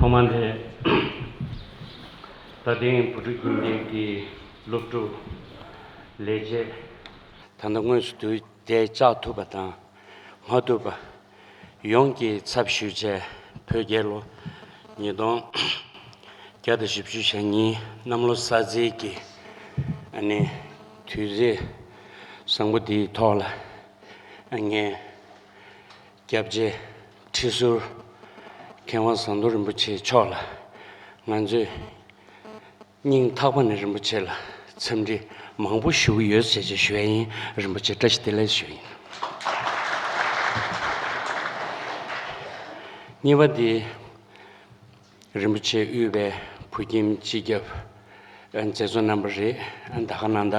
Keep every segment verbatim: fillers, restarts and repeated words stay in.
ཐོག་མ་ནས་རྡ་སྟེང་བུ་ཕྲུག་ཁྱིམ་སྡེ་གི་སློབ་ཕྲུག་ལས་བྱེད། ད་ལྟ་དངོས་སུ་དུས་དེ་བཅར་ཐུབ་པ་དང་མ་ཐུབ་པ་ཡོངས་ཀྱི་ཚབ་ཞུས་བྱས། བོད་རྒྱལ་ལོ་ཉིས་སྟོང་བརྒྱ་དང་བཞི་བཅུ་ཞེ་གཉིས་གནམ་ལོ་གསར་ཚེས་ཀྱི་ཨ་ནི་དུས་ཚེས་བཟང་པོ་འདིའི་ཐོག་ལ། ངས་སྐྱབས་རྗེ་ཁྲི་ཟུར་མཁས་དབང་ཟམ་གདོང་རིན་པོ་ཆེ་མཆོག་ལ་ང་ཚོས་སྙིང་ཐག་པ་ནས་རིན་པོ་ཆེ་ལ་འཚམས་འདྲི་མང་པོ་ཞུ་གི་ཡོད་ཟེར་བྱས་ཞུ་ཡ་ཡིན། རིན་པོ་ཆེ་བཀྲ་ཤིས་བདེ་ལེགས་ཞུ་ཡ་ཡིན། གཉིས་པ་དེ། རིན་པོ་ཆེ་དབུས་པའི་བོད་ཁྱིམ་སྤྱི་ཁྱབ་མཛད་གཙོ་རྣམ་པ་རེད། ད་ག་ནང་ད་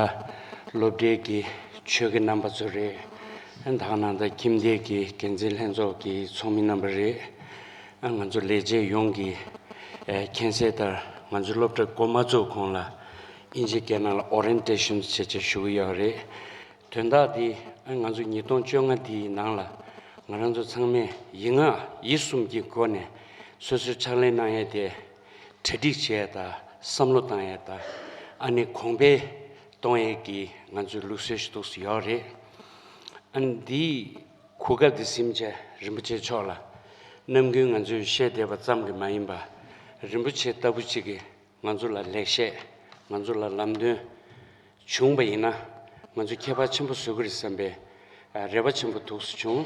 སློབ་གྲྭའི་གི་ཆོས་དགེ་རྣམ་པ་ཚོ་རེད། ད་ག་ནང་ད་ཁྱིམ་སྡེ་གི་འགན་འཛིན་ལྷན་ཚོགས་ཀྱི་ཚོགས་མི་རྣམ་པ་རེད། ང་ཚོ་ལས་བྱེད་ཡོངས་ཀྱིས་མཁྱེན་གསལ་ལྟར་ང་ཚོ་སློབ་གྲྭ་འགོ་མ་བཙུགས་གོང་ལ་ཨིན་ཇི་སྐད་ནང་ལ་ཨོ་རེན་ཊེ་ཤན་བྱས་བྱས་ཞུ་གི་ཡོད་རེད། དོན་དག་འདི་ང་ཚོ་ཉིས་སྟོང་བཅོ་ལྔ་འདིའི་ནང་ལ་ང་རང་ཚོ་ཚང་མས་ཡིག་ངག་ཡིད་གསུམ་གྱི་སྒོ་ནས་སོ་སོའི་ཕྱག་ལས་གནང་ཡས་དེ་གྲ་སྒྲིག་བྱས་དང་བསམ་བློ་བཏང་ཡས་དང་ཨ་ནི་གོང་འཕེལ་གཏོང་ཡས་ཀྱི་ང་ཚོའི་ལུགས་སྲོལ་ཞིག་འདུག་སེ་ཡོད་རེད། ཨ་ནི་འདིའི་གོ་སྐབས་འདི་ཟིན་བྱས་རིན་པོ་ཆེ་མཆོག་ལ་ནམ་རྒྱུན་ང་ཚོས་བཤད་བསྡད་པ་ཙམ་གྱིས་མ་ཡིན་པ་རིན་པོ་ཆེ་ལྟ་བུ་གཅིག་གིས། ང་ཚོ་ལ་ལེགས་བཤད། ང་ཚོ་ལ་ལམ་སྟོན་བྱུང་བ་ཡིན་ན་ང་ཚོ་ཁྱད་པར་ཆེན་པོ་བཟོ་གི་རེད་བསམ་པའི་རེ་བ་ཆེན་པོ་འདུག་སེ་བྱུང་།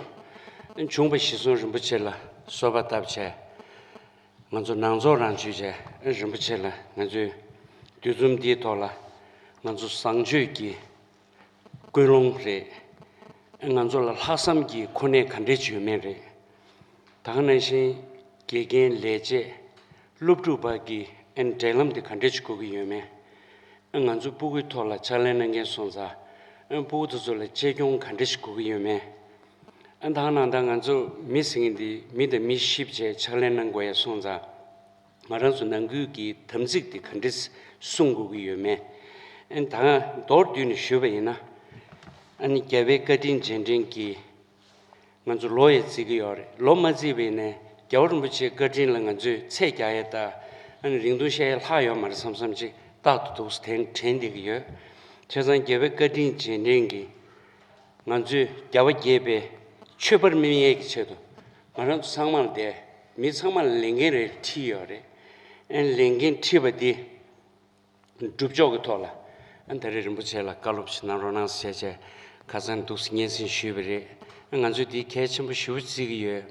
བྱུང་བ་གཞིར་བཟུང་རིན་པོ་ཆེ་ལ་གསོལ་བ་བཏབ་བྱས། ང་ཚོ་ནང་ཚོགས་རང་ཆུད་བྱས་རིན་པོ་ཆེ་ལ་ང་ཚོའི་འདུ་འཛོམས་འདིའི་ཐོག་ལ་ང་ཚོ་བཟང་སྤྱོད་ཀྱི་ཀུན་སློང་རེད། ང་ཚོ་ལ་ལྷག་བསམ་གྱི་གོ་གནས་ག་འདྲས་ཡོད་མེད་རེད། ད་ག་ནང་བཞིན་དགེ་རྒན་ལས་བྱེད་སློབ་ཕྲུག་བར་གྱི་ཨན་འབྲེལ་ལམ་དེ་ག་འདྲས་ཞིག་དགོས་ཀྱི་ཡོད་མེད། ང་ཚོ་སྤུ་གུའི་ཐོག་ལ་ཕྱག་ལས་གནང་མཁན་སོང་ཙང་ཨན་སྤུ་གུ་དེ་ཚོ་ལ་གཅེས་སྐྱོང་ག་འདྲས་ཞིག་དགོས་ཀྱི་ཡོད་མེད། ཨན་ད་ག་ནང་ད་ང་ཚོ་མི་ཟེར་མཁན་དེ་མི་དང་མི་གཤིབ་བྱས་ཕྱག་ལས་གནང་དགོས་ཡ་སོང་ཙང་། ང་རང་ཚོ་ནང་ཁུལ་གྱི་དམ་ཚིག་དེ་ག་འདྲས་སྲུང་དགོས་ཀྱི་ཡོད་མེད། ཨན་ད་མདོར་བསྡུས་ནས་ཞུས་པ་ཡིན་ན། ཨ་ནི་རྒྱལ་བའི་བཀའ་དྲིན་རྗེས་དྲན་གྱི་ང་ཚོ་ལོ་ཡང་བརྩི་གི་ཡོད་རེད། ལོ་མ་བརྩིས་པ་ཡིན་ནའི་རྒྱལ་བ་རིན་པོ་ཆེའི་བཀའ་དྲིན་ལ་ང་ཚོས་ཚད་རྒྱག་ཡས་དང་ཨ་ནི་རིང་ཐུང་བཤད་ཡས་ལྷག་ཡོད་མ་རེད་བསམ་བསམ་ཅིག་རྟག་ཏུ་འདུག་སེ་དྲན་དྲན་བསྡད་ཀྱི་ཡོད། བྱས་ཙང་རྒྱལ་བའི་བཀའ་དྲིན་རྗེས་དྲན་གྱི་ང་ཚོས་རྒྱལ་བ་དགྱེས་པའི་མཆོད་པར་སྨིན་ཡས་ཀྱི་ཆེད་དུ་ང་རང་ཚོ་ཚང་མ་ལ་དེ་མི་ཚང་མ་ལ་ལས་འགན་རེ་ཁྲིད་ཡོད་རེད། ཨ་ནི་ལས་འགན་ཁྲིད་པ་འདི་སྒྲུབ་ཕྱོགས་ཀྱི་ཐོག་ལ་ཨ་ནི་ད་རེས་རིན་པོ་ཆེ་ལ་བཀའ་སློབ་ཞིག་གནང་རོགས་གནང་ཟེར་བྱས་ཁ་སང་འདུག་སེ་སྙན་སེང་ཞུས་པ་རེད། ཨ་ང་ཚོས་འདི་གལ་ཆེན་པོ་ཞེ་པོ་བརྩི་གི་ཡོད།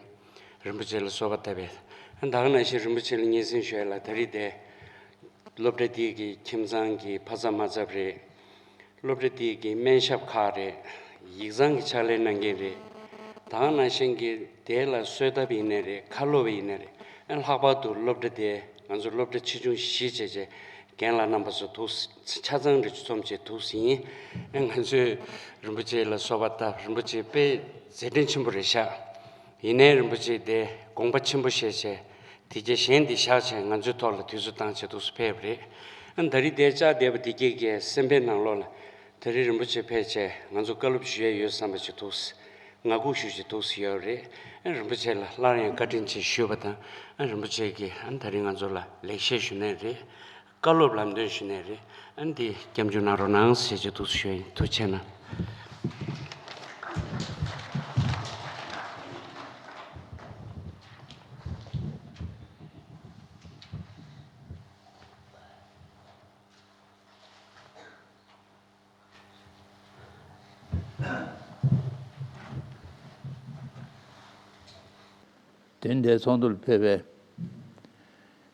རིན་པོ་ཆེ་ལ་གསོལ་བ་བཏབ་པས། ཨ་ད་ག་ནང་བཞིན་རིན་པོ་ཆེ་ལ་སྙན་སེང་ཞུ་ཡ་ལ་ད་རེས་དེ་སློབ་གྲྭ་འདི་གི་ཁྱིམ་ཚང་གི་ཕ་ཚབ་མ་ཚབ་རེད། སློབ་གྲྭ་དེ་གི་སྨན་ཞབས་ཁག་རེད། ཡིག་ཚང་གི་ཕྱག་ལས་གནང་མཁན་རེད། ད་ག་ནང་བཞིན་གྱི་དེ་ལ་གསོལ་ཐབ་ཡིན་ནའི་རེད། ཁ་ལོ་བ་ཡིན་ནའི་རེད། ཨ་ལྷག་པར་དུ་སློབ་གྲྭ་དེ་ང་ཚོ་སློབ་གྲྭ་ཆེ་ཆུང་བཞི་བྱས་བྱས་རྒན་ལགས་རྣམ་པ་ཚོ་འདུག་སེ་ཆ་ཚང་རེ་འཛོམས་བྱས་འདུག་སེ་ཡིན། ཨ་ང་ཚོས་རིན་པོ་ཆེ་ལ་གསོལ་བ་བཏབ། རིན་པོ་ཆེ་དཔེ་མཛད་འཕྲིན་ཆེན་པོ་རེད་ཤག་ཡིན་ནའི་རིན་པོ་ཆེ་དེ་དགོངས་པ་ཆེན་པོ་བཞེས་བྱས་དེ་རྗེས་གཞན་དེ་བཞག་བྱས་ང་ཚོའི་ཐོག་ལ་དུས་ཚོད་བཏང་བྱས་འདུག་སེ་ཕེབས་པ་རེད། ཨ་ད་རེས་དེ་བཅར་བསྡད་པ་དེ་གས་ཀྱི་སེམས་པའི་ནང་ལོགས་ལ་ད་རེས་རིན་པོ་ཆེ་ཕེབས་བྱས་ང་ཚོ་བཀའ་སློབ་ཞུ་ཡས་ཡོད་བསམ་པ་ཅིག་འདུག་ངང་སྒུག་ཞུ་བྱས་འདུག་སེ་ཡོད་རེད། ཨ་རིན་པོ་ཆེ་ལ་སླར་ཡང་བཀའ་དྲིན་ཆེ་ཞུས་པ་དང་། ཨ་རིན་པོ་ཆེ་གིས་ཨ་ད་རེས་ང་ཚོ་ལ་ལེགས་བཤད་ཞུ་ནས་རེད། བཀའ་སློབ་ལམ་སྟོན་ཞུ་ནས་རེད། ཨ་འདི་སྐྱབས་འཇུག་གནང་རོགས་གནང་ཟེར་བྱས་འདུག་སེ་ཞུ་ཡ་ཡིན། ཐུགས་རྗེ་གནང་། དེ་འདྲའི་ཚོགས་འདུར་ཕེབས་པའི་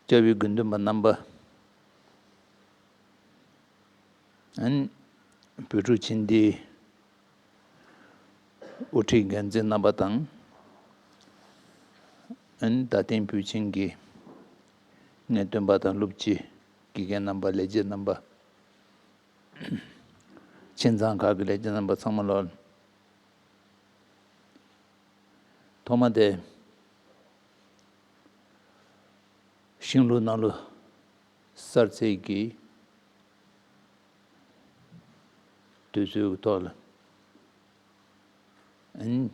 སྐྱབས་ཡུལ་དགེ་འདུན་པ་རྣམ་པ། ཨན། བོད་ཕྲུག་ཁྱིམ་སྡེའི་དབུ་ཁྲིད་འགན་འཛིན་རྣམ་པ་དང་། ཨན། རྡ་སྟེང་བོད་ཁྱིམ་གྱི་ངེས་སྟོན་པ་དང་སློབ་སྤྱི། དགེ་རྒན་རྣམ་པ། ལས་བྱེད་རྣམ་པ། ཁྱིམ་ཚང་ཁག་གི་ལས་བྱེད་རྣམ་པ་ཚང་མ་ལོ། ཐོག་མ་དེ་ཤིང་ལུག་ནག་ལོ་གསར་ཚེས་ཀྱི་དུས་ཚོད་ཀྱི་ཐོག་ལ་ཨན་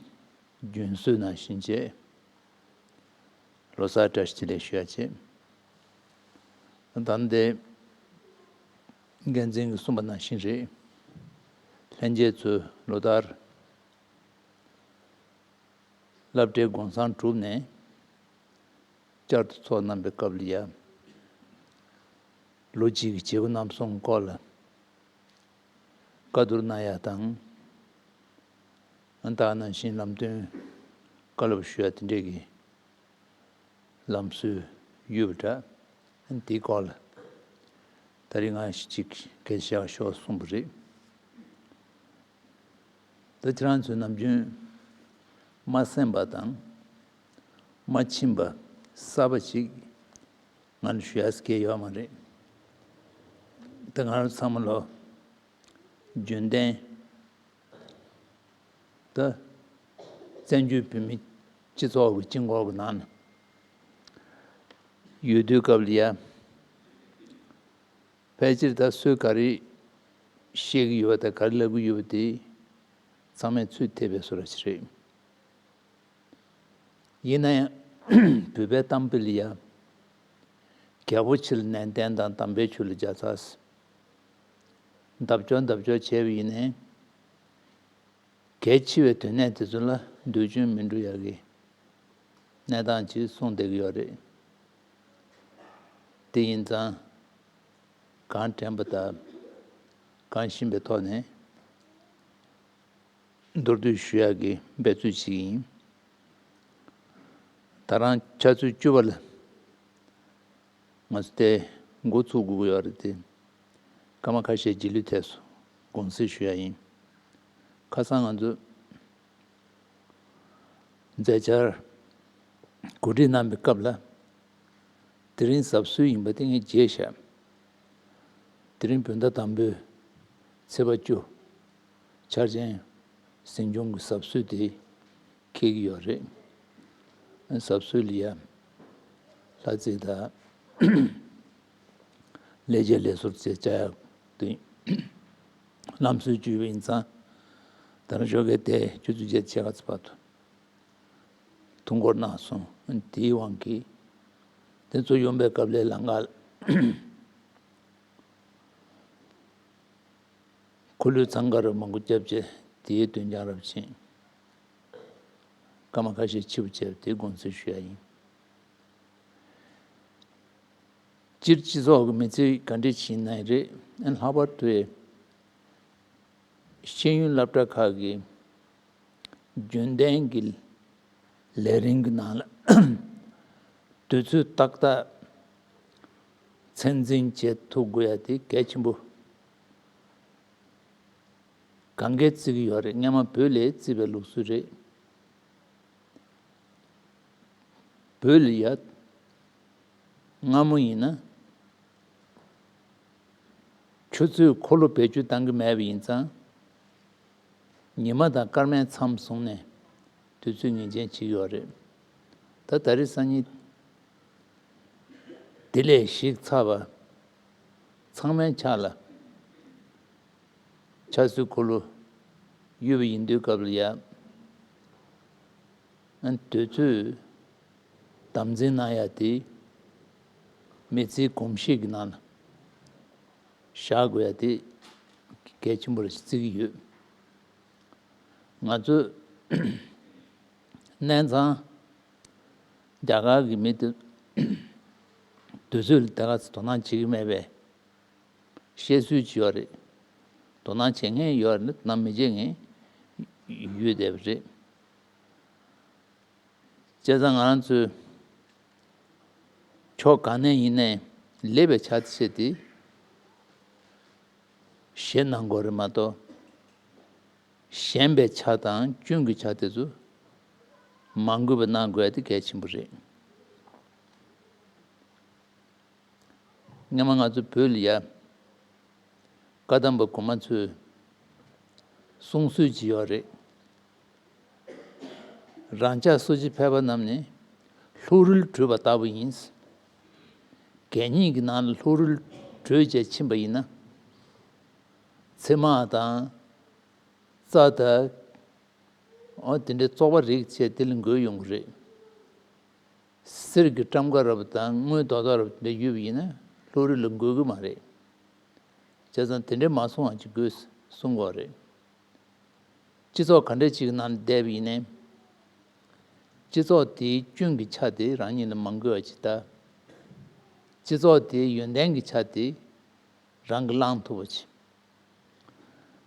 རྒྱུན་སྲོལ་ནང་བཞིན་བྱས་ལོ་གསར་བཀྲ་ཤིས་བདེ་ལེགས་ཞུ་ཡ་བྱས། ད་ལྟའི་འགན་འཛིན་གྱིས་གསུངས་པ་ནང་བཞིན་རེད། ལྷན་རྒྱས་ཚོས་ལོ་ལྟར་སློབ་གྲྭའི་དགུང་སྲང་དྲུག་ནས་བསྐྱར་དུ་ཚོགས་གནང་པའི་སྐབས་ལ་ཡ། ལོ་གཅིག་གི་བྱེད་སྒོ་རྣམ་གསུམ་སྐོར་ལ་བཀའ་བསྡུར་གནང་ཡ་དང་། ད་ག་ནང་བཞིན་ལམ་སྟོན་བཀའ་སློབ་ཞུ་ཡ་དེ་འདྲས་ཀྱི་ལམ་སྲོལ་ཡོད་པ་འདྲ། དེའི་སྐོར་ལ་ད་རིང་ང་གཅིག་སྐད་ཆ་བཤད་ཤོག་གསུངས་པ་རེད། ད་ཁྱེད་རང་ཚོས་ནམ་རྒྱུན་མ་གསན་པ་དང་མ་མཁྱེན་པ་གསར་པ་ཞིག་ང་ལ་ཞུ་ཡ་སྐད་ཡོད་མ་རེད། ད་ང་རང་ཚང་མ་ལོ་རྒྱུན་ལྡན། ད་བཙན་བྱོལ་བོད་མི་སྤྱི་ཚོགས་ཀྱི་སྤྱི་འགོ་གི་ནང་ན་ཡོད་དུས་སྐབས་ལ་ཡ། ཕལ་ཆེར་ད་སུས་ག་རེ་བཤད་ཀྱི་ཡོད་པ་དང་ག་རེ་ལབ་ཀྱི་ཡོད་པ་དེ་ཚང་མས་ཚུར་ཐེབས་པའི་བཟོ་འདྲ་ཞིག་རེད། ཡིན་ན་ཡང་བོད་པའི་གཏམ་དཔེ་ལ་ཡ། རྒྱལ་པོ་ཆེ་ལ་ནན་ཏན་དང་དམ་པའི་ཆོས་ལ་རྒྱ་ཚ། འདབ་ཆགས་འདབ་ཆགས་བྱས་པ་ཡིན་ནའི། གལ་ཆེ་བའི་དོན་གནད་དེ་ཚོ་ལ་འདོད་ཆུང་མི་འགྲོ་ཡག་གི་གནས་སྟངས་ཅིག་གསུངས་བསྡད་ཀྱི་ཡོད་རེད། དེ་ཡིན་ཙང་གང་དྲན་པ་དང་གང་ཤེས་པའི་ཐོག་ནས་མདོར་བསྡུས་ཞུ་ཡག་གི་འབད་རྩོལ་ཞིག་ཡིན། ད་རང་ཆུ་ཚོད་བཅུ་པ་ལ་ང་ཚོ་དེ་འགོ་ཚུགས་དགོས་ཀྱི་ཡོད་རེད་དེ། སྐར་མ་ཁ་ཤས་རྗེས་ལུས་ཐེབས་སོང་། དགོངས་སེལ་ཞུ་ཡ་ཡིན། ཁ་སང་ང་ཚོ་མཛད་འཆར་གོ་སྒྲིག་གནང་བའི་སྐབས་ལ། དེ་རིང་གཟབ་གསོལ་ཡིན་པ་དེ་ངས་བརྗེད་བཞག་དེ་རིང་བོད་ཟླ་དང་པོའི་ཚེས་པ་བཅུ། འཆར་ཅན་གཟིམ་ཆུང་གི་གཟབ་གསོལ་དེ་འཁེལ་གྱི་ཡོད་རེད། གཟབ་གསོལ་ལ་ཡ་ལྷ་རྩེ་དང་ལས་བྱེད་ལས་ཟུར་བཅས་བཅར་ཡག་དེ་ལམ་སྲོལ་བཅོས་པ་ཡིན་ཙང་། ད་རང་ཞོགས་ཀས་དེ་ཆུ་ཚོད་བརྒྱད་ཕྱེད་ཀ་ཙམ་བར་དུ་ཐུགས་འཁུར་གནང་སོང་། དེའི་དབང་གིས་དེ་ཚོ་ཡོང་པའི་སྐབས་ལ་ལམ་ཁ་ལ་འཁོར་ལོའི་འཚང་ཁ་རབ་མང་པོ་བརྒྱབ་རྗེས་དེའི་དོན་རྐྱང་རབ་ཕྱིན། སྐར་མ་ཁ་ཤས་ཕྱི་པོ་བྱས་པ་དེ་དགོངས་སེལ་ཞུ་ཡ་ཡིན། སྤྱིར་སྤྱི་ཚོགས་ཀྱི་མི་ཚེ་ག་འདྲས་ཕྱིན་ན་ཡང་རེད། ཨ་ལྷག་པར་དུ་ཤེས་ཡོན་སློབ་གྲྭ་ཁག་གི་རྒྱུན་ལྡན་གྱི་ལས་རིམ་གྱི་ནང་ལ་དུས་ཚོད་ཏག་ཏག་ཚད་འཛིན་བྱེད་ཐུབ་དགོས་ཡ་དེ་གལ་ཆེན་པོ་གང་གས་བརྩི་གི་ཡོད་རེད། སྔན་མ་བོད་ལས་བརྩི་བའི་ལུགས་སྲོལ་རེད། བོད་ལ་ཡ་སྔ་མོ་ཡིན་ན་ཆུ་ཚོད་འཁོར་ལོ་བེད་སྤྱོད་བཏང་གི་མེད་པ་ཡིན་ཙང་། ཉི་མ་དང་སྐར་མའི་མཚམས་བཟུང་ནས་དུས་ཚོད་ངེས་ཅན་བྱེད་ཀྱི་ཡོད་རེད། ད་ད་རེས་སང་ཉིན་དེ་ལས་ཞིག་ཚ་བ་ཚང་མའི་ཕྱག་ལ་ཆབ་སྲིད་འཁོར་ལོ་ཡོད་པ་ཡིན་དུས་སྐབས་ལ་ཡ། ཨ་དུས་ཚོད་དམ་འཛིན་གནང་ཡ་དེ་མི་ཚེའི་གོམས་གཤིས་ཀྱི་ནང་ལ་བཞག་དགོས་ཡ་དེ་གལ་ཆེན་པོ་རེད་བརྩི་གི་ཡོད། ང་ཚོ་གནས་ཚང་རྒྱ་གར་གྱི་མི་དེ་དུས་ཚོད་ལ་དེ་ག་ཚོད་དོ་སྣང་བྱེད་ཀྱི་མེད་པས། བཤད་སྲོལ་ཅིག་ཡོད་རེད། དོ་སྣང་བྱེད་མཁན་ཡོད་རེད། དོ་སྣང་མི་བྱེད་མཁན་ཡོད་བསྡད་པ་རེད། བྱས་ཙང་ང་རང་ཚོའི་ཕྱོགས་གང་ནས་ཡིན་ནའི་ལེགས་པའི་ཆ་ཤས་དེ་བཞེས་གནང་དགོས་རེད་མ་གཏོགས། ཞན་པའི་ཆ་དང་སྐྱོན་གྱི་ཆ་དེ་ཚོ་མ་འགོས་པ་གནང་དགོས་ཡ་དེ་གལ་ཆེན་པོ་རེད། སྔན་མ་ང་ཚོ་བོད་ལ་ཡ་བཀའ་གདམས་པ་གོང་མ་ཚོས་གསུང་སྲོལ་ཅིག་ཡོད་རེད། རང་ཅག་སུ་ཅིག་ཕལ་པ་རྣམས་ནི་ལྷུག་རུལ་དྲུད་པ་ལྟ་བུ་ཡིན། གད་སྙིགས་ཀྱི་ནང་ལ་ལྷུག་རུལ་དྲུད་བྱས་ཕྱིན་པ་ཡིན་ན། ཚེར་མ་དང་རྩྭ་དང་། འོ་དེ་འདྲའི་བཙོག་པ་རིགས་བྱས་དེ་ལ་འགོས་ཡོང་གི་རེད། གསེར་གྱི་ཊམ་ཀ་རབ་དང་དངུལ་རྡོག་རྡོག་རབ་དེ་འདྲ་ཡོད་པ་ཡིན་ན་ བློ་རིག་ལ་འགོད་གི་མ་རེད། བྱས་ཙང་དེ་འདྲའི་མ་གསུང་བ་ཅིག་དགོས་གསུང་གི་རེད། སྤྱི་ཚོགས་ག་འདྲ་ཅིག་ནང་བསྡད་པ་ཡིན་ནའི། སྤྱི་ཚོགས་དེའི་སྐྱོན་གྱི་ཆ་དེ་རང་ཉིད་ལ་མ་འགོས་པ་ཅིག་ལྟ། སྤྱི་ཚོགས་དེའི་ཡོན་ཏན་གྱི་ཆ་དེ་རང་གིས་བླང་ཐུབ་པ་ཅིག་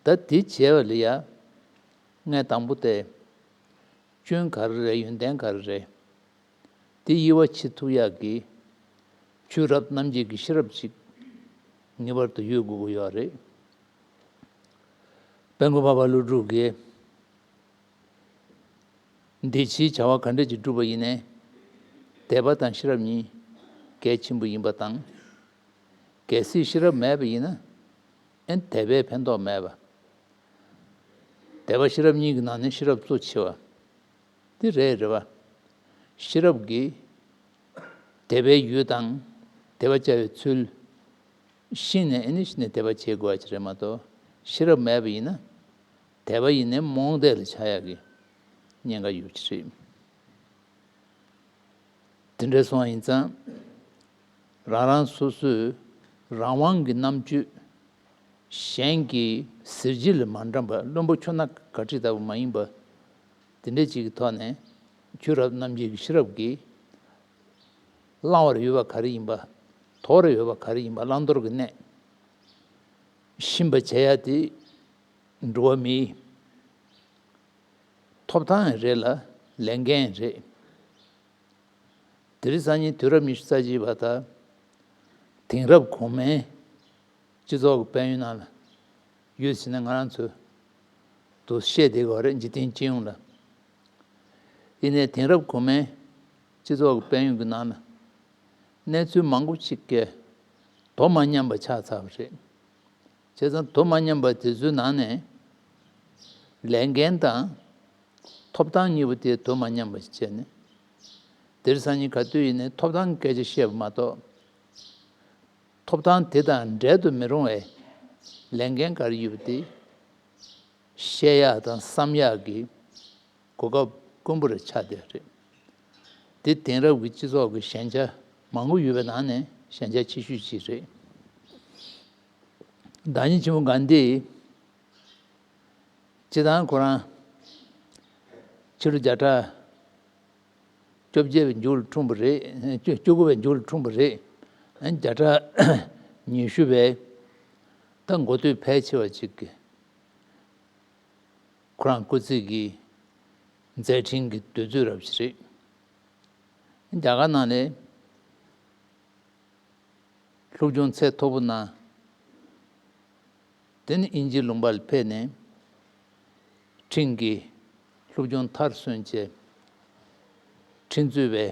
ད་དེ་བྱས་པ་ལ་ཡ། ངས་དང་པོ་དེ། སྐྱོན་ག་རེ་རེད། ཡོན་ཏན་ག་རེ་རེད། དེ་དབྱེ་བ་ཕྱེ་ཐུབ་ཡག་གི་ཆོས་རབ་རྣམ་འབྱེད་ཀྱི་ཤེས་རབ་ཅིག་ངེས་པར་དུ་ཡོད་དགོས་ཀྱི་ཡོད་རེད། དཔལ་མགོན་འཕགས་པ་ཀླུ་སྒྲུབ་ཀྱིས་འདི་ཕྱིའི་བྱ་བ་ག་འདྲ་ཅིག་བསྒྲུབ་པ་ཡིན་ནའི། དད་པ་དང་ཤེས་རབ་གཉིས་གལ་ཆེན་པོ་ཡིན་པ་དང་། གལ་སྲིད་ཤེས་རབ་མེད་པ་ཡིན་ན། ཨེ་དད་པས་ཕན་ཐོགས་མེད་པ། དད་པ་ཤེས་རབ་གཉིས་ཀྱི་ནང་ནས་ཤེས་རབ་གཙོ་ཆེ་བ། དེ་རེད་རེད་བ། ཤེས་རབ་ཀྱིས་དད་པའི་ཡུལ་དང་དད་པ་བྱ་བའི་ཚུལ་ཤེས་ནས། ཨེ་ནི་ཤེས་ནས་དད་པ་བྱེད་དགོས་པ་ཅིག་རེད་མ་གཏོགས། ཤེས་རབ་མེད་པ་ཡིན་ན། དད་པ་ཡིན་ནའི་རྨོངས་དད་ལ་ཆགས་ཡག་གི་ཉེན་ཁ་ཡོད་ཀྱི་རེད། དེ་འདྲ་སོང་བ་ཡིན་ཙང་། རང་རང་སོ་སོས་རང་དབང་གི་རྣམ་དཔྱོད། གཞན་གྱི་ཟིལ་གྱིས་ལ་མ་འགྲམ་པ། བླུན་པོ་ཁྱོ་ན་ག་ཁྲིད་ལྟ་བུ་མ་ཡིན་པ། དེ་འདྲ་ཅིག་གི་ཐོག་ནས་ཆོས་རབ་རྣམ་འབྱེད་ཀྱི་ཤེས་རབ་ཀྱིས་བླང་བར་འོས་པ་ག་རེ་ཡིན་པ། དོར་བར་འོས་པ་ག་རེ་ཡིན་པ། བླང་དོར་གྱི་གནས་ཤེས་པ་བྱེད་ཡ་དེ་འགྲོ་བ་མིའི་ཐོབ་ཐང་རེད་ལ། ལས་འགན་རེད། དེ་རིང་སང་ཉིན་དུས་རབས་ཉི་ཤུ་རྩ་གཅིག་པ་དང་། དེང་རབས་གོང་མའི་སྤྱི་ཚོགས་ཀྱི་དཔལ་ཡོན་ནང་ལ་ཡོད་ཟེར་ན། ང་རང་ཚོས་དུ་བཤད་བསྡད་ཀྱི་ཡོད་རེད། འཇིག་རྟེན་སྤྱི་ཡོངས་ལ། ཡིན་ནའི་དེང་རབས་གོང་མའི་སྤྱི་ཚོགས་ཀྱི་དཔལ་ཡོན་གྱི་ནང་ལ་གནས་ཚུལ་མང་པོ་ཅིག་གི་དོ་མ་མཉམ་པ་ཆགས་ཚར་བ་རེད། བྱས་ཙང་དོ་མ་མཉམ་པ་དེ་ཚོའི་ནང་ནས་ལས་འགན་དང་ཐོབ་ཐང་གཉིས་པོ་དེ་དོ་མ་མཉམ་པ་ཞིག་བྱས་ནས། དེ་རིང་སང་ཉིན་ག་དུས་ཡིན་ནའི་ཐོབ་ཐང་གི་སྐད་ཆ་བཤད་པ་མ་གཏོགས། ཐོབ་ཐང་དེ་དང་འབྲལ་དུ་མི་རུང་བའི་ལས་འགན་ག་རེ་ཡོད་པ་དེ་བཤད་ཡག་དང་བསམ་ཡག་གི་གོ་སྐབས་དཀོན་པོ་རེ་ཆགས་བསྡད་རེད། དེ་དེང་རབས་ཀྱི་སྤྱི་ཚོགས་ཀྱི་ཞན་ཆ་མང་པོ་ཡོད་པའི་ནང་ནས་ཞན་ཆ་ཆེ་ཤོས་ཅིག་རེད། བདག་ཉིད་ཆེན་པོ་གྷན་དྷི་སྤྱིར་བཏང་ཁོ་རང་ཕྱི་ལོ་བརྒྱ་ཕྲག་བཅོ་བརྒྱད་པའི་མཇུག་ལ་འཁྲུངས་པ་རེད། བཅུ་བཅུ་དགུ་པའི་མཇུག་ལ་འཁྲུངས་པ་རེད། བརྒྱ་ཕྲག་ཉི་ཤུ་པའི་ད་འགོ་སྟོད་ཕལ་ཆེ་བ་ཅིག་གི་ཁོ་རང་སྐུ་ཚེ་གི་མཛད་འཕྲིན་གྱི་དུས་ཚོད་རབ་ཅིག་རེད། རྒྱ་གར་ནང་ནས་སློབ་སྦྱོང་ཚད་མཐོ་པོ་གནང་། དེ་ནས་དབྱིན་ཇི་ལུང་པ་ལ་ཕེབས་ནས་ཁྲིན་གྱི་སློབ་སྦྱོང་མཐར་སོན་བྱས། ཁྲིན་གཙོས་པའི་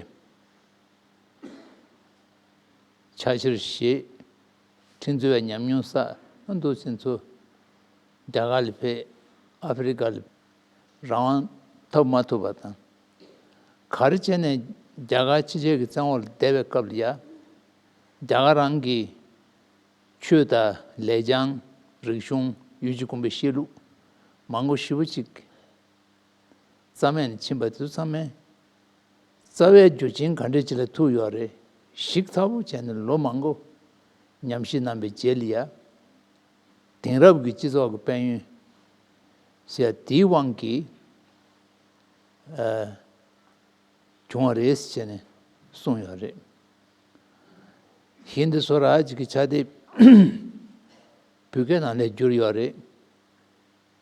ཕྱག་བཞེས་བཞེས། ཁྲིན་གཙོས་པའི་ཉམས་མྱོང་བསགས། ཨ་འདུག་ཕྱིན་ཚུལ། རྒྱ་གར་ལ་ཕེབས། ཨ་ཧྥེ་རི་ཀ་ལ་རང་དབང་ཐོབ་མ་ཐུབ་པ་དང་། ག་རེ་བྱས་ནས་རྒྱ་གར་ཕྱི་རྒྱལ་གྱི་བཙན་འོག་ལ་བསྡད་པའི་སྐབས་ལ་ཡ། རྒྱ་གར་རང་གི་ཆོས་དང་ལེགས་བྱང་། རིག་གཞུང་། ཡུལ་གྱི་གོམས་པའི་བཤད་ལུགས་མང་པོ་ཞེ་པོ་ཅིག་རྩ་མེད་ནས་ཕྱིན་པ་དེ་ཚོ་ཚང་མས་རྩ་བའི་རྒྱུ་རྐྱེན་ག་འདྲ་ཅིག་ལ་ཐུག་ཡོད་རེད། ཞིབ་ཚགས་པོ་བྱས་ནས་ལོ་མང་པོ་ཉམས་ཞིབ་གནང་བའི་རྗེས་ལ་ཡ། དེང་རབས་ཀྱི་སྤྱི་ཚོགས་ཀྱི་དཔལ་ཡོན་ཟེར་ཡ་དེའི་དབང་གིས་ཨ་བྱུང་བ་རེད་ཟེར་ནས་གསུངས་ཡོད་རེད། ཧིན་དི་སོ་ར་ཅིག་གི་ཆ་དེ་བོད་སྐད་ནང་ལ་བསྒྱུར་ཡོད་རེད།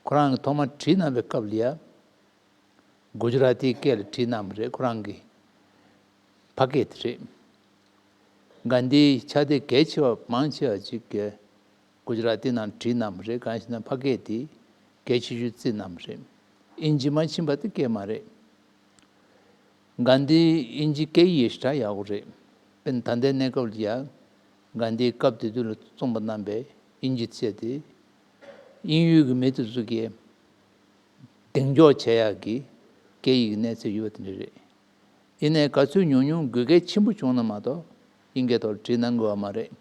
ཁོ་རང་གིས་ཐོག་མར་བྲིས་གནང་བའི་སྐབས་ལ་ཡ། གུ་ཇི་ར་ཏིའི་སྐད་ལ་བྲིས་གནང་བ་རེད། ཁོ་རང་གི་ཕ་སྐད་དེ་རེད། གྷན་དྷིའི་ཕྱག་དེབ་གལ་ཆེ་བ་མང་ཆེ་བ་ཅིག་གིས་གུ་ཇི་ར་ཏི་ནང་བྲིས་གནང་བ་རེད། གང་ཞེ་ན་ཕ་སྐད་དེ་གལ་ཆེ་ཤོས་བརྩིས་གནང་བ་རེད། དབྱིན་ཇི་མ་ཕྱིན་པ་དེ་སྐད་མ་རེད། གྷན་དྷིའི་དབྱིན་ཇི་སྐད་ཡིག་ཞེ་དྲག་ཡག་པོ་རེད། དཔེར་ན་ད་ལྟའི་གནས་སྐབས་ལ་ཡ་གྷན་དྷིའི་སྐབས་དེ་དུས་ལ་རྩོམ་པ་གནང་བའི་དབྱིན་ཇི་ཚད་དེ། དབྱིན་ཡུལ་གྱི་མི་དེ་ཚོ་གིས་གདེང་འཇོག་བྱེད་ཡག་གི་སྐད་ཡིག་གི་གནས་ཚད་ཡོད་པ་དེ་འདྲ་རེད། ཡིན་ནའི་ག་ཚོད་ཉུང་ཉུང་དགོས་གལ་ཆེན་པོ་བྱུང་ན་མ་གཏོགས་དབྱིན་སྐད་ཐོག་ལ་བྲིས་གནང་དགོས་པ་མ་རེད།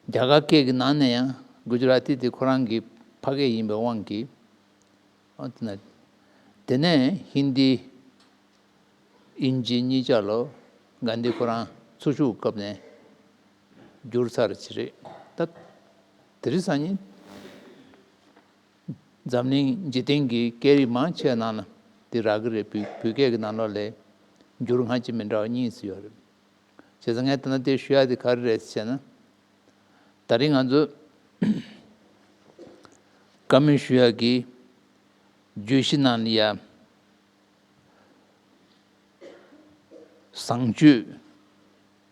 རྒྱ་གར་སྐད་ཀྱི་ནང་ནས་ཡང་གུ་ཇི་ར་ཏི་དེ་ཁོ་རང་གི་ཕ་སྐད་ཡིན་པའི་དབང་གིས། ཨ་དེ་ན། དེ་ནས་ཧིན་དི། དབྱིན་ཇི་གཉིས་ཆ་ལ་གྷན་དྷི་ཁོ་རང་འཚོ་བཞུགས་སྐབས་ནས་ བསྒྱུར་ཚར་ཅི་རེད། ད་དེ་རིང་སང་ཉིན་འཛམ་གླིང་འཇིག་རྟེན་གྱི་སྐད་རིགས་མང་ཆེ་ནང་ལ་དེ་རག་གི་རེད། བོད་བོད་སྐད་ཀྱི་ནང་ལོགས་ལ་བསྒྱུར་སྔ་ཕྱི་མི་འདྲ་བ་གཉིས་སུ་ཡོད་རེད། བྱས་ཙང་ངས་ད་ལྟ་དེ་ཞུ་ཡ་དེ་ག་རེ་རེད་ཟེར་ན། ད་རིང་ང་ཚོ་བཀའ་མོལ་ཞུ་ཡ་གི་བརྗོད་གཞི་ནང་ལ་ཡ། བཟང་སྤྱོད།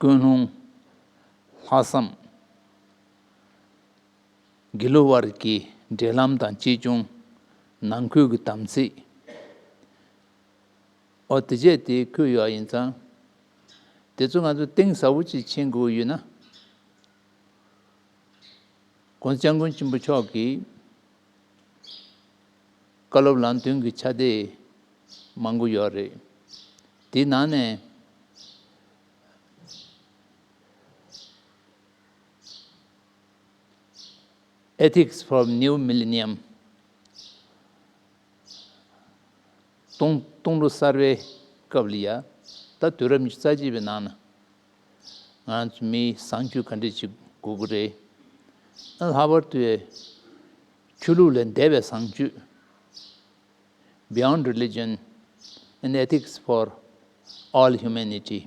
ཀུན་སློང་། ལྷག་བསམ། དགེ་ལུགས་དབར་གྱི་འབྲེལ་ལམ་དང་གཅེས་སྐྱོང་། ནང་ཁུལ་གྱི་དམ་ཚིག་ཨོ་དེ་བཅས་དེ་འཁོད་ཡོད་ཡིན་ཙང་། དེ་ཚོ་ང་ཚོ་གཏིང་ཟབ་པོ་ཅིག་ཕྱིན་དགོས་ཡོད་ན། གོང་ས་སྐྱབས་མགོན་ཆེན་པོ་མཆོག་གིས་བཀའ་སློབ་ལམ་སྟོན་གྱི་ཆ་དེ་མང་པོ་ཡོད་རེད། དེའི་ནང་ནས་Ethics for New Millennium། སྟོང་སྟོང་ལོ་གསར་པའི་སྐབས་ལ་ཡ། ད་དུས་རབས་ཉི་ཤུ་རྩ་གཅིག་པའི་ནང་ན་ང་ཚོ་མིའི་བཟང་སྤྱོད་ག་འདྲས་ཅིག་དགོས་ཀྱི་རེད། ཨ་ལྷག་པར་དུ་ཆོས་ལུགས་ལས་འདས་པའི་བཟང་སྤྱོད། Beyond Religion and Ethics for All Humanity།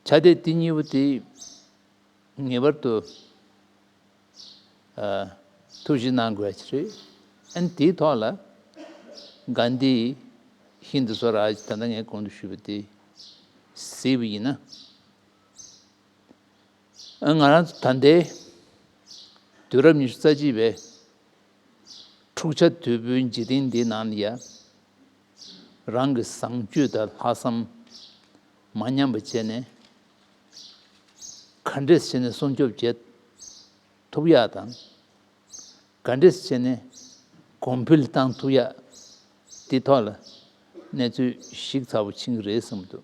ཆ་དེ་དེ་གཉིས་པོ་དེ་ངེས་པར་དུ་ཨ་ཐུགས་ཞིབ་གནང་དགོས་ཀྱི་རེད། ཨན་དེའི་ཐོག་ལ་གྷན་དྷིའི་ཧིན་དུ་སོ་རཱཇ། ད་ལྟ་ངས་གོང་དུ་ཞུས་པ་དེ་གཟིགས་པ་ཡིན་ན། ཨ་ང་རང་ཚོ་ད་ལྟའི་དུས་རབས་ཉི་ཤུ་རྩ་གཅིག་པའི་འཁྲུག་ཆ་དོད་པོའི་འཇིག་རྟེན་འདིའི་ནང་ལ་ཡ། རང་གི་བཟང་སྤྱོད་དང་ལྷག་བསམ་མ་ཉམས་པ་བྱས་ནས། ག་འདྲས་བྱས་ནས་སྲུང་སྐྱོབ་བྱེད་ཐུབ་ཡག་དང་། ག་འདྲས་བྱས་ནས་གོང་འཕེལ་བཏང་ཐུབ་ཡག་དེ་ཐོག་ལ་གནས་ཚུལ་ཞིབ་ཚགས་པོ་ཕྱིན་གྱི་རེད་བསམ་འདུག་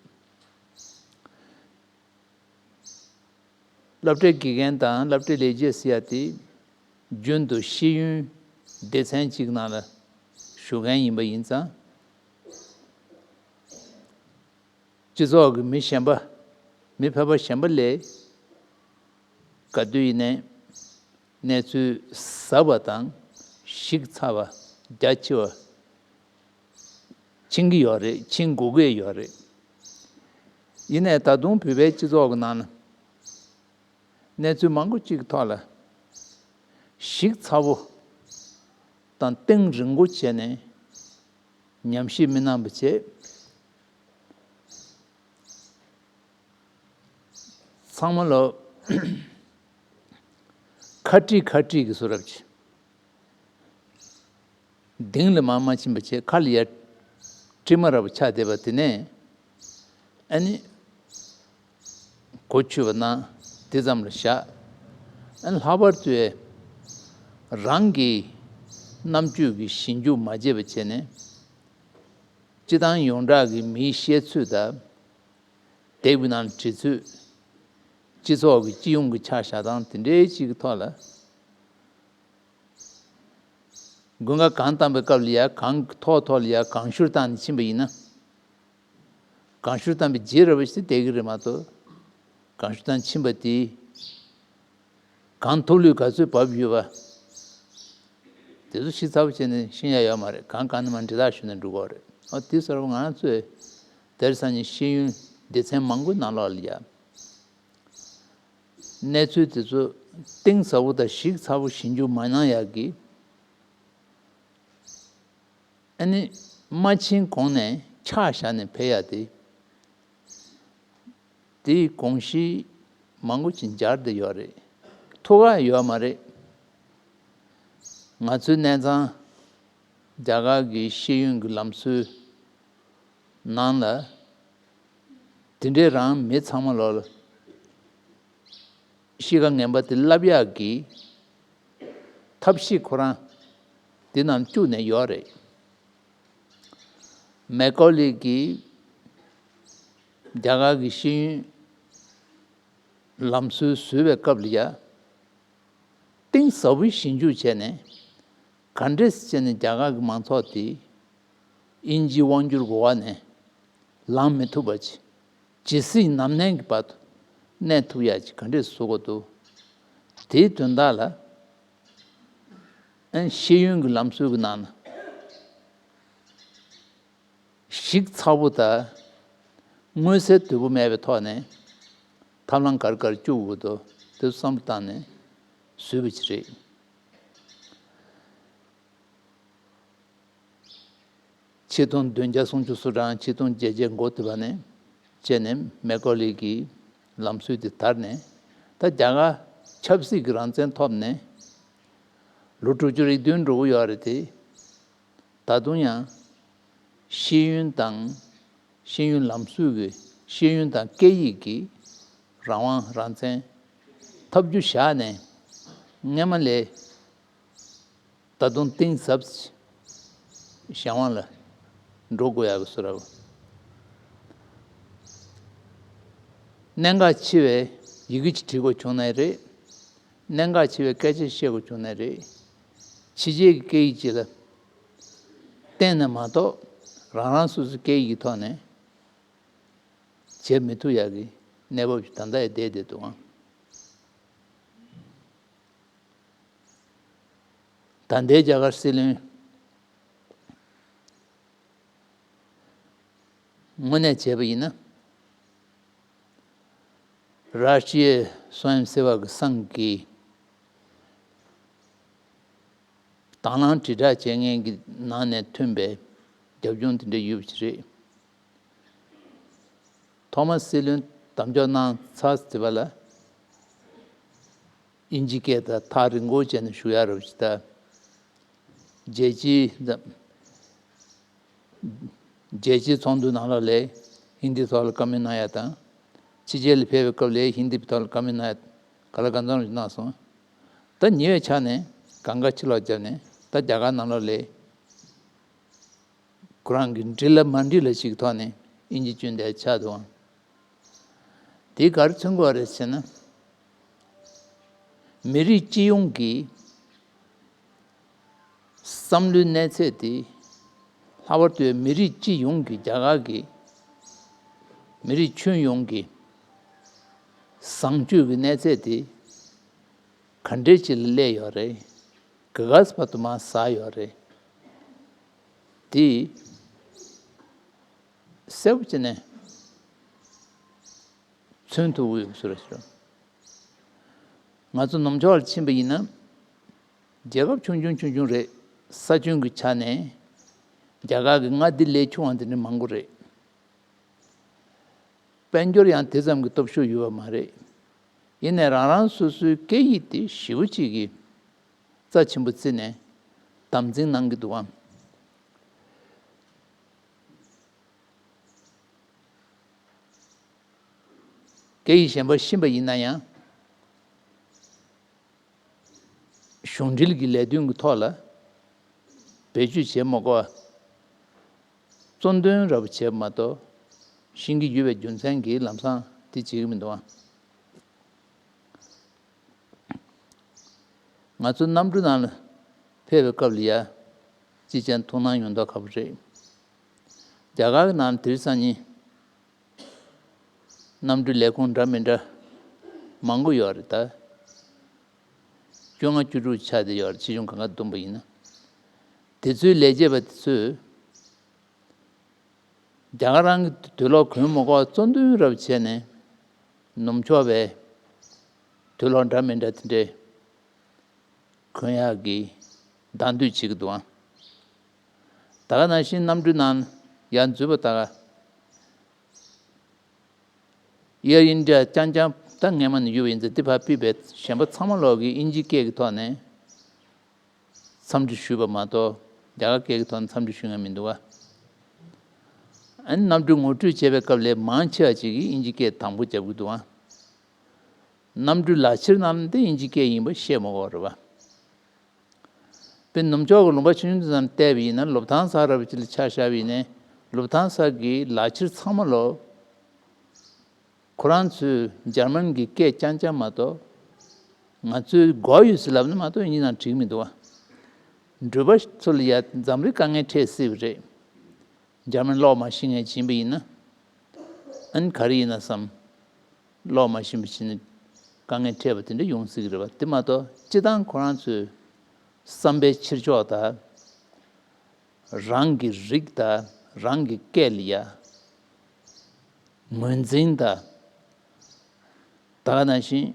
སློབ་གྲྭའི་དགེ་རྒན་དང་སློབ་གྲྭའི་ལས་བྱེད་ཟེར་ཡ་དེ་རྒྱུན་དུ་ཤེས་ཡོན་སྡེ་ཚན་གཅིག་ནང་ལ་ཞུགས་མཁན་ཡིན་པ་ཡིན་ཙང་། སྤྱི་ཚོགས་ཀྱི་མི་གཞན་པ། མི་ཕལ་པ་གཞན་པ་ལས་ག་དུས་ཡིན་ནའི་གནས་ཚུལ་ཟབ་པ་དང་ཞིབ་ཚགས་པ་རྒྱ་ཆེ་བ་ཕྱིན་གྱི་ཡོད་རེད། ཕྱིན་དགོས་ཀྱི་ཡོད་རེད། ཡིན་ནའི་ད་དུང་བོད་པའི་སྤྱི་ཚོགས་ཀྱི་ནང་ན་གནས་ཚུལ་མང་པོ་ཅིག་གི་ཐོག་ལ་ཞིབ་ཚགས་པོ་དང་གཏིང་རིང་པོ་བྱས་ནས་ཉམས་ཞིབ་མི་གནང་བ་བྱས། ཚང་མ་ལོ་ཁ་དཀྲིས་ཁ་དཀྲིས་ཀྱི་བཟོ་འདྲ་ཅིག་གདིང་ལ་མར་མ་ཕྱིན་པ་བྱས། ཁ་ལ་ཡ་དཀྲིས་མ་འདྲ་པོ་ཆགས་བསྡད་པ་དེ་ནས། ཨ་ནི་གོ་ཆོད་པ་གནང་། དེ་ཙམ་ལ་བཞག་ཨ་ནི་ལྷག་པར་དུ་རང་གི་རྣམ་དཔྱོད་ཀྱི་ཞིབ་འཇུག་མ་བྱས་པ་བྱས་ནས། སྤྱི་བཏང་ཡོངས་གྲགས་ཀྱི་མིའི་བཤད་ཚུལ་དང་། དེབ་ཀྱི་ནང་བྲིས་ཚུལ། སྤྱི་ཚོགས་ཀྱི་སྤྱི་ཡོངས་ཀྱི་ཆ་བཞག་སྟངས་དེ་འདྲའི་ཅིག་གི་ཐོག་ལ། དགུན་ཁ་གངས་བཏང་པའི་སྐབས་ལ་ཡ། གངས་ཀྱི་ཐོག་ཐོག་ལ་ཡ་གངས་ཤུར་བཏང་ནས་ཕྱིན་པ་ཡིན་ན། གངས་ཤུར་བཏང་པའི་རྗེས་ར་བ་ཞིག་བསྡད་ཀྱི་རེད་མ་གཏོགས། གངས་ཤུར་བཏང་ཕྱིན་པ་དེ་གངས་ཐུག་ལུད་ག་ཚོད་བབས་ཡོད་པ། དེ་ཚོ་ཞིབ་ཚགས་པོ་བྱས་ནས་ཤེས་ཡ་ཡོད་མ་རེད། གང་གང་ནས་མར་འདྲི་རྟོག་ཞུས་ནས་འགྲོ་གི་རེད། ཨ་དེ་ཚོ་ང་རང་ཚོས་དེང་སང་ཉིན་ཤེས་ཡོན་སྡེ་ཚན་མང་པོའི་ནང་ལོགས་ལ་ཡ། གནས་ཚུལ་དེ་ཚོ་གཏིང་ཟབ་པོ་དང་ཞིབ་ཚགས་པོ་ཞིབ་འཇུག་མ་གནང་ཡག་གི། ཨ་ནི་མ་ཕྱིན་གོང་ནས་ཆ་བཞག་ནས་ཕེབས་ཡ་དེ། དེའི་དགོངས་གཞི་མང་པོ་ཅིག་འབྱར་བསྡད་ཡོད་རེད། ཐུག་ཡ་ཡོད་མ་རེད། ང་ཚོའི་གནས་ཚང་རྒྱ་གར་གྱི་ཤེས་ཡོན་གྱི་ལམ་སྲོལ་ནང་ལ། དེ་འདྲའི་རང་མི་ཚང་མ་ལོ་ལ་གཤིས་ཀ་ངན་པ་དེ་བསླབ་ཡག་གི་ཐབས་ཤེས་ཁོ་རང་དེ་ནང་བཅུག་ནས་ཡོད་རེད། མེ་ཀོ་ལི་གིས་རྒྱ་གར་གྱི་ཤེས་ཡོན་ལམ་སྲོལ་བཟོས་པའི་སྐབས་ལ་ཡ། གཏིང་ཟབ་པོའི་ཞིབ་འཇུག་བྱས་ནས། ག་འདྲས་བྱས་ནས་རྒྱ་གར་གྱི་མང་ཚོགས་དེ་དབྱིན་ཇིའི་དབང་སྒྱུར་གྱི་འོག་ནས་ལངས་མི་ཐུབ་པ་ཅིག་ ཇི་སྲིད་ནམ་གནས་ཀྱི་བར་དུ་གནས་ཐུབ་ཡག་ཅིག་ག་འདྲས་བཟོ་དགོས་འདུག་དེའི་དོན་དག་ལ་ཨ་ཤེས་ཡོན་གྱི་ལམ་སྲོལ་གྱི་ནང་ན་ཞིབ་ཚགས་པོ་དང་མངོན་གསལ་དོད་པོ་མེད་པའི་ཐོག་ནས་ཐབས་ལམ་ག་རེ་ག་རེ་བཅུག་དགོས་འདུག་དེ་བསམ་བློ་བཏང་ནས་བཟོས་པ་ཅིག་རེད། ཆིག་སྟོང་བདུན་བརྒྱ་སུམ་ཅུ་སོ་གྲངས་ཆིག་སྟོང་བརྒྱད་བརྒྱ་འགོ་དེ་བ་ནས་བྱས་ནས་མེ་ཀོ་ལི་གི་ལམ་སྲོལ་དེ་དར་ནས། ད་རྒྱ་གར་ཆབ་སྲིད་ཀྱི་རང་བཙན་ཐོབ་ནས་ལོ་དྲུག་ཅུ་རེ་བདུན་འགྲོ་གི་ཡོད་རེད་དེ། ད་དུང་ཡང་ཤེས་ཡོན་དང་ཤེས་ཡོན་ལམ་སྲོལ་གྱི་ཤེས་ཡོན་དང་སྐད་ཡིག་གི་རང་དབང་རང་བཙན་ཐོབ་རྒྱུ་བཞག་ནས་སྔས་མ་ལས་ད་དུང་གཏིང་ཟབ་གཞན་དབང་ལ་འགྲོ་དགོས་ཡག་གི་བཟོ་འདྲ་བོ། གནད་འགག་ཆེ་བའི་ཡི་གེ་ཅིག་བྲིས་དགོས་བྱུང་ནའི་རེད། གནད་འགག་ཆེ་བའི་སྐད་ཆ་བཤད་དགོས་བྱུང་ནའི་རེད། ཕྱི་རྒྱལ་གྱི་སྐད་ཡིག་ཅིག་ལ་བརྟེན་ནས་མ་གཏོགས་རང་རང་སོ་སོའི་སྐད་ཡིག་གི་ཐོག་ནས་བྱེད་མི་ཐུབ་ཡག་གི་གནས་བབ་ཅིག་ད་ལྟ་ཡང་བསྡད་བསྡད་འདུག་ཨང་། ད་ལྟའི་རྒྱ་གར་སྲིད་བློན་དངོས་གནས་བྱས་པ་ཡིན་ན། ར་ཤི་ཡའི་སོ་ཡམ་སེ་བ་གི་སང་གི་དང་བླངས་དྲིལ་བསྒྲགས་བྱེད་མཁན་གྱི་ནང་ནས་ཐོན་པའི་རྒྱབ་ལྗོངས་དེ་འདྲ་ཡོད་པ་ཞིག་རེད། ཐོག་མར་སྲིད་བློན་དམ་འཇོག་གནང་ཚར་ཟིན་པ་ལ། དབྱིན་ཇི་སྐད་དང་ཐག་རིང་པོ་བྱས་ནས་ཞུ་ཡ་རབ་ཅིག་དང་། རྒྱལ་སྤྱིའི་རྒྱལ་སྤྱིའི་ཚོགས་འདུ་ནང་ལོགས་ལ་ཧིན་དི་ཐོག་ལ་བཀའ་མོལ་གནང་ཡ་དང་། ཕྱི་རྒྱལ་ལ་ཕེབས་པའི་སྐབས་ལ་ཧིན་དི་ཐོག་ལ་བཀའ་མོལ་གནང་ཡ་ག་ལ་གང་འཚམ་ཞིག་གནང་སོང་། ད་ཉེ་བའི་ཆ་ནས་གང་ག་ཕྱི་ལོགས་བརྒྱབ་ནས་ད་རྒྱ་གར་ནང་ལོགས་ལ། ཁོ་རང་གི་འགྲིག་ལ་མ་འགྲིག་ལ་ཞིག་ཐོག་ནས་དབྱིན་ཇི་སྐྱོན་བརྡ་ཆགས་འདུག་ཨང་། དེ་ག་རེ་མཚོན་གྱི་ཡོད་རེད་ཟེར་ན། མི་རིགས་སྤྱི་ཡོངས་ཀྱི་བསམ་བློའི་གནས་ཚད་དེ། ལྷག་པར་དུ་མི་རིགས་སྤྱི་ཡོངས་ཀྱི་རྒྱ་གར་གྱི་མི་རིགས་ཁྱོན་ཡོངས་ཀྱི་བཟང་སྤྱོད་ཀྱི་གནས་ཚད་དེ་ག་འདྲས་ཅིག་ལ་སླེབས་ཡོད་རེད། ག་ག་ས་བར་དུ་མར་ཟག་ཡོད་རེད། དེ་གསལ་པོ་བྱས་ནས་མཚོན་ཐུབ་ཀྱི་ཡོད་ཟེར་ཞུ། ང་ཚོ་ནུབ་ཕྱོགས་ལ་ཕྱིན་པ་ཡིན་ན། རྒྱལ་ཁབ་ཆུང་ཆུང་ཆུང་ཆུང་རེད། ས་ཁྱོན་གྱི་ཆ་ནས་རྒྱ་གར་གྱི་མངའ་སྡེ་ལས་ཆུང་བ་དེ་འདྲ་མང་པོ་རེད། དཔལ་འབྱོར་ཡང་དེ་ཙམ་གྱི་སྟོབས་ཤུགས་ཡོད་པ་མ་རེད། ཡིན་ནའི་རང་རང་སོ་སོའི་སྐད་ཡིག་དེ་ཞེ་པོ་ཅིག་གི་རྩ་ཆེན་པོ་བརྩིས་ནས་དམ་འཛིན་གནང་གི་འདུག་ཨང་། སྐད་ཡིག་གཞན་པ་ཤེས་པ་ཡིན་ན་ཡང་། གཞུང་འབྲེལ་གྱི་ལས་དོན་གྱི་ཐོག་ལ་བེད་སྤྱོད་བྱེད་མ་དགོས་པ། གཙོ་འདོན་རབ་བྱེད་མ་གཏོགས་ཤེས་ཀྱི་ཡོད་པའི་རྒྱུ་མཚན་གྱིས་ལམ་སང་དེ་བྱེད་ཀྱི་མི་འདུག་ཨང་། ང་ཚོ་གནམ་གྲུ་ནང་ལ་ཕེབས་པའི་སྐབས་ལ་ཡ་ཅི་བྱས་ཐུགས་སྣང་ཡོང་མདོག་ཁ་པོ་རེད། རྒྱ་གར་གྱི་ནང་ལ་དེ་རིང་སང་ཉིན། གནམ་གྲུའི་ལས་ཁུངས་འདྲ་མི་འདྲ་མང་པོ་ཡོད་རེད་ད། བཅོ་ལྔ་བཅུ་དྲུག་ཆགས་བསྡད་ཡོད་རེད། ཆེ་ཆུང་གང་ག་བསྡོམས་པ་ཡིན་ན། དེ་ཚོའི་ལས་བྱེད་པ་དེ་ཚོས་རྒྱ་གར་རང་གི་དུག་ལོག་གོན་མ་དགོས་པར་གཙོ་འདོན་རབ་བྱས་ནས་ནུབ་ཕྱོགས་པའི་དུག་ལོག་འདྲ་མི་འདྲ་དེ་འདྲས་གོན་ཡག་གི་གདན་འདྲེན་བྱེད་ཀྱི་འདུག་ཨང་། ད་ག་ནང་བཞིན་གནམ་གྲུའི་ནང་ཡར་འཛུལ་བ་ད་ག Air India རྐྱང་རྐྱང་ད་སྔས་མ་ནས་ཡོད་པ་ཡིན་ཙང་དེ་ཕར་ཕུད་པའི་གཞན་པ་ཚང་མ་ལོག་གིས་དབྱིན་ཇི་སྐད་ཀྱི་ཐོག་ནས་འཚམས་འདྲི་ཞུས་པ་མ་གཏོགས་རྒྱ་གར་སྐད་ཀྱི་ཐོག་ནས་འཚམས་འདྲི་ཞུ་མཁན་མི་འདུག་ག་ཨ་ནི་གནམ་གྲུ་ངོ་སྤྲོད་བྱེད་པའི་སྐབས་ལ་མང་ཆེ་བ་ཅིག་གིས་དབྱིན་ཇི་སྐད་དང་པོ་རྒྱབ་ཀྱི་འདུག་ག་གནམ་གྲུའི་ལག་ཁྱེར་ནང་ལ་འདི་དབྱིན་ཇི་སྐད་ཡིན་པ་ཤེས་མ་དགོས་རེད་པ། དཔེར་ནུབ་ཕྱོགས་ཀྱི་ལུང་པ་ཆུང་ཆུང་དེ་ཚོ་ནང་བལྟས་པ་ཡིན་ན། ལུབ་ཐང་ས་རབ་ཅིག་ལ་ཆ་བཞག་པ་ཡིན་ནའི་ལུབ་ཐང་ས་གི་ལག་ཁྱེར་ཚང་མ་ལོ། ཁོ་རང་ཚོས་འཇར་མན་གྱི་སྐད་རྐྱང་རྐྱང་མ་གཏོགས། ང་ཚོས་དགོས་ཡོད་ཟེར་ལབ་ན་མ་གཏོགས་དབྱིན་ཇི་ནང་བྲིས་མི་འདུག་ག་འགྲུལ་པ་ཚོ་ལ་ཡ་འཛམ་རིག་དཀའ་ངལ་འཕྲད་སྲིད་པ་རེད། འཇར་མན་ཀློག་མ་ཤེས་མཁན་ཡིན་པ་ཡིན་ན། ཨ་ནི་ག་རེ་ཡིན་ན་བསམ། ཀློག་མ་ཤེས་པ་བྱས་ནས་དཀའ་ངལ་འཕྲད་པ་དེ་འདྲ་ཡོང་སྲིད་ཀྱི་རེད་པ། དེ་མ་གཏོགས་སྤྱིར་བཏང་ཁོ་རང་ཚོའི་བསམ་པའི་ཕྱིར་ཕྱོགས་དང་། རང་གི་རིགས་དང་རང་གི་སྐད་ལ་ཡ་ངོས་འཛིན་དང་། ད་ག་ནང་བཞིན་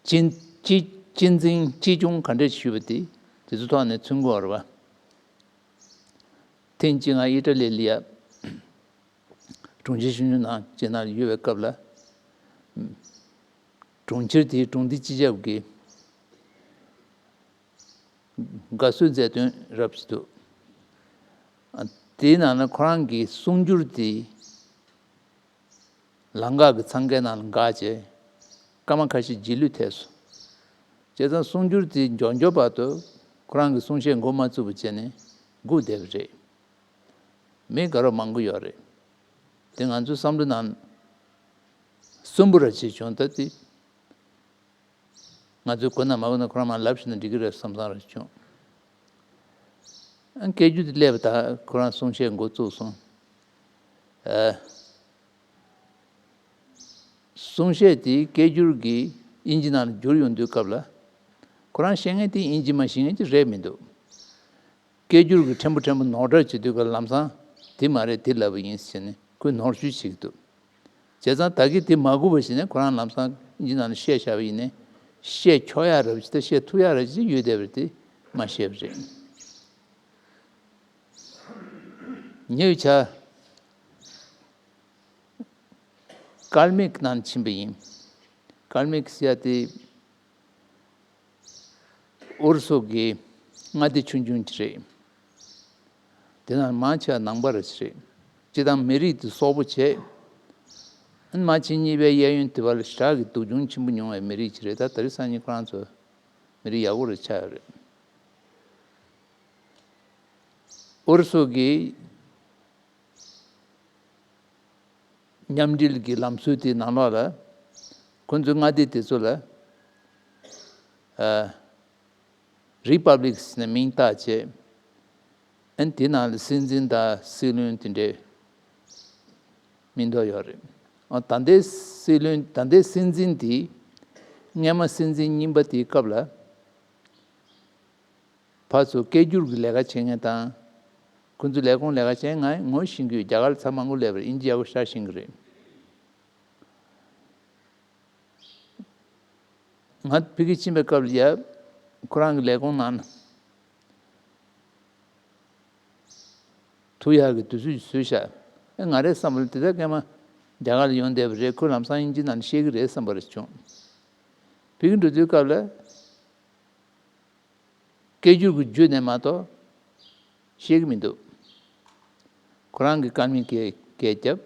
གཅེས་གཅེས་གཅེས་འཛིན་གཅེས་སྐྱོང་ག་འདྲས་ཞུས་པ་དེ་དེ་ཚོ་ཐོག་ནས་མཚོན་གྱི་ཡོད་རེད་པ། ཐེངས་གཅིག་ང་ཨི་ཊ་ལི་ལ་ཡ་དྲུང་ཆེ་ཆུང་ཆུང་ནང་ཅིག་ནང་ཡོད་པའི་སྐབས་ལ། དྲུང་ཆེ་དེའི་དྲུང་སྡེ་སྤྱི་ཁྱབ་ཀྱིས་དགའ་བསུའི་མཛད་དོན་རབ་ཞིག་འདུག། དེའི་ནང་ན་ཁོ་རང་གི་གསུང་སྒྱུར་དེ་ལམ་འགག་གི་འཚང་ཁའི་ནང་ལ་འགག་བྱས། སྐར་མ་ཁ་ཤས་རྗེས་ལུས་ཐེབས་སོང་། བྱས་ཙང་གསུང་སྒྱུར་དེ་མགྱོགས་མགྱོགས་བར་དུ་ཁོ་རང་གི་གསུང་བཤད་འགོ་མ་བཙུགས་པ་བྱས་ནས་སྒུག་བསྡད་པ་རེད། མི་དགའ་རབ་མང་པོ་ཡོད་རེད། དེ་ང་ཚོའི་བསམ་བློ་ནང་སུན་པོ་ར་ཅིག་བྱུང་། ད་དེ་ང་ཚོས་དགོས་ན་མ་དགོས་ན་ཁོ་རང་མར་ལབ་ཤེས་ན་འགྲིག་གི་རེད་བསམ་བསམ་ར་བྱུང་། ཨ་སྐད་སྒྱུར་དེ་སླེབས་པ་དང་ཁོ་རང་གསུང་བཤད་འགོ་བཙུགས་སོང་། ཨ། གསུང་བཤད་དེ་སྐད་སྒྱུར་གྱིས་དབྱིན་ཇི་ནང་ལ་བསྒྱུར་ཡོང་དུས་སྐབས་ལ། ཁོ་རང་བཤད་མཁན་དེ་དབྱིན་ཇི་མ་ཤེས་མཁན་ཅིག་རེད་མི་འདུག། སྐད་སྒྱུར་གྱིས་ཕྲན་བུ་ཕྲན་བུ་ནོར་འཁྲུལ་བྱེད་དུས་སྐབས་ལམ་སང་དེ་མ་རེད་དེ་ལབ་པ་ཡིན་ཟེར་ནས་ཁོས་ནོར་འཁྲུལ་བྱེད་ཀྱི་འདུག། བྱས་ཙང་ད་གིན་དེ་མ་སྒུག་པ་བྱས་ནས་ཁོ་རང་ལམ་སང་དབྱིན་ཇི་ནང་ལ་བཤད་བཞག་པ་ཡིན་ནའི། བཤད་ཆོག་ཡག་རབ་ཅིག་དང་བཤད་ཐུབ་ཡག་རབ་ཅིག་ཡོད་བསྡད་པ་དེ་མ་བཤད་པ་རེད། ཉེ་བའི་ཆར་ཀལ་མིག་ནང་ཕྱིན་པ་ཡིན། ཀལ་མིག་ཟེར་ཡ་དེ་ཨུ་རུ་སུ་གི་མངའ་སྡེ་ཆུང་ཆུང་ཅིག་རེད། དེ་ནང་མང་ཆེ་བ་ནང་པ་ར་ཅིག་རེད། སྤྱིར་བཏང་མི་རིགས་དེ་སོག་པོ་བྱས། ཨ་ནི་མ་ཕྱི་གཉིས་པའི་གཡས་གཡོན་དེ་བར་ཞག་གི་སྡུག་སྦྱོང་ཆེན་པོ་མྱོང་བའི་མི་རིགས་ཅིག་རེད། ད་དེ་རིང་སང་ཉིན་ཁོ་རང་ཚོ་མི་རིགས་ཡག་པོ་རེ་ཆགས་ཡོད་རེད། ཨུ་རུ་སུ་གི་མཉམ་འབྲེལ་གྱི་ལམ་སྲོལ་དེའི་ནང་ལོགས་ལ། ཁོ་ཚོའི་མངའ་སྡེ་དེ་ཚོ་ལ། ཨ། རི་པབ་ལིག་ཟེར་ནས་མིང་བཏགས་བྱས། ཨ་ནི་དེ་ནང་ལ་སྲིད་འཛིན་དང་སྲིད་བློན་དེ་འདྲའི་མིང་ཐོ་ཡོད་རེད། ཨ། ད་ལྟའི་སྲིད་བློན། ད་ལྟའི་སྲིད་འཛིན་དེ་སྔས་མ་སྲིད་འཛིན་རྙིང་པ་དེའི་སྐབས་ལ། ཕར་ཚུར་སྐད་སྒྱུར་གྱི་ལས་ཀ་བྱེད་མཁན་དང་། ཁོ་ཚོའི་ལས་ཁུངས་ལས་ཀ་བྱེད་མཁན་ངོ་ཤེས་ཀྱི་ཡོད། རྒྱ་གར་ལ་ཚར་མང་པོ་སླེབས་པ་རེད། དབྱིན་ཇི་ཡག་པོ་ཤར་ཤེས་ཀྱི་རེད། ང་ཕ་གིར་ཕྱིན་པའི་སྐབས་ལ་ཡ། ཁོ་རང་གི་ལས་ཁུངས་ནང་ཐུག་ཡག་གི་དུས་ཚོད་བཟོས་བཞག། ཨེ། ང་རའི་བསམ་པ་ལ་དེ་ལྟར་སྐར་མ་རྒྱ་གར་ལ་ཡོང་བསྡད་པ་རེད། ཁོས་ལམ་སང་དབྱིན་ཇི་ནང་བཤད་ཀྱི་རེད་བསམ་པ་རེ་བྱུང་། ཕ་གིར་འགྲོ་དུས་སྐབས་ལ། སྐད་སྒྱུར་གྱི་བརྒྱུད་ནས་མ་གཏོགས་ཤེས་ཀྱི་མི་འདུག། ཁོ་རང་གིས་ཀལ་མིག་གིས་སྐད་བརྒྱབ།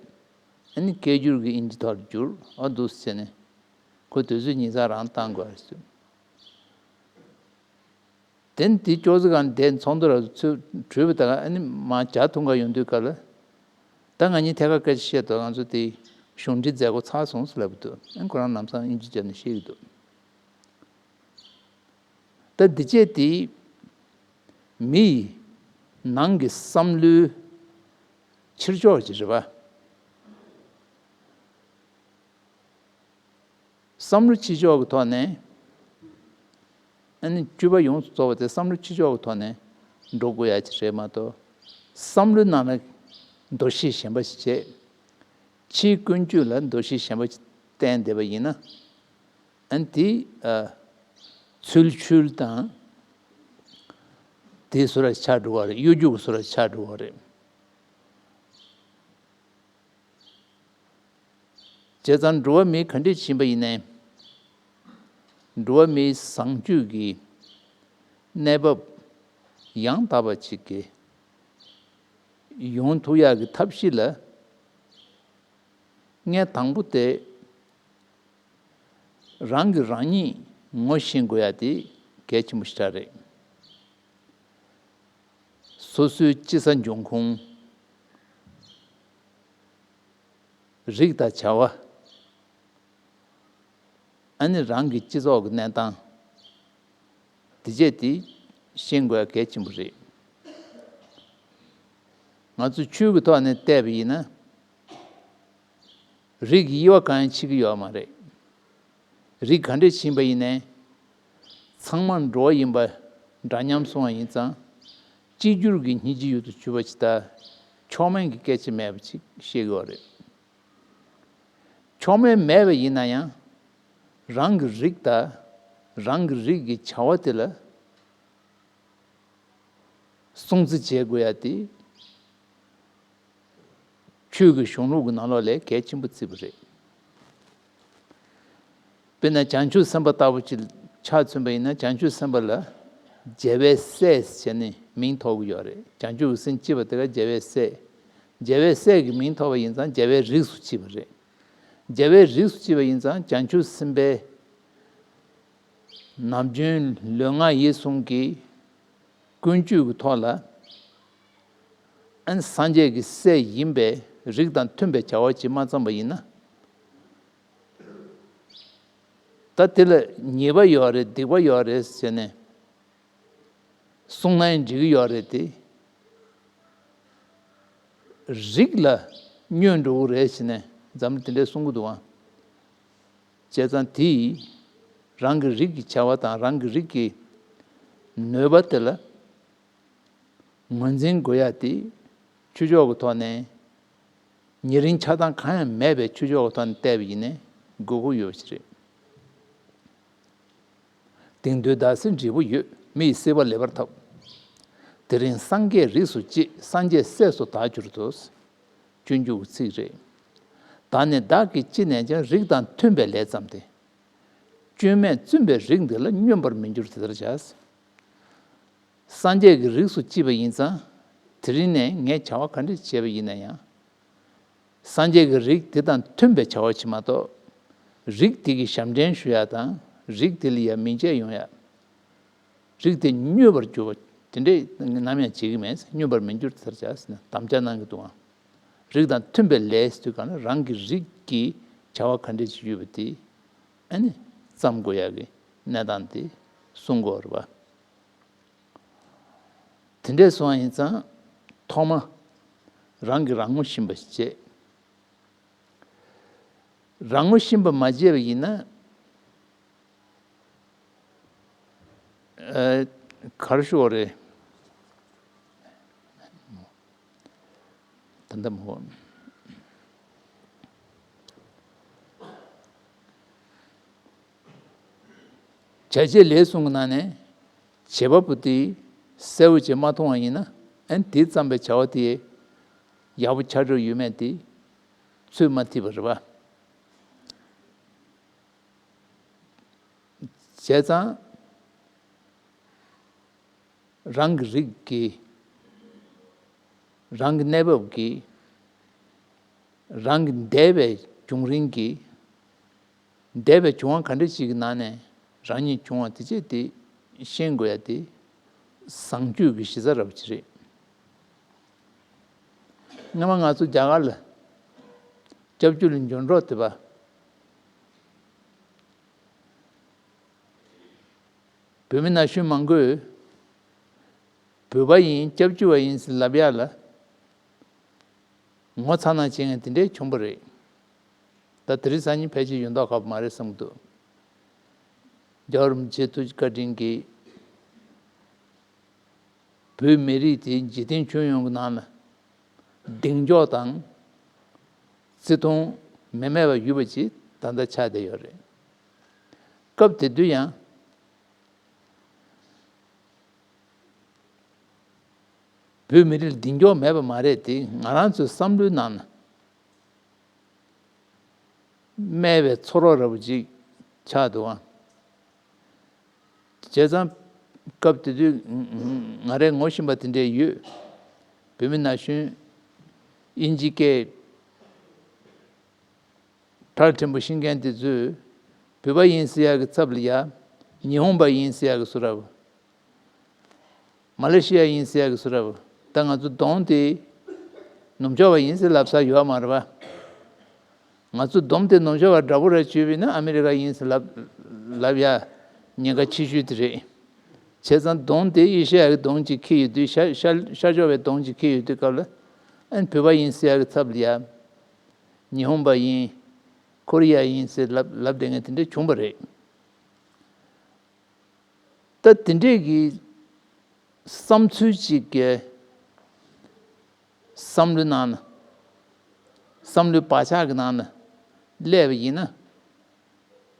ཨ་ནི་སྐད་སྒྱུར་གྱིས་དབྱིན་ཇི་ཐོག་ལ་བསྒྱུར། ཨ། འདུག་སེ་བྱས་ནས་ཁོ་དུས་ཚོད་ཉིན་གྲངས་རང་བཏང་དགོས་རེད་ཟེར། དེ་ནས་དེ་ཅོག་ཙེ་སྒང་བསྡད་ཚོགས་འདུ་ར་ཚུར་གྲོལ་བ་དང་། ཨ་ནི་མར་ཇ་འཐུང་ག་ཡོང་དུས་སྐབས་ལ། ད་ང་གཉིས་ཐད་ཀར་སྐད་ཆ་བཤད་དོ། ང་ཚོ་དེ་གཞུང་འབྲེལ་མཛད་སྒོ་ཚར་སོང་ཟེར་ལབ་འདུག། ཨ། ཁོ་རང་ལམ་སང་དབྱིན་ཇི་བརྒྱབ་ནས་བཤད་ཀྱི་འདུག། ད་འདི་བྱས་དེ་མིའི་ནང་གི་བསམ་བློའི་ཕྱིར་ཕྱོགས་ཅིག་རེད་པ། བསམ་བློ་ཕྱིར་ཕྱོགས་ཀྱི་ཐོག་ནས། ཨ་ནི་སྤྱོད་པ་ཡོངས་སུ་རྫོགས་པ་དེ་བསམ་བློ་ཕྱིར་ཕྱོགས་ཀྱི་ཐོག་ནས་འགྲོ་དགོས་ཡ་ཅིག་རེད་མ་གཏོགས། བསམ་བློའི་ནང་ལ་འདུ་ཤེས་གཞན་པ་ཞིག་བྱས། ཕྱིའི་ཀུན་སྤྱོད་ལ་འདུ་ཤེས་གཞན་པ་ཞིག་བསྟན་བསྡད་པ་ཡིན་ན། ཨ་ནི་དེ། ཨ། ཚུལ་འཆོས་དང་། དེ་བཟོ་འདྲ་ཆགས་འགྲོ་བ་རེད། གཡོ་སྒྱུ་གི་བཟོ་འདྲ་ཆགས་འགྲོ་བ་རེད། བྱས་ཙང་འགྲོ་བ་མི་ག་འདྲས་ཕྱིན་པ་ཡིན་ནའི། འགྲོ་བ་མིའི་བཟང་སྤྱོད་ཀྱི་གནས་བབ་ཡང་དག་པ་ཅིག་གི་ཡོང་ཐུབ་ཡག་གི་ཐབས་ཤེས་ལ། ངས་དང་པོ་དེ་རང་གིས་རང་ཉིད་ངོ་ཤེས་དགོས་ཡ་དེ་གལ་ཆེན་པོ་ཞེ་དྲག་རེད། སོ་སོའི་སྐྱེས་ས་འབྱུང་ཁུངས། རིགས་དང་བྱ་བ། ཨ་ནི་རང་གི་སྤྱི་ཚོགས་ཀྱི་གནས་སྟངས། དེ་བྱས་དེ་ཤེས་དགོས་གལ་ཆེན་པོ་རེད། ང་ཚོ་ཆོས་ཀྱི་ཐོག་ནས་བལྟས་པ་ཡིན་ན། རིགས་ཀྱི་དབྱེ་བ་གང་ཡང་ཕྱེ་གི་ཡོད་མ་རེད། རིགས་ག་འདྲས་ཕྱིན་པ་ཡིན་ནའི། ཚང་མ་འགྲོ་བ་ཡིན་པ་འདྲ་མཉམ་སོང་བ་ཡིན་ཙང་། གཅིག་གྱུར་གྱི་སྙིང་རྗེ་ཡུལ་དུ་གྱུར་པ་ཅིག་དང་། མཆོག་དམན་གྱི་སྐད་ཆ་མེད་པ་ཅིག་བཤད་ཀྱི་ཡོད་རེད། མཆོག་དམན་མེད་པ་ཡིན་ན་ཡང་། རང་གི་རིགས་དང་། རང་གི་རིགས་ཀྱི་བྱ་བ་དེ་ལ་སྲུང་བརྩི་བྱེད་དགོས་ཡ་དེ། ཆོས་ཀྱི་གཞུང་ལུགས་ཀྱི་ནང་ལོགས་ལས་གལ་ཆེན་པོ་བརྩི་བ་རེད། དཔེར་ན་བྱང་ཆུབ་སེམས་དཔའ་ལྟ་བུ་ཅིག་ཆ་མཚོན་པ་ཡིན་ན། བྱང་ཆུབ་སེམས་དཔའ་ལ་རྒྱལ་བའི་སྲས་ཟེར་ནས་མིང་ཐོགས་ཀྱི་ཡོད་རེད། བྱང་ཆུབ་ཀྱི་སེམས་སྐྱེས་པ་དེ་ག་རྒྱལ་བའི་སྲས། རྒྱལ་བའི་སྲས་ཀྱི་མིང་ཐོགས་པ་ཡིན་ཙང་རྒྱལ་བའི་རིགས་སུ་སྐྱེས་པ་རེད། རྒྱལ་བའི་རིགས་སུ་སྐྱེས་པ་ཡིན་ཙང་། བྱང་ཆུབ་སེམས་དཔའི་ནམ་རྒྱུན་ལུས་ངག་ཡིད་གསུམ་གྱི་ཀུན་སྤྱོད་ཀྱི་ཐོག་ལ། ཨན་སངས་རྒྱས་ཀྱི་སྲས་ཡིན་པའི་རིགས་དང་མཐུན་པའི་བྱ་བ་ཅིག་མ་བརྩམས་པ་ཡིན་ན། ད་དེ་ལ་ཉེས་པ་ཡོད་རེད། སྡིག་པ་ཡོད་རེད་ཟེར་ནས་གསུངས་ན་ཡང་འགྲིག་གི་ཡོད་རེད་དེ། རིགས་ལ་གནོད་འགྲོ་གི་རེད་ཟེར་ནས་འཛམ་གླིང་དེ་འདྲས་གསུང་གི་འདུག་ཨང་། བྱས་ཙང་དེས་རང་གི་རིགས་ཀྱི་བྱ་བ་དང་རང་གི་རིགས་ཀྱི་ནུས་པ་དེ་ལ་ངོས་འཛིན་དགོས་ཡ་དེ། ཆོས་ཕྱོགས་ཀྱི་ཐོག་ནས་ཉེ་རིང་ཆགས་སྡང་གང་ཡང་མེད་པའི་ཆོས་ཕྱོགས་ཀྱི་ཐོག་ནས་བལྟས་པ་ཡིན་ནའི་དགོས་མཁོ་ཡོད་པ་ཞིག་རེད། དེང་དུས་བདག་སྲིད་འབྲས་བུ་ཡོད། མི་ཡི་སྲིད་པ་ལེགས་པར་ཐོབ། དེ་རིང་སངས་རྒྱས་རིགས་སུ་སྐྱེས། སངས་རྒྱས་སྲས་སུ་བདག་གྱུར་ཏོ། སྤྱོད་འཇུག་གི་ཚིག་རེད། བདག་ནི་བདག་གིས་ཅི་ནས་ཀྱང་། རིགས་དང་མཐུན་པའི་ལས་བརྩམས་ཏེ། སྐྱོན་མེད་བཙུན་པའི་རིགས་འདི་ལ། སྨྱོན་པར་མི་འགྱུར་དེ་ལྟར་བྱ། སངས་རྒྱས་ཀྱི་རིགས་སུ་སྐྱེས་པ་ཡིན་ཙང་། དེ་རིང་ནས་ངས་བྱ་བ་ག་འདྲ་བྱས་པ་ཡིན་ན་ཡང་། སངས་རྒྱས་ཀྱི་རིགས་དེ་དང་མཐུན་པའི་བྱ་བ་བྱེད་མ་གཏོགས། རིགས་དེ་གི་ཞབས་འདྲེན་ཞུ་ཡ་དང་། རིགས་དེ་ལ་ཡ་མིང་ཆད་ཡོང་ཡ། རིགས་དེ་སྨྱོས་པར་འགྱུར་བ་དེ་འདྲས་ནམ་ཡང་བྱེད་ཀྱི་མེད། སྨྱོན་པར་མི་འགྱུར་དེ་ལྟར་བྱ་ཟེར་ནས་དམ་བཅའ་གནང་གི་འདུག་ཨང་། རིགས་དང་མཐུན་པའི་ལས་ཟེར་དུས་གང་ལ་རང་གི་རིགས་ཀྱི་བྱ་བ་ག་འདྲས་ཅིག་ཡོད་པ་དེ་ཨ་ནི་བརྩམ་དགོས་ཡ་གི་གནས་སྟངས་དེ་གསུང་དགོས་རེད་པ། དེ་འདྲས་སོང་བ་ཡིན་ཙང་། ཐོག་མ་རང་གིས་རང་ངོ་ཤེས་པ་ཞིག་བྱེད། རང་ངོ་ཤེས་པ་མ་བྱས་པ་ཡིན་ན། ཨ། ག་རེ་ཞུ་དགོས་རེད། ད་ལྟ་མོ། བྱ་བྱེད་ལས་གསུམ་གྱི་ནང་ནས་བྱེད་པ་པོ་དེ་གསལ་པོ་བྱས་མ་མཐོང་བ་ཡིན་ན། ཨ་ནི་དེས་བརྩམས་པའི་བྱ་བ་དེ་ཡག་པོ་ཆགས་འགྲོ་ཡོད་མེད་དེ་ཚོད་མ་ཐིག་པ་རེད་པ། བྱས་ཙང་། རང་གི་རིགས་ཀྱི། རང་གི་གནས་བབ་ཀྱི། རང་གི་འདས་པའི་བྱུང་རིམ་གྱི། འདས་པའི་བྱུང་བ་ག་འདྲ་ཞིག་གི་ནང་ནས་རང་ཉིད་བྱུང་བ་དེ་བྱས་དེ་ཤེས་དགོས་ཡ་དེ་བཟང་སྤྱོད་ཀྱི་གཞི་རྩ་ར་བ་ཅིག་རེད། སྔོན་མ་ང་ཚོ་རྒྱ་གར་ལ་སྐྱབས་བཅོལ་ལ་འབྱོར་འགྲོ་དུས་པ། བོད་མི་ན་གཞོན་མང་པོས་བོད་པ་ཡིན། སྐྱབས་བཅོལ་བ་ཡིན་ཟེར་ལབ་ཡ་ལ་ངོ་ཚ་ན་བྱེད་མཁན་དེ་འདྲས་བྱུང་བ་རེད། ད་དེ་རིང་སང་ཉིན་ཕལ་ཆེར་ཡོད་མདོག་ཁ་པོ་མ་རེད་བསམ་གྱི་འདུག་རྒྱལ་བ་རིན་པོ་ཆེ་ཐུགས་རྗེ་བཀའ་དྲིན་གྱིས། བོད་མི་རིགས་དེ་འཇིག་རྟེན་ཁྱོན་ཡོངས་ཀྱི་ནང་ལ་གདེང་འཇོག་དང་བརྩི་མཐོང་མི་མེད་པ་ཡོད་པ་ཅིག་ད་ལྟ་ཆགས་བསྡད་ཡོད་རེད། སྐབས་དེ་དུས་ཡང་བོད་མི་རིགས་ལ་གདེང་འཇོག་མེད་པ་མ་རེད་དེ། ང་རང་ཚོའི་བསམ་བློའི་ནང་ན། སྨྲས་པའི་ཚོར་བ་འདྲ་པོ་ཅིག་ཆགས་འདུག་ཨང་། བྱས་ཙང་སྐབས་དེ་དུས་ང་རའི་ངོ་ཤེས་པ་དེ་འདྲས་ཡོད། བོད་མི་ན་གཞོན་དབྱིན་ཇི་སྐད་ཁྲ་ཕྲན་བུ་ཤེས་མཁན་དེ་ཚོས་བོད་པ་ཡིན་ཟེར་ཡག་གི་ཚབ་ལ་ཡ་ཉི་ཧོང་པ་ཡིན་ཟེར་ཡག་གི་བཟོ་འདྲ་པོ། མ་ལེ་ཤི་ཡ་ཡིན་ཟེར་ཡག་གི་བཟོ་འདྲ་པོ། ད་ང་ཚོ་གདོང་དེ་ནུབ་ཕྱོགས་པ་ཡིན་ཟེར་ལབ་ས་ཡོད་མ་རེད་པ། ང་ཚོ་གདོང་དེ་ནུབ་ཕྱོགས་པ་འདྲ་པོ་རེད་བྱས་པ་ཡིན་ན་ཨ་མི་རི་ཀ་ཡིན་ཟེར་ལབ་ལབ་ཡ་ཉེན་ཁ་ཆེ་ཤོས་དེ་རེད། བྱས་ཙང་གདོང་དེ་ཨེ་ཤེ་ཡ་གི་གདོང་ཅིག་འཁྱེར་ཡོད་དུས། ཤར་ཤར་ཤར་ཕྱོགས་པའི་གདོང་ཅིག་འཁྱེར་ཡོད་དུས་སྐབས་ལ་ཨ་ནི་བོད་པ་ཡིན་ཟེར་ཡག་གི་ཚབ་ལ་ཡ། ཉི་ཧོང་པ་ཡིན། ཁོ་རི་ཡ་ཡིན་ཟེར་ལབ་ལབ་བསྡད་མཁན་དེ་འདྲ་བྱུང་བ་རེད། ད་དེ་འདྲས་ཀྱི་བསམ་ཚུལ་ཅིག་གི་བསམ་བློའི་ནང་ན། བསམ་བློའི་བག་ཆགས་ཀྱི་ནང་ན་སླེབས་པ་ཡིན་ན།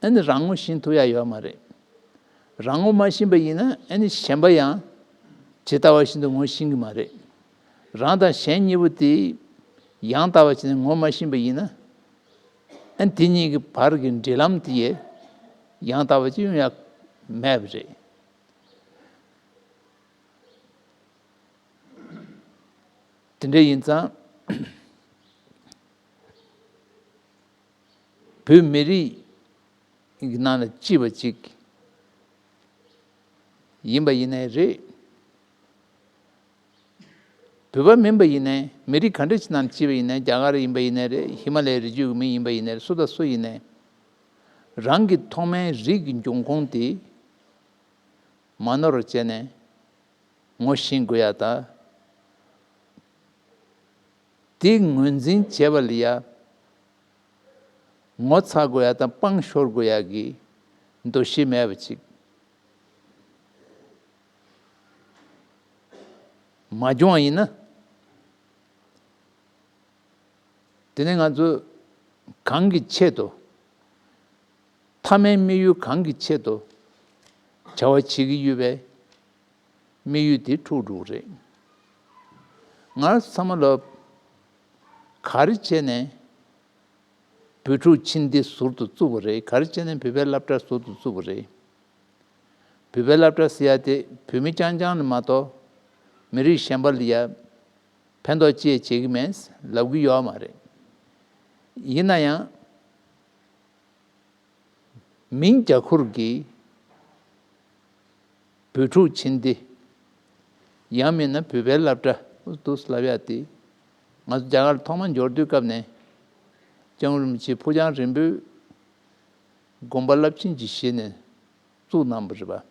ཨ་ནི་རང་ངོ་ཤེས་ཐུབ་ཡ་ཡོད་མ་རེད། རང་ངོ་མ་ཤེས་པ་ཡིན་ན་ཨ་ནི་གཞན་པ་ཡང་ཇི་ལྟ་བ་བཞིན་དུ་ངོ་ཤེས་ཀྱི་མ་རེད། རང་དང་གཞན་གཉིས་པོ་དེ་ཡང་དག་པ་བྱས་ནས་ངོ་མ་ཤེས་པ་ཡིན་ན། ཨ་ནི་དེ་གཉིས་ཀྱི་བར་གྱི་འབྲེལ་ལམ་དེ་ཡང་དག་པ་ཅིག་ཡོང་ཡ་མེད་པ་རེད། དེ་འདྲ་ཡིན་ཙང་། བོད་མི་རིགས་ཀྱི་ནང་ལ་སྐྱིད་པ་ཅིག་ཡིན་པ་ཡིན་ནའི་རེད། བོད་པ་མིན་པ་ཡིན་ནའི་མི་རིགས་ག་འདྲ་ཅིག་ནང་ལ་སྐྱིད་པ་ཡིན་ནའི་རྒྱ་གར་ཡིན་པ་ཡིན་ནའི་རེད། ཧི་མ་ལ་ཡའི་རི་རྒྱུད་ཀྱི་མི་ཡིན་པ་ཡིན་ནའི་རེད། སུ་དང་སུ་ཡིན་ནའི་རང་གི་ཐོག་མའི་རིགས་ཀྱི་འབྱུང་ཁུངས་དེ་མ་ནོར་བར་བྱས་ནས་ངོ་ཤེས་དགོས་ཡ་དང་། དེ་ངོས་འཛིན་བྱེད་པ་ལ་ཡ་ངོ་ཚ་དགོས་ཡ་དང་སྤང་ཤོར་དགོས་ཡ་གི་འདུ་ཤེས་མེད་པ་ཅིག་མ་བྱུང་བ་ཡིན་ན། དེ་ནས་ང་ཚོས་གང་གི་ཆེད་དུ། མཐའ་མའི་དམིགས་ཡུལ་གང་གི་ཆེད་དུ་བྱ་བ་བྱེད་ཀྱི་ཡོད་པའི་དམིགས་ཡུལ་དེ་འཁྲུག་འགྲོ་གི་རེད། ང་ཚང་མ་ལ་ག་རེ་བྱས་ནས་བོད་ཕྲུག་ཆེ་འདི་ཟུར་དུ་བཙུགས་པ་རེད། ག་རེ་བྱས་ནས་བོད་པའི་སློབ་གྲྭ་ཟུར་དུ་བཙུགས་པ་རེད། བོད་པའི་སློབ་གྲྭ་ཟེར་ཡ་དེ་བོད་མི་རྐྱང་རྐྱང་ལ་མ་གཏོགས་མི་རིགས་གཞན་པ་ལ་ཡ་ཕན་ཐོགས་ཅི་ཡང་བྱེད་ཀྱི་མེད་ལབ་ཀྱི་ཡོད་མ་རེད། ཡིན་ན་ཡང་མིང་རྒྱ་ཁུར་གྱིས་བོད་ཕྲུག་ཆེ་འདི། ཡང་མིན་ན་བོད་པའི་སློབ་གྲྭ་འདུག་ལབ་ཡ་དེ། ང་ཚོ་རྒྱ་གར་ལ་ཐོག་མར་འབྱོར་དུས་སྐབས་ནས་སྐྱབས་མགོན་རིན་པོ་ཆེ་ཕུགས་རྒྱང་རིང་པོའི་དགོངས་པ་རླབས་ཆེན་གྱི་གཞི་ནས་བཙུགས་གནང་བ་རེད་པ།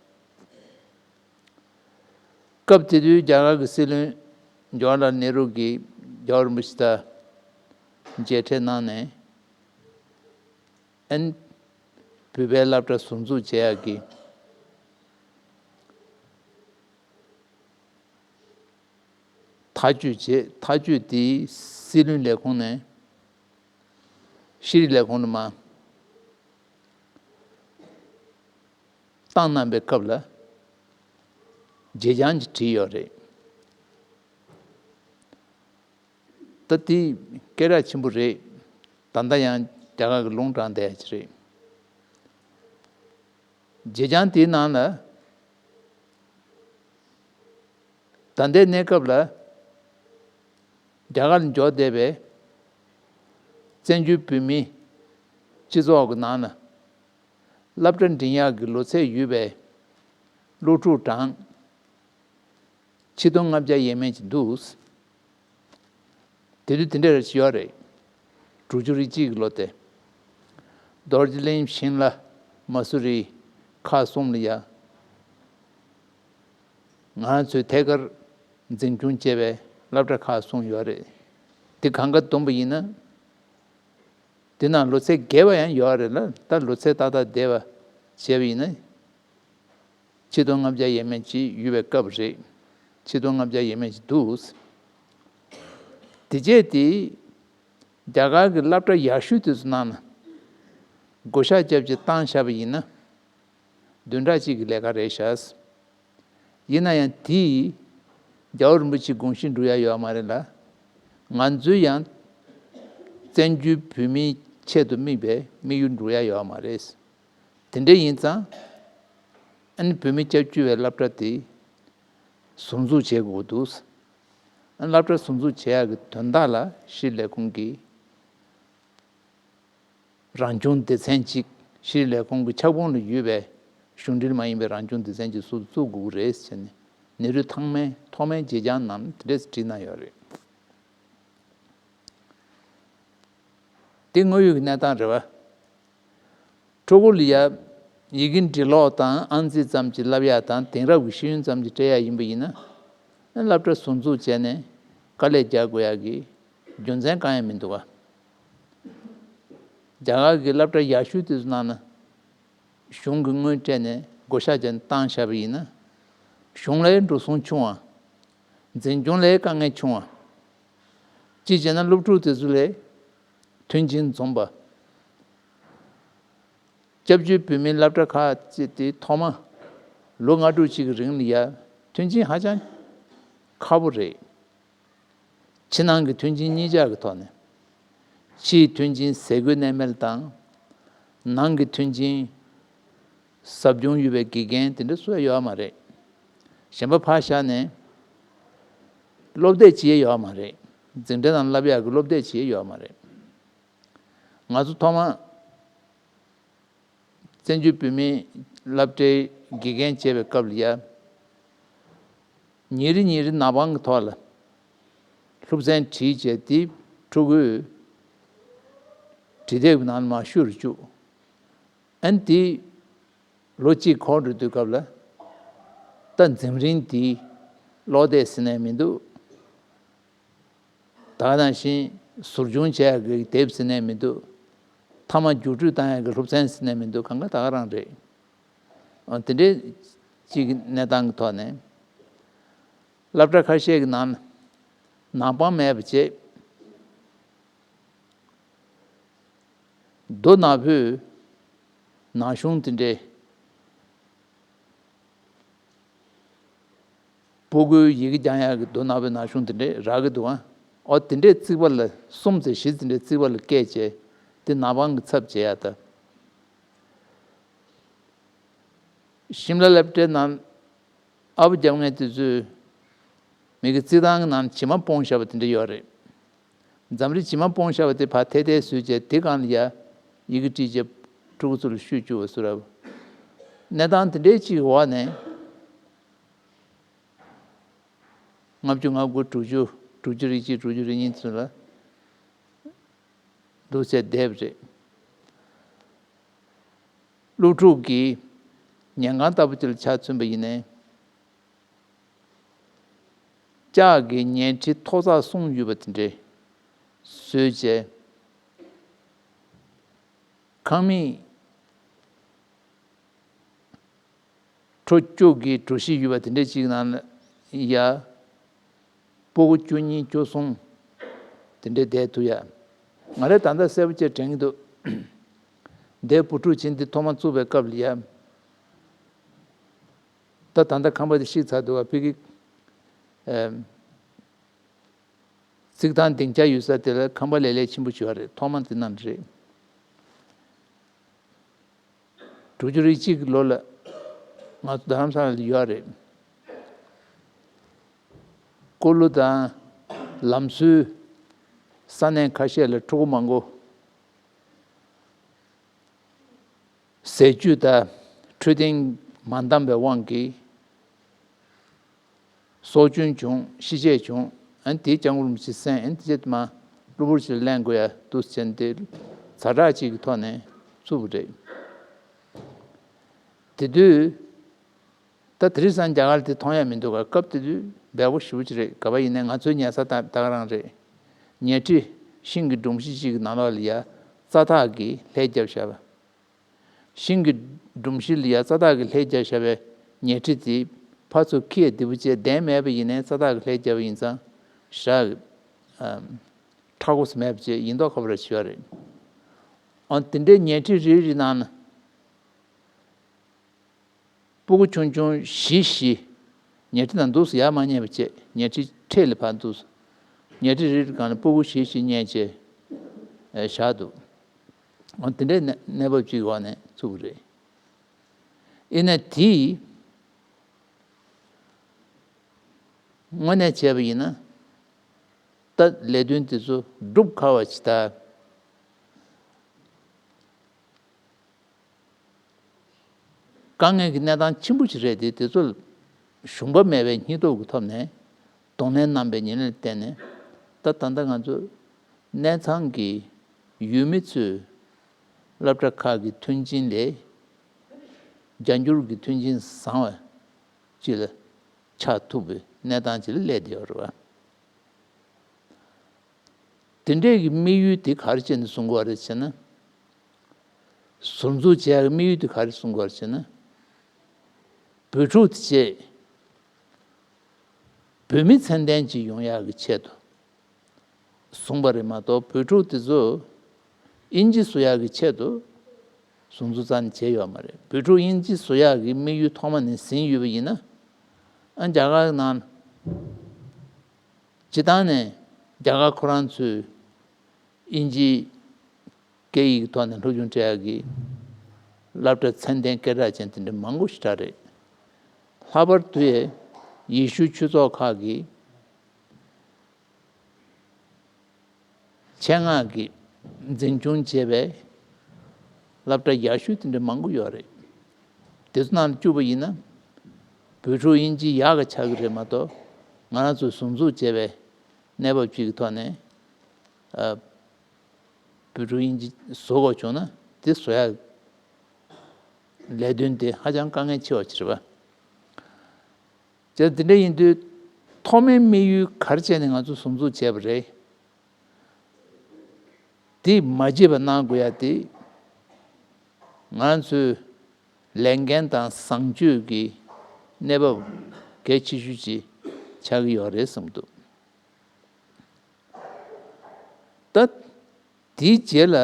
སྐབས་དེ་དུས་རྒྱ་གར་གྱི་སྲིད་བློན་ཇ་ཝར་ལལ་ནེ་རུ་གིས་རྒྱལ་བ་རིན་པོ་ཆེ་དང་མཇལ་འཕྲད་གནང་ནས། ཨན། བོད་པའི་སློབ་གྲྭ་ཟུར་འཛུགས་བྱེད་ཡག་གི་ཐག་གཅོད་བྱས། ཐག་གཅོད་དེ་སྲིད་བློན་ལས་ཁུངས་ནས་ཤེས་རིག་ལས་ཁུངས་ནས་མར་བཏང་གནང་པའི་སྐབས་ལ་བརྗེད་བྱང་ཅིག་བྲིས་ཡོད་རེད། ད་དེ་སྐད་གྲགས་ཆེན་པོ་རེད། ད་ལྟ་ཡང་རྒྱ་གར་གྱི་ལུང་དྲངས་བསྡད་ཡ་ཅིག་རེད། བརྗེད་བྱང་དེའི་ནང་ལ། ད་ལྟའི་གནས་སྐབས་ལ་རྒྱ་གར་ལ་འབྱོར་བསྡད་པའི་བཙན་བྱོལ་བོད་མིའི་སྤྱི་ཚོགས་ཀྱི་ནང་ལ་སློབ་གྲྭ་འགྲིམ་ཡག་གི་ལོ་ཚད་ཡོད་པའི་སློབ་ཕྲུག་གྲངས་ཆིག་སྟོང་ལྔ་བརྒྱ་ཡས་མས་ཅིག་འདུག། དེ་དུས་དེ་འདྲ་རེ་ཞིག་ཡོད་རེད། དྲུག་ཅུ་རེ་གཅིག་གི་ལོ་དེ། རྡོ་རྗེ་གླིང་ཤིམ་ལ་མ་སུ་རི་ཁག་གསུམ་ལ་ཡ། ང་ཚོས་ཐད་ཀར་འཛིན་སྐྱོང་བྱས་པའི་སློབ་གྲྭ་ཁག་གསུམ་ཡོད་རེད། དེ་གང་ག་བསྡོམས་པ་ཡིན་ན། དེ་ནང་ལོ་ཚད་བརྒལ་བ་ཡང་ཡོད་རེད་ལ། ད་ལོ་ཚད་ཏག་ཏག་བསྡད་པ་བྱས་པ་ཡིན་ན། ཆིག་སྟོང་ལྔ་བརྒྱ་ཡས་མས་ཅིག་ཡོད་པའི་སྐབས་རེད། ཆིག་སྟོང་ལྔ་བརྒྱ་ཡས་མས་ཅིག་འདུག། དེ་རྗེས་དེ་རྒྱ་གར་གྱི་སློབ་གྲྭ་ཡག་ཤོས་དེ་ཚོ་ནང་ན་བགོ་བཤའ་རྒྱབ་ཅིག་བཏང་བཞག་པ་ཡིན་ན། བདུན་ཕྲག་གཅིག་གི་ལས་ཀ་རེད་ཤག། ཡིན་ན་ཡང་དེས་རྒྱལ་བ་རིན་པོ་ཆེའི་དགོངས་གཞི་འགྲུབ་ཡ་ཡོད་མ་རེད་ལ། ང་ཚོའི་ཡང་བཙན་བྱོལ་བོད་མིའི་ཆེད་དུ་དམིགས་པའི་དམིགས་ཡུལ་འགྲུབ་ཡ་ཡོད་མ་རེད། དེ་འདྲ་ཡིན་ཙང་། ཨ་ནི་བོད་མི་སྐྱབས་བཅོལ་བའི་སློབ་གྲྭ་དེ་ཟུར་འཛུགས་བྱེད་དགོས་འདུག། ཨ་ནི་སློབ་གྲྭ་ཟུར་འཛུགས་བྱེད་ཡག་གི་དོན་དག་ལ་ཤེས་རིག་ལས་ཁུངས་ཀྱིས་རང་བྱུང་སྡེ་ཚན་གཅིག། ཤེས་རིག་ལས་ཁུངས་ཀྱི་ཁྱབ་ཁོངས་ལ་ཡོད་པའི་གཞུང་འབྲེལ་མ་ཡིན་པའི་རང་བྱུང་སྡེ་ཚན་གཅིག་ཟུར་དུ་བཙུགས་དགོས་ཀྱི་རེད་ཟེར་ནས། ནེ་རུ་ཐང་མའི་ཐོག་མའི་བརྗེད་བྱང་ནང་དེ་འདྲས་བྲིས་གནང་ཡོད་རེད། དེ་དངོས་ཡོད་ཀྱི་གནས་སྟངས་རེད་བ། ཕྲུ་གུ་ལ་ཡ་ཡི་གེ་འབྲི་ཀློག་དང་ཨང་རྩིས་ཙམ་གྱིས་བསླབ་ཡག་དང་དེང་རབས་ཀྱི་ཤེས་ཡོན་ཙམ་གྱིས་སྤྲད་ཡག་ཡིན་པ་ཡིན་ན། སློབ་གྲྭ་ཟུར་འཛུགས་བྱས་ནས་དཀའ་ལས་རྒྱག་དགོས་ཡག་གི་རྒྱུ་མཚན་གང་ཡང་མི་འདུག་ག། རྒྱ་གར་གྱི་སློབ་གྲྭ་ཡག་ཤོས་དེ་ཚོ་ནང་ན་གཞུང་གི་དངུལ་སྤྲད་ནས་བགོ་བཤའ་བྱས་ནས་བཏང་བཞག་པ་ཡིན་ན། གཞུང་ལ་འགྲོ་སོང་ཆུང་བ། འཛིན་སྐྱོང་ལ་དཀའ་ངལ་ཆུང་བ། གཅིག་བྱས་ན་སློབ་ཕྲུག་དེ་ཚོ་ལ་མཐུན་རྐྱེན་འཛོམས་པ། སྐྱབས་བཅོལ་བོད་མིའི་སློབ་གྲྭ་ཁག་ཅིག་དེ་ཐོག་མ་ལོ་ལྔ་དྲུག་ཅིག་གི་རིང་ལ་ཡ་མཐུན་རྐྱེན་ཧ་ཅང་ཁག་པོ་རེད། ཕྱི་ནང་གི་མཐུན་རྐྱེན་གཉིས་ཆ་གི་ཐོག་ནས། ཕྱིའི་མཐུན་རྐྱེན་ཟས་གོས་གནས་མལ་དང་། ནང་གི་མཐུན་རྐྱེན། ཟབ་སྦྱོང་ཡོད་པའི་དགེ་རྒན་དེ་འདྲ་སུ་ཡང་ཡོད་མ་རེད། གཞན་པ་ཕར་བཞག་ནས། སློབ་དེབ་ཅིག་ཡང་ཡོད་མ་རེད། འཛིན་གྲྭ་ནང་བསླབ་ཡག་གི་སློབ་དེབ་ཅིག་ཡང་ཡོད་མ་རེད། ང་ཚོ་ཐོག་མ། བཙན་བྱོལ་བོད་མིའི་སློབ་གྲྭའི་དགེ་རྒན་བྱས་པའི་སྐབས་ལ་ཡ། ཉིན་རེ་ཉིན་རེ་ནག་པང་གི་ཐོག་ལ་སློབ་ཚན་བྲིས་བྱས་དེ་ཕྲུ་གུའི་བྲིས་དེབ་ནང་མར་བཤུ་རུ་བཅུག་ཨ་ནི་དེ་ལོ་གཅིག་འཁོར་འགྲོ་དུས་སྐབས་ལ། ད་འཛིན་རིམ་དེའི་ཀློག་དེབ་ཟེར་ནས་མི་འདུག་ད་ག་ནང་བཞིན་ཟུར་སྦྱོང་བྱེད་ཡག་གི་དེབ་ཟེར་ནས་མི་འདུག་མཐའ་མ་རྒྱུགས་སྤྲོད་བཏང་ཡག་གི་སློབ་ཚན་ཟེར་ནས་མི་འདུག་གང་ག་ད་ག་རང་རེད། འོ་དེ་འདྲའི་གཅིག་གི་གནས་སྟངས་ཀྱི་ཐོག་ནས། སློབ་གྲྭ་ཁ་ཤས་ཀྱི་ནང་ནང་པང་མེད་པ་བྱས། མདོ་ནག་པོའི་ན་གཞོང་དེ་འདྲའི། སྤུ་གུའི་ཡི་གེ་སྦྱང་ཡག་གི་མདོ་ནག་པོའི་ན་གཞོང་དེ་འདྲའི་རག་གི་འདུག་ཨ། ཨོ་དེ་འདྲའི་རྩིག་པ་ལ་གསུམ་ཙམ་བཞི་ཙམ་འདྲའི་རྩིག་པ་ལ་བཀལ་བྱས་དེ་ནག་པང་གི་ཚབ་བྱེད་ཡག་ད། ཤིམ་ལ་སློབ་གྲྭའི་ནང་ཨ་ཕོ་རྒྱབ་མཁན་དེ་ཚོས་མི་གི་རྩིག་ཐང་གི་ནང་བྱེ་མ་སྤུངས་བཞག་པ་དེ་འདྲ་ཡོད་རེད། འཛམ་རི་བྱེ་མ་སྤུངས་བཞག་པ་དེ་ཕར་ཐལ་ཐལ་བཟོས་བྱས་དེ་སྒང་ལ་ཡ་ཡི་གེ་བྲིས་བྱས་ཕྲུ་གུ་ཚོ་ལ་བཤུས་བཅུག་པ་བཟོ་འདྲ། གནས་སྟངས་དེ་འདྲའི་གཅིག་གི་འོག་ནས། ལྔ་བཅུ་ང་དགུ་དྲུག་ཅུ་དྲུག་ཅུ་རེ་གཅིག་དྲུག་ཅུ་རེ་གཉིས་ཚུན་ལ་འདུག་སེ་བསྡད་པ་རེད། སློབ་ཕྲུག་གི་ཉལ་ཁང་ལྟ་བུ་དེ་ལ་ཆ་མཚོན་པ་ཡིན་ནའི། ལྕགས་ཀྱི་ཉལ་ཁྲི་ཐོག་བརྩེགས་གསུམ་ཡོད་པ་དེ་འདྲ་བཟོས་བྱས། ཁང་མིག་ཁྲོ་བཅུ་གི་གྲུ་བཞི་ཡོད་པ་དེ་འདྲ་ཅིག་ནང་ལ་ཡ། སྤུ་གུ་བཅུ་གཉིས་བཅུ་གསུམ་དེ་འདྲ་བསྡད་ཐུབ་ཡ། ང་རས་ད་ལྟ་གསལ་པོ་བྱས་དྲན་གྱི་འདུག་འདས་བུ་ཕྲུག་ཆེན་འདི་ཐོག་མ་བཙུགས་པའི་སྐབས་ལ་ཡ། ད་ད་ལྟ་ཁང་པ་དེ་བཤིག་ཚར་འདུག་བ་ཕ་གི། ཨེམ། རྩིག་ཐང་སྡིངས་ཆ་ཡོད་ས་དེ་ལ་ཁང་པ་ལས་ལས་ཆེན་པོ་བྱས་པ་རེད། ཐོག་མ་དེ་ནང་རེད། དྲུག་ཅུ་རེ་གཅིག་གི་ལོ་ལ་ང་ཚོ་རྡ་རམ་ས་ལ་ཡོད་རེད། ཀོ་ལོ་དང་ལམ་བཟོའི་ས་གནས་ཁ་ཤས་ལ་ཕྲུ་གུ་མང་པོ་ཟས་བཅུད་དང་འཕྲོད་བསྟེན་མ་འདང་བའི་དབང་གིས། སྲོག་སྐྱོན་བྱུང་། ཤི་ཆད་བྱུང་། ཨ་ནི་དེའི་སྐྱབས་མགོན་རིན་པོ་ཆེ་གསན། ཨ་ནི་དེ་རྗེས་མ་གློ་བུར་ཞིག་ལེན་དགོས་ཡ་འདུག་ཟེར་ནས་དེ་ཛ་དྲག་ཅིག་གི་ཐོག་ནས་བཙུགས་པ་རེད། དེ་དུས་ད་དེ་རིང་སང་རྒྱ་གར་དེ་མཐོང་ཡ་མི་འདུག་ག་སྐབས་དེ་དུས་འབེལ་པོ་ཞེ་པོ་ཅིག་རེད། ག་པར་ཡིན་ནའི་ང་ཚོའི་ཉལ་ས་ད་ད་ག་རང་རེད། ཉལ་ཁྲི་ཤིང་གི་སྒྲོམ་གཞི་ཅིག་གི་ནང་ལོགས་ལ་ཡ་རྩྭ་ཐག་གིས་ལྷེ་བརྒྱབ་བཞག་པ། ཤིང་གི་སྒྲོམ་གཞི་ལ་ཡ་རྩྭ་ཐག་གིས་ལྷེ་བརྒྱབ་བཞག་པའི་ཉལ་ཁྲི་དེ་ཕར་ཚུར་འཁྱེར་བདེ་པོ་བྱས་བསྡད་མེད་པ་ཡིན་ནའི་རྩྭ་ཐག་གིས་ལྷེ་བརྒྱབ་པ་ཡིན་ཙང་ཞག་ཨམ། མཁྲེགས་པོ་མེད་པ་བྱས་ཡིན་མདོག་ཁ་པོ་ར་བྱེད་པ་རེད། ཨང་དེ་འདྲའི་ཉལ་ཁྲི་རེ་རེ་ནང་ན་སྤུ་གུ་ཆུང་ཆུང་བཞི་བཞི་ཉལ་ཁྲི་ནང་འདུག་སེ་ཡར་མ་ཉལ་བ་བྱས་ཉལ་ཁྲི་འཁྲིས་ལ་ཕར་འདུག་ཉལ་ཁྲི་རེ་རེ་སྒང་ལ་སྤུ་གུ་བཞི་བཞི་མཉེད་བྱས་ཨེ་བཞག་འདུག་འོ་དེ་འདྲའི་གནས་གནས་བབ་ཅིག་འོག་ནས་བཙུགས་པ་རེད། ཡིན་ན་དེས་དངོས་གནས་བྱས་པ་ཡིན་ན་ད་ལས་དོན་དེ་ཚོ་སྒྲུབ་ཁག་པ་ཅིག་ད། དཀའ་ངལ་གྱི་གནས་སྟངས་ཆེན་པོ་ཞིག་རེད་དེ། དེ་ཚོ་ལ་ཞུམ་པ་མེད་པའི་སྙིང་སྟོབས་ཀྱི་ཐོག་ནས་གདོང་ལེན་གནང་བའི་ཉིན་ལས་བརྟེན་ནས་ད་ད་ལྟ་ང་ཚོ་གནས་ཚང་གི་ཡུལ་མི་ཚོས་སློབ་གྲྭ་ཁག་གི་མཐུན་རྐྱེན་ལས་བརྒྱ་འགྱུར་གྱི་མཐུན་རྐྱེན་བཟང་བ་ཅིག་ལ་ཆགས་ཐུབ་པའི་གནས་སྟངས་ཅིག་ལ་སླེབས་བསྡད་ཡོད་རེད་བ། དེ་འདྲས་ཀྱི་དམིགས་ཡུལ་དེ་ག་རེ་བྱས་ནས་བཟུང་དགོས་པ་རེད་ཟེར་ན། ཟུར་འཛུགས་བྱེད་ཡག་གི་དམིགས་ཡུལ་དེ་ག་རེ་གསུང་གི་ཡོད་རེད་ཟེར་ན། བོད་ཕྲུག་དེ་བྱས། བོད་མི་ཚད་ལྡན་ཅིག་ཡོང་ཡག་གི་ཆེད་དུ། གསུངས་པ་རེད་མ་གཏོགས། བོད་ཕྲུག་དེ་ཚོ་དབྱིན་ཇི་བཟོ་ཡག་གི་ཆེད་དུ་ཟུར་འཛུགས་རྩ་ནས་བྱས་ཡོད་མ་རེད། བོད་ཕྲུག་དབྱིན་ཇི་བཟོ་ཡག་གི་དམིགས་ཡུལ་ཐོག་མ་ནས་ཟིན་ཡོད་པ་ཡིན་ན། ཨ། རྒྱ་གར་ནང་སྤྱིར་བཏང་ནས་རྒྱ་གར་ཁོ་རང་ཚོས་དབྱིན་ཇི་སྐད་ཡིག་ཐོག་ནས་སློབ་སྦྱོང་སྤྲད་ཡག་གི་སློབ་གྲྭ་ཚད་ལྡན་སྐད་གྲགས་ཅན་དེ་འདྲ་མང་པོ་ཞིག་གྲགས་རེད། ལྷག་པར་དུ་ཡང་ཡེ་ཤུ་ཆོས་ཚོགས་ཁག་གིས་ཆེད་མངགས་ཀྱིས་འཛིན་སྐྱོང་བྱས་པའི་སློབ་གྲྭ་ཡག་ཤོས་དེ་འདྲ་མང་པོ་ཡོད་རེད། དེ་ཚོ་ནང་ལ་བཅུག་པ་ཡིན་ན། བོད་ཕྲུག་དབྱིན་ཇི་ཡག་ག་ཆགས་ཀྱི་རེད་མ་གཏོགས། ང་རང་ཚོས་ཟུར་འཛུགས་བྱས་པའི་གནས་བབ་ཅིག་གི་ཐོག་ནས། ཨ། བོད་ཕྲུག་དབྱིན་ཇི་བཟོ་དགོས་བྱུང་ན། དེ་བཟོ་ཡག་ལས་དོན་དེ་ཧ་ཅང་དཀའ་ངལ་ཆེ་བ་ཅིག་རེད་པ། བྱས་ཙང་དེ་འདྲ་ཡིན་དུས། ཐོག་མའི་དམིགས་ཡུལ་ག་རེ་བྱས་ནས་ང་ཚོ་ཟུར་འཛུགས་བྱས་པ་རེད། དེ་མ་བརྗེད་པ་གནང་དགོས་ཡ་དེ། ང་ཚོའི་ལས་འགན་དང་བཟང་སྤྱོད་ཀྱི་གནས་བབ་གལ་ཆེ་ཤོས་ཅིག་ཆགས་ཀྱི་ཡོད་རེད་བསམ་འདུག་ད་དེའི་རྗེས་ལ།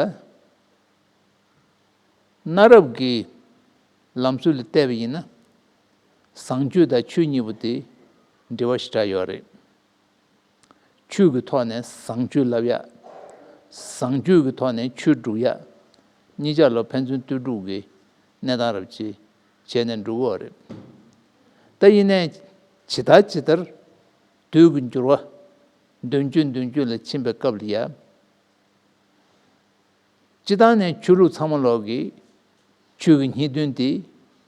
གནའ་རབས་ཀྱི་ལམ་སྲོལ་ལ་བལྟས་པ་ཡིན་ན། བཟང་སྤྱོད་དང་ཆོས་གཉིས་པོ་དེ་འབྲེལ་བ་ཞེ་དྲག་ཡོད་རེད། ཆོས་ཀྱི་ཐོག་ནས་བཟང་སྤྱོད་བསླབ་ཡ། བཟང་སྤྱོད་ཀྱི་ཐོག་ནས་ཆོས་སྒྲུབ་ཡ། གཉིས་ཆ་ལ་ཕན་ཚུན་ལྟོས་གྲུབ་ཀྱི་གནས་སྟངས་རབ་ཅིག་བྱས་ནས་འགྲོ་གི་ཡོད་རེད། ད་ཡིན་ནའི་ཇི་ལྟར་ཇི་ལྟར་དུས་ཀྱི་འགྱུར་བ་མདུན་སྐྱོད་མདུན་སྐྱོད་ལ་ཕྱིན་པའི་སྐབས་ལ་ཡ། སྤྱིར་བཏང་ནས་ཆོས་ལུགས་ཚང་མ་ལོག་གིས་ཆོས་ཀྱི་སྙིང་དོན་དེ་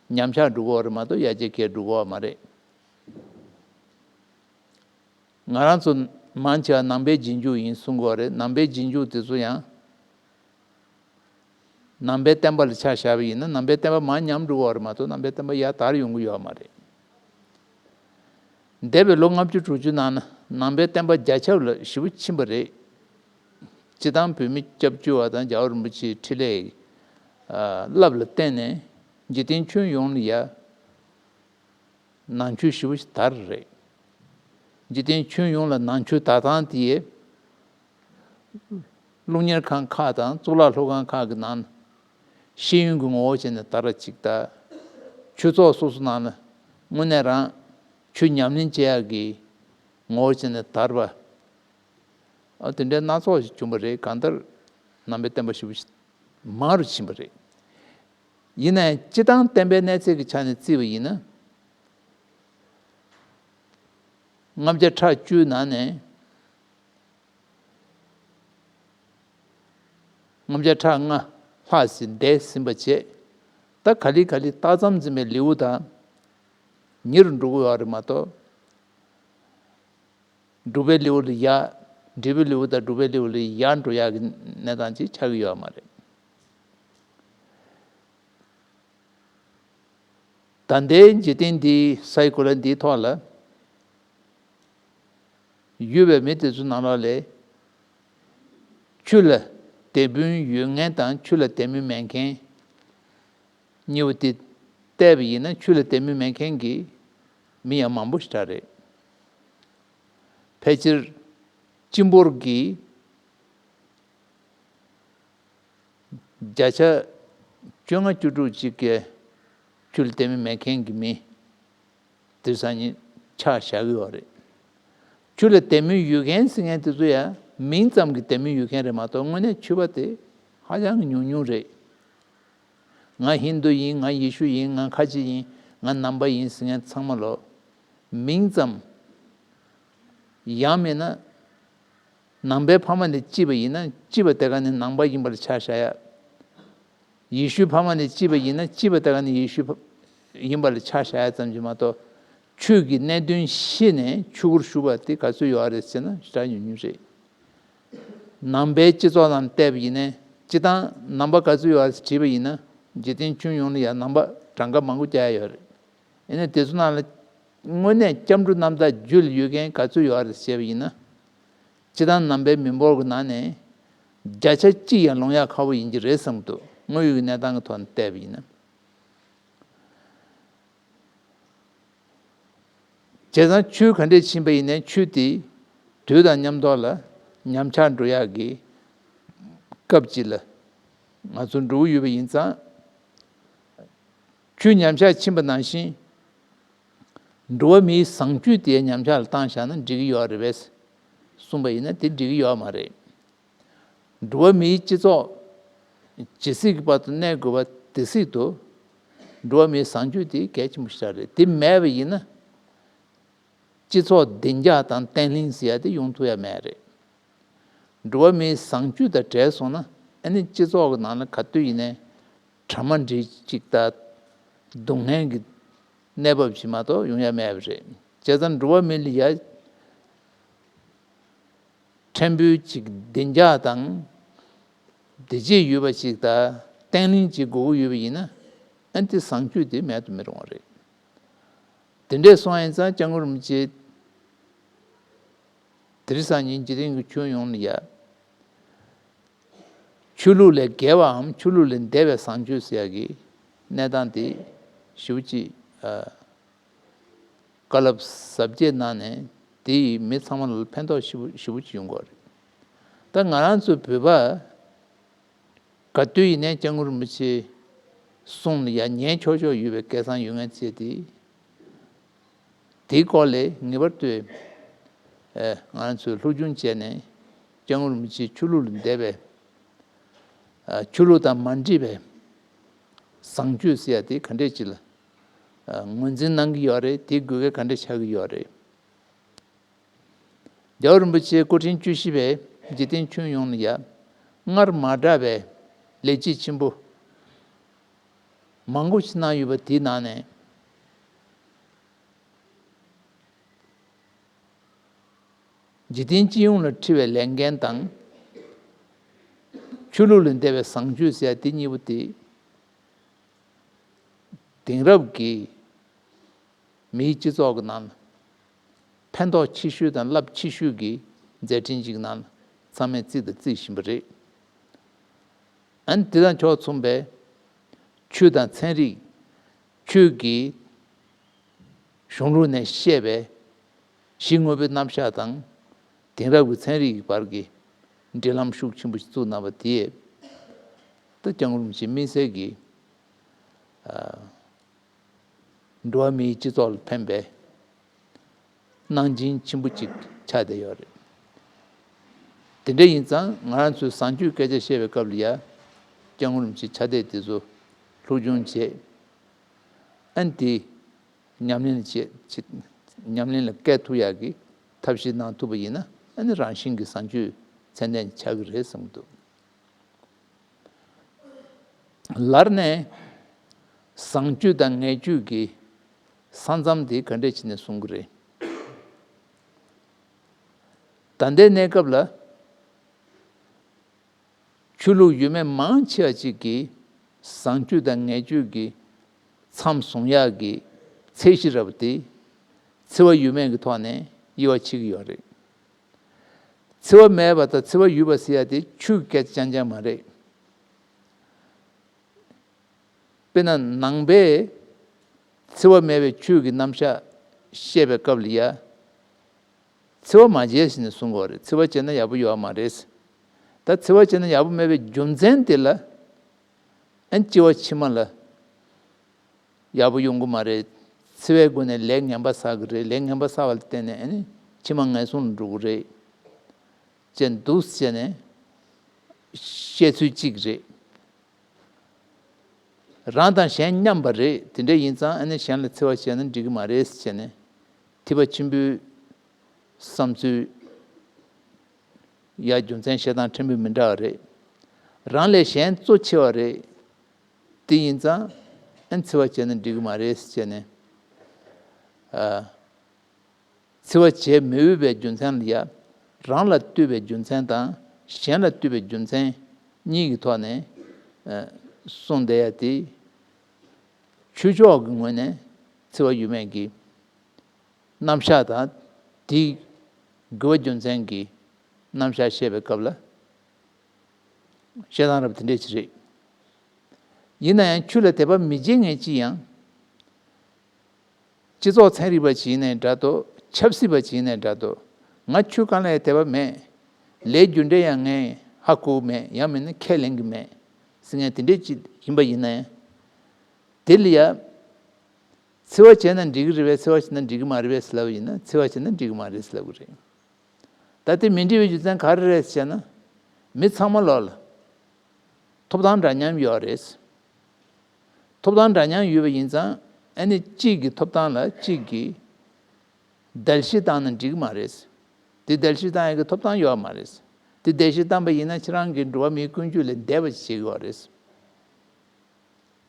ཉམས་ཆག་འགྲོ་གི་ཡོད་རེད་མ་གཏོགས། ཡར་རྒྱས་འགྲོ་གི་ཡོད་མ་རེད། ང་རང་ཚོ་མང་ཆེ་བ་ནང་པའི་རྗེས་འཇུག་ཡིན་གསུང་གི་ཡོད་རེད། ནང་པའི་རྗེས་འཇུག་དེ་ཚོ་ཡང་ནང་པའི་བསྟན་པ་ལ་ཆ་བཞག་པ་ཡིན་ན། ནང་པའི་བསྟན་པ་མར་ཉམས་འགྲོ་གི་ཡོད་རེད་མ་གཏོགས། ནང་པའི་བསྟན་པ་ཡར་དར་ཡོང་གི་ཡོད་མ་རེད། འདས་པའི་ལོ་ལྔ་བཅུ་དྲུག་ཅུ་ནང་ན་ནང་པའི་བསྟན་པ་རྒྱ་ཁྱབ་ལ་ཞེ་པོ་ཕྱིན་པ་རེད། སྤྱིར་བཏང་བོད་མི་སྐྱབས་བཅོལ་བ་དང་རྒྱལ་བ་རིན་པོ་ཆེའི་འཕྲིན་ལས་རླབས་ལ་བརྟེན་ནས་འཇིག་རྟེན་ཁྱོན་ཡོངས་ལ་ཡ་ནང་ཆོས་ཞེ་པོ་ཞིག་དར་རེད། འཇིག་རྟེན་ཁྱོན་ཡོངས་ལ་ནང་ཆོས་དར་སྟངས་དེ། སློབ་གཉེར་ཁང་ཁག་དང་གཙུག་ལག་སློབ་ཁང་ཁག་གི་ནང་ཤེས་ཡོན་གྱི་ངོ་བོ་བྱས་ནས་དར་བ་ཅིག་དང་། ཆོས་ཚོགས་སོ་སོ་ནང་ལ་དངོས་གནས་རང་ཆོས་ཉམས་ལེན་བྱེད་ཡག་གི་ངོ་བོ་བྱས་ནས་དར་བ། ཨ། དེ་འདྲའི་སྣ་ཚོགས་ཤིག་བྱུང་བ་རེད། གང་ལྟར་ནང་པའི་བསྟན་པ་ཞེ་པོ་ཞིག་མང་རུ་ཕྱིན་པ་རེད། ཡིན་ནའང་སྤྱིར་བཏང་བསྟན་པའི་གནས་ཚད་ཀྱི་ཆ་ནས་བརྩིས་པ་ཡིན་ན། ལྔ་བརྒྱ་ཕྲག་བཅུའི་ནང་ནས་ལྔ་བརྒྱ་ཕྲག་ལྔ་ལྷག་ཟིན་འདས་ཟིན་པ་བྱས། ད་ག་ལེ་ག་ལེ་རྟགས་ཙམ་འཛིན་པའི་ལེའུ་དང་ཉེ་རུ་འགྲོ་གི་ཡོད་རེད་མ་གཏོགས། སྒྲུབ་པའི་ལེའུ་ལ་ཡར། འབྲས་བུའི་ལེའུ་དང་སྒྲུབ་པའི་ལེའུ་ལ་ཡར་འགྲོ་ཡག་གི་གནས་སྟངས་ཅིག་ཆགས་ཀྱི་ཡོད་མ་རེད། ད་ལྟའི་འཇིག་རྟེན་འདིའི་སའི་གོ་ལ་འདིའི་ཐོག་ལ་ཡོད་པའི་མི་དེ་ཚོ་ནང་ལོགས་ལས་ཆོས་ལ་དད་མོས་ཡོད་མཁན་དང་ཆོས་ལ་དད་མོས་མེད་མཁན་གཉིས་པོ་དེ་བལྟས་པ་ཡིན་ན། ཆོས་ལ་དད་མོས་མེད་མཁན་གྱི་མི་ཡང་མང་པོ་ཞིག་རེད། ཕལ་ཆེར་སྤྱི་འབོར་གྱི་བརྒྱ་ཆ་བཅོ་ལྔ་བཅུ་དྲུག་ཅིག་གིས་ཆོས་ལ་དད་མོས་མེད་མཁན་གྱི་མི་དེ་སང་ཉིན་ཆ་བཞག་གི་ཡོད་རེད། ཆོས་ལ་དད་མོས་ཡོད་མཁན་ཟེར་མཁན་དེ་ཚོ་ཡང་མིང་ཙམ་གྱི་དད་མོས་ཡོད་མཁན་རེད་མ་གཏོགས། དངོས་གནས་ཆོས་པ་དེ་ཧ་ཅང་གི་ཉུང་ཉུང་རེད། ང་ཧིན་དུ་ཡིན། ང་ཡེ་ཤུ་ཡིན། ང་ཁ་ཆེ་ཡིན། ང་ནང་པ་ཡིན་ཟེར་མཁན་ཚང་མ་ལོ་མིང་ཙམ། ཡང་མིན་ན་ནང་པའི་ཕ་མ་ནས་སྐྱེས་པ་ཡིན་ན། སྐྱེས་པ་དེ་ག་ནི་ནང་པ་ཡིན་པ་ལ་ཆ་བཞག་ཡ། ཡེ་ཤུའི་ཕ་མ་ནས་སྐྱེས་པ་ཡིན་ན། སྐྱེས་པ་དེ་ག་ནི་ཡེ་ཤུའི་ཕ་ཡིན་པ་ལ་ཆ་བཞག་ཡ་ཙམ་གྱིས་མ་གཏོགས། ཆོས་ཀྱི་གནད་དོན་ཤེས་ནས་ཆོས་སྒོར་ཞུགས་པ་དེ་ག་ཚོད་ཡོད་རེད་ཟེར་ན། ཞེ་དྲག་ཉུང་ཉུང་རེད། ནང་པའི་སྤྱི་ཚོགས་ནང་བལྟས་པ་ཡིན་ནའི། སྤྱིར་བཏང་ནང་པ་ག་ཚོད་ཡོད་རེད་དྲིས་པ་ཡིན་ན། འཇིག་རྟེན་ཁྱོན་ཡོངས་ལ་ཡང་ནང་པ་གྲངས་ཀ་མང་པོ་བརྒྱབ་ཡ་ཡོད་རེད། ཡིན་ནའི་དེ་ཚོ་ནང་ལ་དངོས་གནས་སྐྱབས་འགྲོ་རྣམ་དག་རྒྱུད་ལ་ཡོད་མཁན་ག་ཚོད་ཡོད་རེད་ཟེར་བ་ཡིན་ན། སྤྱིར་བཏང་ནང་པའི་མི་འབོར་གྱི་ནང་ནས་བརྒྱ་ཆ་གཅིག་ཡང་ལོངས་ཡག་ཁག་པོ་ཡིན་གྱི་རེད་བསམ་གྱི་འདུག་དངོས་ཡོད་ཀྱི་གནས་སྟངས་ཀྱི་ཐོག་ནས་བལྟས་པ་ཡིན་ན། བྱས་ཙང་ཆོས་ག་འདྲས་ཕྱིན་པ་ཡིན་ནའི་ཆོས་དེ་དུས་དང་མཉམ་དུ་ལ་ཉམས་ཆག་འགྲོ་ཡག་གི་སྐབས་ཅིག་ལ་ང་ཚོ་འགྲོ་གི་ཡོད་པ་ཡིན་ཙང་། ཆོས་ཉམས་ཆག་ཕྱིན་པ་ནང་བཞིན་འགྲོ་བ་མིའི་བཟང་སྤྱོད་དེ་ཉམས་ཆག་ལ་བཏང་བཞག་ན་འགྲིག་གི་ཡོད་རེད་པས་གསུངས་པ་ཡིན་ན་དེ་འགྲིག་གི་ཡོད་མ་རེད། འགྲོ་བ་མིའི་སྤྱི་ཚོགས་ཇི་སྲིད་ཀྱི་བར་དུ་གནས་དགོས་པ་དེ་སྲིད་དུ་འགྲོ་བ་མིའི་བཟང་སྤྱོད་དེ་གལ་ཆེན་པོ་ཞིག་རེད། དེ་མེད་པ་ཡིན་ན་སྤྱི་ཚོགས་བདེ་འཇགས་དང་བརྟན་ལྷིང་ཟེར་ཡ་དེ་ཡོང་ཐུབ་ཡ་མེད་རེད། འགྲོ་བ་མིའི་བཟང་སྤྱོད་དང་བྲལ་སོང་ན་ཨ་ནི་སྤྱི་ཚོགས་ཀྱི་ནང་ལ་ག་དུས་ཡིན་ནའི་དྲ་མ་འདྲེས་ཅིག་དང་སྡུག་བསྔལ་གྱི་གནས་བབ་ཞིག་མ་གཏོགས་ཡོང་ཡ་མེད་པ་རེད། བྱས་ཙང་འགྲོ་བ་མི་ལ་ཡ་ཕྲན་བུ་ཅིག་བདེ་འཇགས་དང་བདེ་སྐྱིད་ཡོད་པ་ཞིག་དང་བརྟན་ལྷིང་ཅིག་དགོས་ཀྱི་ཡོད་པ་ཡིན་ན་ཨ་ནི་དེ་བཟང་སྤྱོད་དེ་མེད་དུ་མི་རུང་བ་རེད། དེ་འདྲས་སོང་ཡིན་ཙང་སྐྱབས་མགོན་རིན་པོ་ཆེ་དེ་རིང་སང་ཉིན་འཇིག་རྟེན་གྱི་ཁྱོན་ཡོངས་ལ་ཡ། ཆོས་ལུགས་ལས་བརྒལ་བའམ་ཆོས་ལུགས་ལས་འདས་པའི་བཟང་སྤྱོད་ཟེར་ཡ་གི་གནས་སྟངས་དེ་ཞེ་པོ་ཅིག་ཨ། བཀའ་སློབ་ཟབ་རྒྱས་གནང་ནས་དེ་ཡིས་མི་ཚང་མ་ལ་ཕན་ཐོགས་ཞེ་པོ་ཞེ་པོ་ཅིག་ཡོང་གི་རེད། ད་ང་རང་ཚོ་བོད་པ་ག་དུས་ཡིན་ནའི་སྐྱབས་མགོན་རིན་པོ་ཆེ་གསུང་ལ་ཡ་ཉན་ཆོག་ཆོག་ཡོད་པའི་སྐལ་བཟང་ཡོད་མཁན་བྱས་ཏེ། དེའི་སྐོར་ལས་ངེས་པར་དུ་ཨེ་ང་རང་ཚོས་སློབ་སྦྱོང་བྱས་ནས་སྐྱབས་མགོན་རིན་པོ་ཆེའི་ཆོས་ལུགས་ལས་འདས་པའི་ཨ་ཆོས་ལུགས་དང་མ་འདྲེས་པའི་བཟང་སྤྱོད་ཟེར་ཡ་དེ་ག་འདྲས་ཅིག་ལ་ཨ་ངོས་འཛིན་གནང་གི་ཡོད་རེད། དེའི་དགོས་གལ་ག་འདྲས་ཆགས་ཀྱི་ཡོད་རེད། རྒྱལ་བ་རིན་པོ་ཆེའི་སྐུ་ཕྲེང་བཅུ་བཞི་པས་འཇིག་རྟེན་ཁྱོན་ཡོངས་ལ་ཡ་སྔར་མ་གྲགས་པའི་ལེགས་སྐྱེས་ཆེན་པོ་མང་པོ་ཞིག་གནང་ཡོད་པ་དེའི་ནང་ནས། འཇིག་རྟེན་སྤྱི་ཡོངས་ལ་འཁྲི་བའི་ལས་འགན་དང་། ཆོས་ལུགས་ལས་འདས་པའི་བཟང་སྤྱོད་ཟེར་ཡ་དེ་གཉིས་པོ་དེ། དེང་རབས་ཀྱི་མིའི་སྤྱི་ཚོགས་ཀྱི་ནང་ལ་ཕན་ཐོགས་ཆེ་ཤོས་དང་རླབས་ཆེ་ཤོས་ཀྱི་མཛད་འཕྲིན་ཅིག་ནང་ཚང་མས་བརྩིས་དང་བརྩི་བཞིན་པ་རེད། ཨ་ནི་དེ་དང་ཕྱོགས་མཚུངས་པའི་ཆོས་དང་ཚན་རིག་ཆོས་ཀྱི་གཞུང་ལུགས་ནས་བཤད་པའི་གཞི་དངོས་པོའི་རྣམ་གཞག་དང་དེང་རབས་ཀྱི་ཚན་རིག་གི་བར་གྱི་འབྲེལ་ལམ་ཤུགས་ཆེན་པོ་ཞིག་བཙུགས་གནང་བ་དེས་ད་སྐྱབས་མགོན་རིན་པོ་ཆེ་དམིགས་བསལ་གྱི་འགྲོ་བ་མིའི་སྤྱི་ཚོགས་ལ་ཕན་པའི་གནང་སྦྱིན་ཆེན་པོ་ཅིག་ཆགས་བསྡད་ཡོད་རེད། དེ་འདྲ་ཡིན་ཙང་ང་རང་ཚོས་བཟང་སྤྱོད་སྐད་ཆ་བཤད་པའི་སྐབས་ལ་ཡ་སྐྱབས་མགོན་རིན་པོ་ཆེའི་ཕྱག་དེབ་དེ་ཚོ་སློབ་སྦྱོང་བྱས། ཨ་ནི་དེ་ཉམས་ལེན་བྱེད་བྱེད་ཉམས་ལེན་ལ་བཀལ་ཐུབ་ཡག་གི་ཐབས་ཤེས་གནང་ཐུབ་པ་ཡིན་ན་ཨ་ནི་རང་བཞིན་གྱི་བཟང་སྤྱོད་ཚད་ལྡན་ཆགས་ཀྱི་རེད་བསམ་གྱི་འདུག་ལར་ནས་བཟང་སྤྱོད་དང་ངན་སྤྱོད་ཀྱི་ས་མཚམས་དེ་ག་འདྲས་བྱས་ནས་བཟུང་གི་རེད། ད་ལྟའི་གནས་སྐབས་ལ་ཆོས་ལུགས་ཡོད་མེད་མང་ཆེ་བ་ཅིག་གིས་བཟང་སྤྱོད་དང་ངན་སྤྱོད་ཀྱི་མཚམས་བཟུང་ཡག་གི་ཚད་གཞི་ར་བ་དེ་འཚེ་བ་ཡོད་མེད་ཀྱི་ཐོག་ནས་དབྱེ་བ་ཕྱེ་གི་ཡོད་རེད། འཚེ་བ་མེད་པ་དང་འཚེ་བ་ཡོད་པ་ཟེར་ཡ་དེ་ཆོས་ཀྱི་སྐད་ཆ་རྐྱང་རྐྱང་མ་རེད། དཔེར་ན་ནང་པས་འཚེ་བ་མེད་པའི་ཆོས་ཀྱི་རྣམ་གཞག་བཤད་པའི་སྐབས་ལ་ཡ། འཚེ་བ་མ་བྱེད་ཟེར་ནས་གསུང་གི་ཡོད་རེད། འཚེ་བ་བྱས་ན་ཡག་པོ་ཡོད་མ་རེད། ད་འཚེ་བ་བྱས་ན་ཡག་པོ་མེད་པའི་རྒྱུ་མཚན་དེ་ལ་ཨན་སྐྱེ་བ་ཕྱི་མ་ལ་ཡག་པོ་ཡོང་གི་མ་རེད། འཚེ་བའི་སྒོ་ནས་ལས་ངན་པ་བསགས་ཀྱི་རེད། ལས་ངན་པ་བསགས་པ་ལ་བརྟེན་ནས་ཨ་ནི་ཕྱི་མ་ངན་སོང་ལ་འགྲོ་གི་རེད། ཅེས་འདུག་ཟེར་ནས་བཤད་ཚུལ་གཅིག་རེད། རང་དང་གཞན་མཉམ་པ་རེད། དེ་འདྲ་ཡིན་ཙང་ཨ་ནི་གཞན་ལ་འཚེ་བ་བྱས་ན་འགྲིག་གི་མ་རེད་ཟེར་ནས་ཐེག་པ་ཆེན་པོའི་བསམ་ཚུལ་ཡ་རྒྱུ་མཚན་བཤད་སྟངས་ཕྲན་བུ་མི་འདྲ་བ་རེད། རང་ལས་གཞན་གཙོ་ཆེ་བ་རེད། དེ་ཡིན་ཙང་ཨ་ནི་འཚེ་བ་བྱས་ན་འགྲིག་གི་མ་རེད་ཟེར་ནས་ཨ། འཚེ་བ་བྱེད་མི་འོས་པའི་རྒྱུ་མཚན་ལ་ཡ། རང་ལ་ལྟོས་པའི་རྒྱུ་མཚན་དང་གཞན་ལ་ལྟོས་པའི་རྒྱུ་མཚན་གཉིས་ཀྱི་ཐོག་ནས་ཨ་གསུངས་བསྡད་ཡ་དེ། ཆོས་ཕྱོགས་ཀྱི་ངོས་ནས་འཚེ་བ་ཡོད་མེད་ཀྱི་རྣམ་གཞག་དང་དེའི་དགོས་པ་རྒྱུ་མཚན་གྱི་རྣམ་གཞག་བཤད་པའི་སྐབས་ལ་བཤད་སྟངས་རབ་དེ་འདྲས་ཅིག་རེད། ཡིན་ན་ཡང་ཆོས་ལ་དད་པ་མི་བྱེད་མཁན་ཅི་ཡང་། སྤྱི་ཚོགས་ཚན་རིག་པ་ཅིག་ཡིན་ནའི་འདྲ་འདུག་ཆབ་སྲིད་པ་ཅིག་ཡིན་ནའི་འདྲ་འདུག་ང་ཆོས་གང་ལ་ཡང་དད་པ་མེད། ལས་རྒྱུ་འབྲས་ཡང་ངས་ཧ་གོ་གི་མེད། ཡང་མིན་ན་ཁས་ལེན་གྱི་མེད་ཟེར་མཁན་དེ་འདྲས་ཅིག་ཡིན་པ་ཡིན་ན་ཡང་། དེ་ལ་ཡ། འཚེ་བ་བྱས་ན་འགྲིག་གི་རེད་པས། འཚེ་བ་བྱས་ན་འགྲིག་གི་མ་རེད་པས་ཟེར་ལབ་པ་ཡིན་ན། འཚེ་བ་བྱས་ན་འགྲིག་གི་མ་རེད་ཟེར་ལབ་གི་རེད། ད་དེ་མི་འགྲིག་པའི་རྒྱུ་མཚན་ག་རེ་རེད་ཟེར་ན། མི་ཚང་མ་ལོག་ལ་ཐོབ་ཐང་འདྲ་མཉམ་ཡོད་རེད། ཐོབ་ཐང་འདྲ་མཉམ་ཡོད་པ་ཡིན་ཙང་། ཨ་ནི་གཅིག་གི་ཐོབ་ཐང་ལ་གཅིག་གིས་གདལ་བཤིག་བཏང་ན་འགྲིག་གི་མ་རེད། དེ་གདལ་བཤིག་བཏང་ཡག་གི་ཐོབ་ཐང་ཡོད་མ་རེད། དེ་གདལ་བཤིག་བཏང་པ་ཡིན་ན་ཁྱེད་རང་གིས་འགྲོ་བ་མིའི་ཀུན་སྤྱོད་ལས་འདས་པ་ཞིག་བྱེད་ཀྱི་ཡོད་རེད།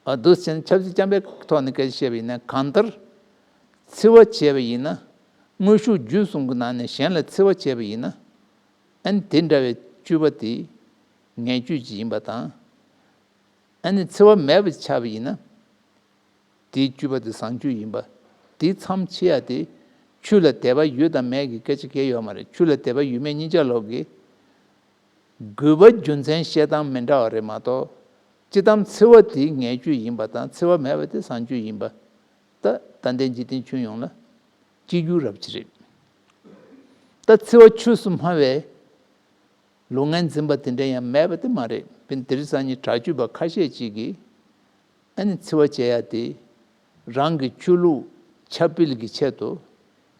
ཨ། འདུག་ཟེར་ན་ཆབ་སྲིད་རྐྱང་པའི་ཐོག་ནས་སྐད་ཆ་བཤད་པ་ཡིན་ན། གང་ལྟར་འཚེ་བ་བྱས་པ་ཡིན་ན། དངོས་ཤུགས་བརྒྱུད་གསུམ་གྱི་ནང་ནས་གཞན་ལ་འཚེ་བ་བྱས་པ་ཡིན་ན། ཨ་ནི་དེ་འདྲ་བའི་སྤྱོད་པ་དེ་ངན་སྤྱོད་ཅིག་ཡིན་པ་དང་། ཨ་ནི་འཚེ་བ་མེད་པ་ཆགས་པ་ཡིན་ན། དེའི་སྤྱོད་པ་དེ་བཟང་སྤྱོད་ཡིན་པ། དེའི་མཚམས་ཕྱེ་ཡ་དེ། ཆོས་ལ་དད་པ་ཡོད་དང་མེད་ཀྱི་སྐད་ཆ་གང་ཡང་ཡོད་མ་རེད། ཆོས་ལ་དད་པ་ཡོད་མེད་གཉིས་ཆ་ལོག་གི། དགོས་པ་རྒྱུ་མཚན་བཤད་སྟངས་མི་འདྲ་བ་རེད་མ་གཏོགས། སྤྱིར་བཏང་འཚེ་བ་དེ་ངན་སྤྱོད་ཡིན་པ་དང་། འཚེ་བ་མེད་པ་དེ་བཟང་སྤྱོད་ཡིན་པ། ད་ད་ལྟའི་འཇིག་རྟེན་ཁྱོན་ཡོངས་ལ་གཅིག་གྱུར་རབ་ཅིག་རེད། ད་འཚེ་བ་ཆོས་སུ་སྨྲ་བའི་ལུགས་ངན་འཛིན་པ་དེ་འདྲ་ཡང་མེད་པ་དེ་མ་རེད། དཔེར་ན་དེ་རིང་སང་ཉིན་དྲག་སྤྱོད་པ་ཁ་ཤས་ཅིག་གིས། ཨ་ནི་འཚེ་བ་བྱེད་ཡ་དེ་རང་གི་ཆོས་ལུགས་ཁྱབ་སྤེལ་གྱི་ཆེད་དུ།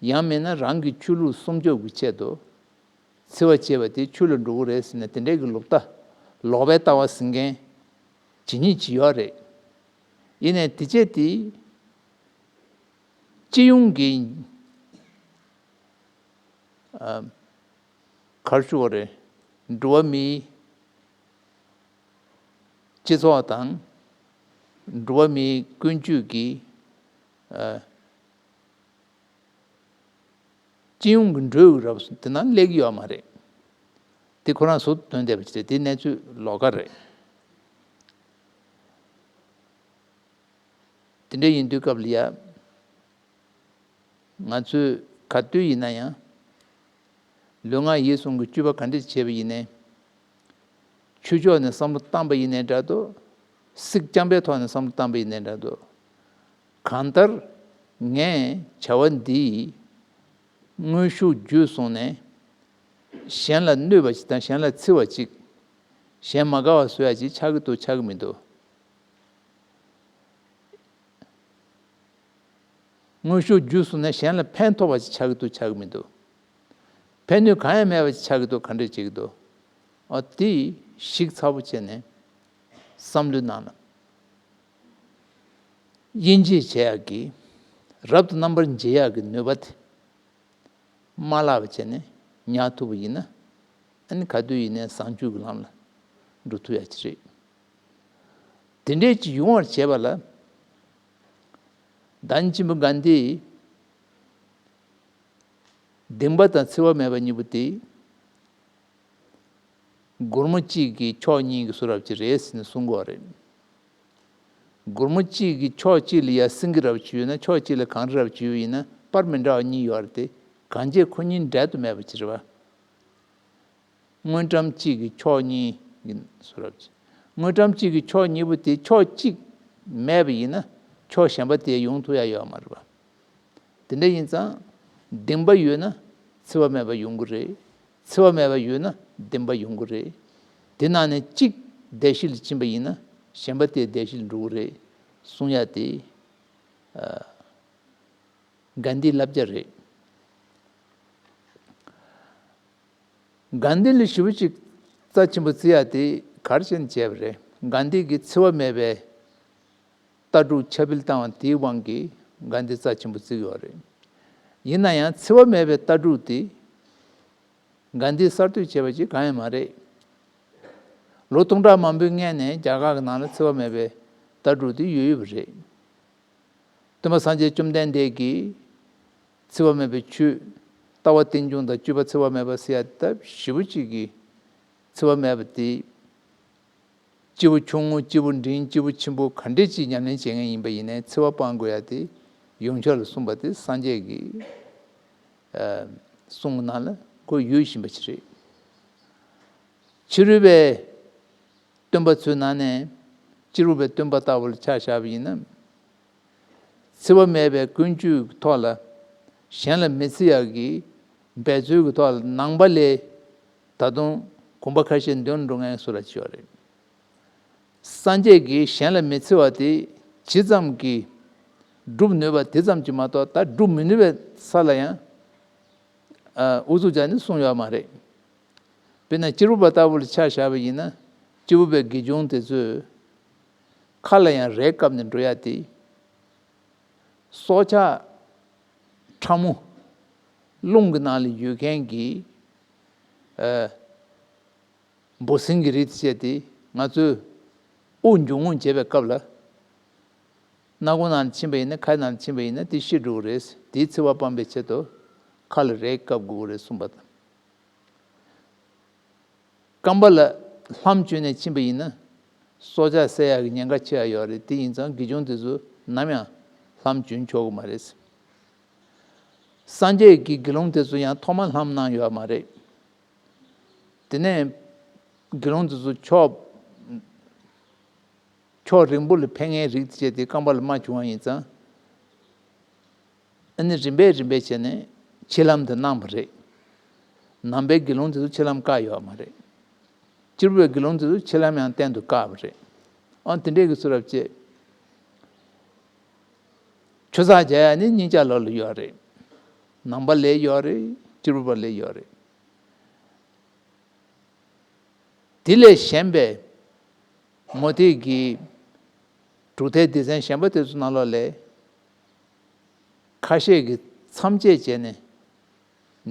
ཡང་མིན་ན་རང་གི་ཆོས་ལུགས་སྲུང་སྐྱོབ་ཀྱི་ཆེད་དུ། འཚེ་བ་བྱེད་པ་དེ་ཆོས་ལ་འགྲོ་གི་རེད་ཟེར་ནས་དེ་འདྲའི་གི་ལོག་ལྟ། ལོག་པའི་ལྟ་བ་ཟིན་མཁན་ཇི་སྙེད་ཅིག་ཡོད་རེད། ཡིན་ནའི་དེ་བྱས་དེ་སྤྱི་ཡོངས་ཀྱི། ཨ། ག་རེ་ཞུ་དགོས་རེད། འགྲོ་བ་མིའི་སྤྱི་ཚོགས་དང་། འགྲོ་བ་མིའི་ཀུན་སྤྱོད་ཀྱི། ཨ། སྤྱི་ཡོངས་ཀྱི་འགྲོས་རབ་དེ་ནང་སླེབས་ཀྱི་ཡོད་མ་རེད། དེ་ཁོ་རང་ཟུར་དུ་ཐོན་བསྡད་པ་ཅིག་རེད། དེ་གནས་ཚུལ་ལོགས་ཀ་རེད། དེ་འདྲ་ཡིན་དུས་སྐབས་ལ་ཡ། ང་ཚོས་ག་དུས་ཡིན་ན་ཡང་། ལུས་ངག་ཡིད་གསུམ་གྱི་སྤྱོད་པ་ག་འདྲ་བྱས་པ་ཡིན་ནའི། ཆོས་ཕྱོགས་ནས་བསམ་བློ་བཏང་པ་ཡིན་ནའི་འདྲ་འདུག་སྲིད་རྐྱང་པའི་ཐོག་ནས་བསམ་བློ་བཏང་པ་ཡིན་ནའི་འདྲ་འདུག་གང་ལྟར་ངས་བྱ་བ་འདིའི་དངོས་ཤུགས་བརྒྱུད་སོང་ནས། གཞན་ལ་གནོད་པ་ཅིག་དང་། གཞན་ལ་འཚེ་བ་ཅིག་གཞན་མ་དགའ་བ་བཟོ་ཡ་ཅིག་ཆགས་ཀྱི་འདུག་ཆགས་ཀྱི་མི་འདུག་དངོས་ཤུགས་བརྒྱུད་སོང་ནས་གཞན་ལ་ཕན་ཐོགས་པ་ཅིག་ཆགས་ཀྱི་འདུག་ཆགས་ཀྱི་མི་འདུག་ཕན་ནུས་གང་ཡང་མེད་པ་ཅིག་ཆགས་ཀྱི་འདུག་ག་འདྲས་བྱེད་ཀྱི་འདུག་ཨ། དེ་ཞིབ་ཚགས་པོ་བྱས་ནས་བསམ་བློའི་ནང་ལ་དབྱེ་འབྱེད་བྱེད་ཡག་གི། རབ་ཏུ་རྣམ་པར་འབྱེད་ཡག་གི་ནུས་པ་དེ། མ་བརླག་པ་བྱས་ནས་ཉར་ཐུབ་པ་ཡིན་ན། ཨ་ནི་ག་དུས་ཡིན་ནའི་བཟང་སྤྱོད་ཀྱི་ལམ་ལ་འགྲོ་ཐུབ་ཡ་ཅིག་རེད། དེ་འདྲས་ཅིག་ཡོང་བར་བྱེད་པ་ལ། བདག་ཉིད་ཆེན་པོ་གྷན་དྷིས་གདིང་པ་དང་འཚེ་བ་མེད་པ་གཉིས་པོ་དེ། སྒོར་མོ་གཅིག་གི་ཕྱོགས་གཉིས་ཀྱི་བཟོ་འདྲ་ཅིག་རེད་ཟེར་ནས་གསུང་གི་ཡོད་རེད། སྒོར་མོ་གཅིག་གི་ཕྱོགས་གཅིག་ལ་ཡ་སེང་གེ་འདྲ་པོ་ཅིག་ཡོད་ན། ཕྱོགས་གཅིག་ལ་གངས་རི་འདྲ་པོ་ཅིག་ཡོད་པ་ཡིན་ན། པར་མི་འདྲ་བ་གཉིས་ཡོད་རེད་དེ། གང་བྱས་ཁོ་གཉིས་འབྲལ་དུ་མེད་པ་ཅིག་རེད་པ། དངུལ་ཀྲམ་གཅིག་གི་ཕྱོགས་གཉིས་ཀྱི་བཟོ་འདྲ་ཅིག་དངུལ་ཀྲམ་གཅིག་གི་ཕྱོགས་གཉིས་པོ་དེ་ཕྱོགས་གཅིག་མེད་པ་ཡིན་ན། ཕྱོགས་གཞན་པ་དེ་ཡོང་ཐུབ་ཡ་ཡོད་མ་རེད་པ། དེ་འདྲ་ཡིན་ཙང་། གདིང་པ་ཡོད་ན་འཚེ་བ་མེད་པ་ཡོང་གི་རེད། འཚེ་བ་མེད་པ་ཡོད་ན་གདིང་པ་ཡོང་གི་རེད། དེ་ནང་ནས་གཅིག་གདལ་བཤིག་ལ་ཕྱིན་པ་ཡིན་ན། གཞན་པ་དེ་གདལ་བཤིག་ལ་འགྲོ་གི་རེད་གསུང་ཡ་དེ། ཨ། གྷན་དྷིའི་བསླབ་བྱ་རེད། གྷན་དྷི་ལ་ཞེ་པོ་ཅིག་རྩ་ཆེན་པོ་བརྩི་ཡ་དེ་ག་རེ་བྱས་ནས་བྱས་པ་རེད། གྷན་དྷི་གིས་འཚེ་བ་མེད་པའི་ལྟ་གྲུབ་ཁྱབ་སྤེལ་བཏང་བ་དེའི་དབང་གིས་གྷན་དྷི་རྩ་ཆེན་པོ་བརྩི་གི་ཡོད་རེད། ཡིན་ན་ཡང་འཚེ་བ་མེད་པའི་ལྟ་གྲུབ་དེ་གྷན་དྷིས་གསར་གཏོད་བྱས་པ་ཅིག་གང་ཡང་མ་རེད། ལོ་སྟོང་ཕྲག་མང་པོའི་སྔོན་ནས་རྒྱ་གར་གྱི་ནང་ལ་འཚེ་བ་མེད་པའི་ལྟ་གྲུབ་དེ་ཡོད་ཡོད་པ་རེད། སྟོན་པ་སངས་རྒྱས་བཅོམ་ལྡན་འདས་ཀྱིས་འཚེ་བ་མེད་པའི་ཆོས། ལྟ་བ་རྟེན་འབྱུང་དང་སྤྱོད་པ་འཚེ་བ་མེད་པ་ཟེར་ཡ་དེ་ཞེ་པོ་ཅིག་གིས་འཚེ་བ་མེད་པ་དེ། སྐྱེས་བུ་ཆུང་ངུ། སྐྱེས་བུ་འབྲིང་། སྐྱེས་བུ་ཆེན་པོ་ག་འདྲས་ཅིག་ཉམས་ལེན་བྱེད་མཁན་ཡིན་པ་ཡིན་ནའི་འཚེ་བ་སྤང་དགོས་ཡ་དེ་ཡོངས་ཁྱབ་ལ་གསུངས་པ་དེ་སངས་རྒྱས་ཀྱི། ཨ། གསུང་གི་ནང་ལ་ཁོ་ཡོད་བཞིན་པ་ཅིག་རེད། ཕྱི་རོལ་པའི་སྟོན་པ་ཚོའི་ནང་ནས་ སྤྱི་རོལ་པའི་སྟོན་པ་ལྟ་བུ་ལ་ཆ་བཞག་པ་ཡིན་ན། འཚེ་བ་མེད་པའི་ཀུན་སྤྱོད་ཀྱི་ཐོག་ལ། གཞན་ལ་མི་འཚེ་ཡག་གི་འབད་རྩོལ་གྱི་ཐོག་ལ་ནང་པ་ལས། ད་དུང་གོམ་པ་ཁ་ཤས་འདོན་འགྲོ་མཁན་སུ་ར་ཅིག་ཡོད་རེད། སངས་རྒྱས་ཀྱིས་གཞན་ལ་མི་འཚེ་བ་དེ་ཇི་ཙམ་གྱིས་སྒྲུབ་ནུས་པ་དེ་ཙམ་གྱིས་མ་གཏོགས་ད་སྒྲུབ་མི་ནུས་པའི་ས་ལ་ཡང་ཨ་ཨུ་ཚུགས་བྱས་ནས་གསུངས་ཡོད་མ་རེད། དཔེར་ན་སྤྱི་རོལ་པ་ལྟ་བུ་ལ་ཆ་བཞག་པ་ཡིན་ན། སྤྱི་རོལ་པའི་དགེ་སྦྱོང་དེ་ཚོས་ཁ་ལ་ཡང་རས་བཀབ་ནས་འགྲོ་ཡ་དེ། སྲོག་ཆགས་ཕྲ་མོ་རླུང་གི་ནང་ལ་ཡོད་མཁན་གྱི་ཨ་འབུ་སྲིན་གྱི་རིགས་དེ་བྱས་ཏེ་ང་ཚོས་དབུགས་འབྱུང་རྔུབ་བྱེད་པའི་སྐབས་ལ། སྣ་ཁུང་ནང་ལ་ཕྱིན་པ་ཡིན་ན། ཁའི་ནང་ལ་ཕྱིན་པ་ཡིན་ན་དེ་ཤི་འགྲོ་གི་རེད། དེའི་འཚེ་བ་སྤངས་པའི་ཆེད་དུ་ཁ་ལ་རས་བཀབ་དགོས་ཀྱི་རེད་གསུངས་པ་དང་། རྐང་པ་ལ་ལྷམ་གྱོན་ནས་ཕྱིན་པ་ཡིན་ན། སྲོག་ཆགས་བསད་ཡག་གི་ཉེན་ཁ་ཆེ་བ་ཡོད་རེད། དེ་ཡིན་ཙང་དགེ་སྦྱོང་དེ་ཚོ་ནམ་ཡང་ལྷམ་གྱོན་ཆོག་གི་མ་རེད། སངས་རྒྱས་ཀྱི་དགེ་སློང་དེ་ཚོ་ཡང་ཐོག་མ་ལྷམ་གནང་ཡོད་མ་རེད། དེ་ནས་དགེ་སློང་དེ་ཚོ་ཕྱོགས་ཕྱོགས་རིང་པོ་ལ་ཕེབས་མཁན་རིགས་དེ་བྱས་ཏེ་རྐང་པ་ལ་རྨ་བྱུང་བ་ཡིན་ཙང་། ཨ་ནི་རིམ་པས་རིམ་པས་བྱས་ནས་མཆིལ་ལྷམ་དེ་གནང་བ་རེད། ནང་པའི་དགེ་སློང་དེ་ཚོ་མཆིལ་ལྷམ་བཀག་ཡོད་མ་རེད། སྤྱིར་བའི་དགེ་སློང་དེ་ཚོ་མཆིལ་ལྷམ་ཡང་གཏན་དུ་བཀག་པ་རེད། ཨ་དེ་འདྲས་ཀྱི་ཚུལ་རབ་བྱེད། ཆུ་ཚགས་རྒྱག་ཡ་ནི་སྙིང་ལྕགས་ལོགས་ལ་ཡོད་རེད། ནང་པ་ལ་ཡོད་རེད། སྤྱིར་བ་ལ་ཡོད་རེད། དེ་ལས་གཞན་པའི་མུ་སྟེགས་ཀྱི་གྲུབ་མཐའི་སྡེ་ཚན་གཞན་པ་དེ་ཚོ་ནང་ལོགས་ལས་ཁ་ཤས་ཀྱིས་མཚམས་བཅད་བྱས་ནས།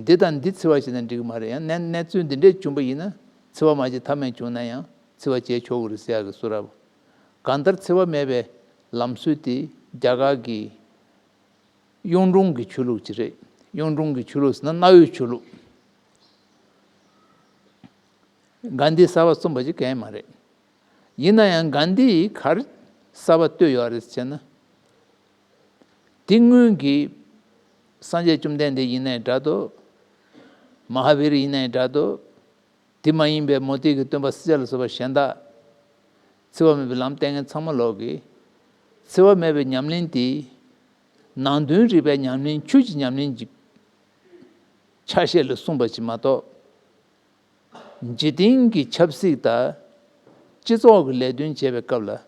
འདི་དང་འདི་འཚེ་བ་བྱས་ན་འགྲིག་གི་མ་རེད། ཡང་གནས་གནས་ཚུལ་འདི་འདྲས་བྱུང་བ་ཡིན་ན། འཚེ་བ་མ་བྱེད་ཐབས་མེད་བྱུང་ན་ཡང་འཚེ་བ་བྱེད་ཆོག་གི་རེད་ཟེར་ཡག་གི་བཟོ་འདྲ་པོ། གང་ལྟར་འཚེ་བ་མེད་པའི་ལམ་སྲོལ་དེ་རྒྱ་གར་གྱི་གཡུང་དྲུང་གི་ཆོས་ལུགས་ཅིག་རེད། གཡུང་དྲུང་གི་ཆོས་ལུགས་ཟེར་ན་གནའ་བོའི་ཆོས་ལུགས། གྷན་དྷིས་གསར་པ་གསུངས་པ་ཅིག་གང་ཡང་མ་རེད། ཡིན་ན་ཡང་གྷན་དྷིས་ག་རེ་གསར་པ་བཏོད་ཡོད་རེད་ཟེར་ན། དེ་སྔོན་གྱི་སངས་རྒྱས་བཅོམ་ལྡན་འདས་ཡིན་ནའི་འདྲ་འདུག། མ་ཧཱ་བི་རི་ཡིན་ནའི་འདྲ་འདུག། དེ་མ་ཡིན་པའི་མུ་སྟེགས་ཀྱི་སྟོན་པ་སྲས་བཅས་ལ་སོགས་པ་གཞན་དག་འཚེ་བ་མེད་པའི་ལམ་བསྟེན་མཁན་ཚང་མ་ལོག་གིས། འཚེ་བ་མེད་པའི་ཉམས་ལེན་དེ་ནང་དོན་རིག་པའི་ཉམས་ལེན། ཆོས་ཀྱི་ཉམས་ལེན་གྱི་ཆ་ཤས་ལ་གསུངས་པ་ཞིག་མ་གཏོགས། འཇིག་རྟེན་གྱི་ཆབ་སྲིད་དང་སྤྱི་ཚོགས་ཀྱི་ལས་དོན་བྱེད་པའི་སྐབས་ལ།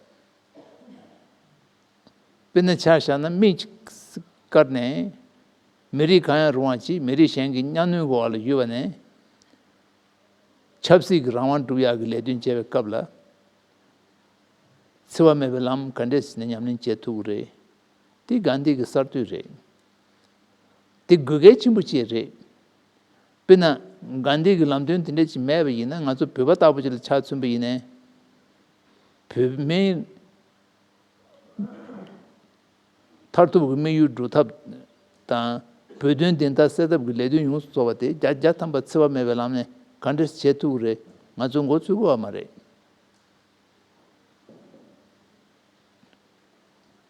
དཔེར་ན་ཆ་བཞག་ན་མིག་ཅིག་བཀར་ནས། མི་རིགས་གང་ཡང་རུང་བ་ཅིག་མི་རིགས་གཞན་གྱི་གཉའ་གནོན་གྱི་འོག་ལ་ཡོད་པ་ནས། ཆབ་སྲིད་ཀྱི་རང་དབང་སྒྲུབ་ཡག་གི་ལས་དོན་བྱེད་པའི་སྐབས་ལ། འཚེ་བ་མེད་པའི་ལམ་ག་འདྲས་ནས་ཉམས་ལེན་བྱེད་ཐུབ་ཀྱི་རེད། དེ་གྷན་དྷི་གི་གསར་གཏོད་རེད། དེ་དགོས་གལ་ཆེན་པོ་ཅིག་རེད། དཔེར་ན་གྷན་དྷི་གི་ལམ་སྟོན་དེ་འདྲས་ཅིག་མེད་པ་ཡིན་ན། ང་ཚོ་བོད་པ་ལྟ་བུ་ཅིག་ལ་ཆ་མཚོན་པ་ཡིན་ནའི། བོད་མིའི་མཐར་ཐུག་གི་དམིགས་ཡུལ་སྒྲུབ་ཐབས་དང་། བོད་དོན་བདེན་མཐའ་གསལ་ཐབས་ཀྱི་ལས་དོན་ཡོངས་སུ་རྫོགས་པ་དེ་བརྒྱ་ཆ་བརྒྱ་ཐམ་པ་འཚེ་བ་མེད་པའི་ལམ་ནས་ག་འདྲས་བྱེད་ཐུབ་ཀྱི་རེད། ང་ཚོས་མགོ་ཚོས་དགོས་པ་མ་རེད།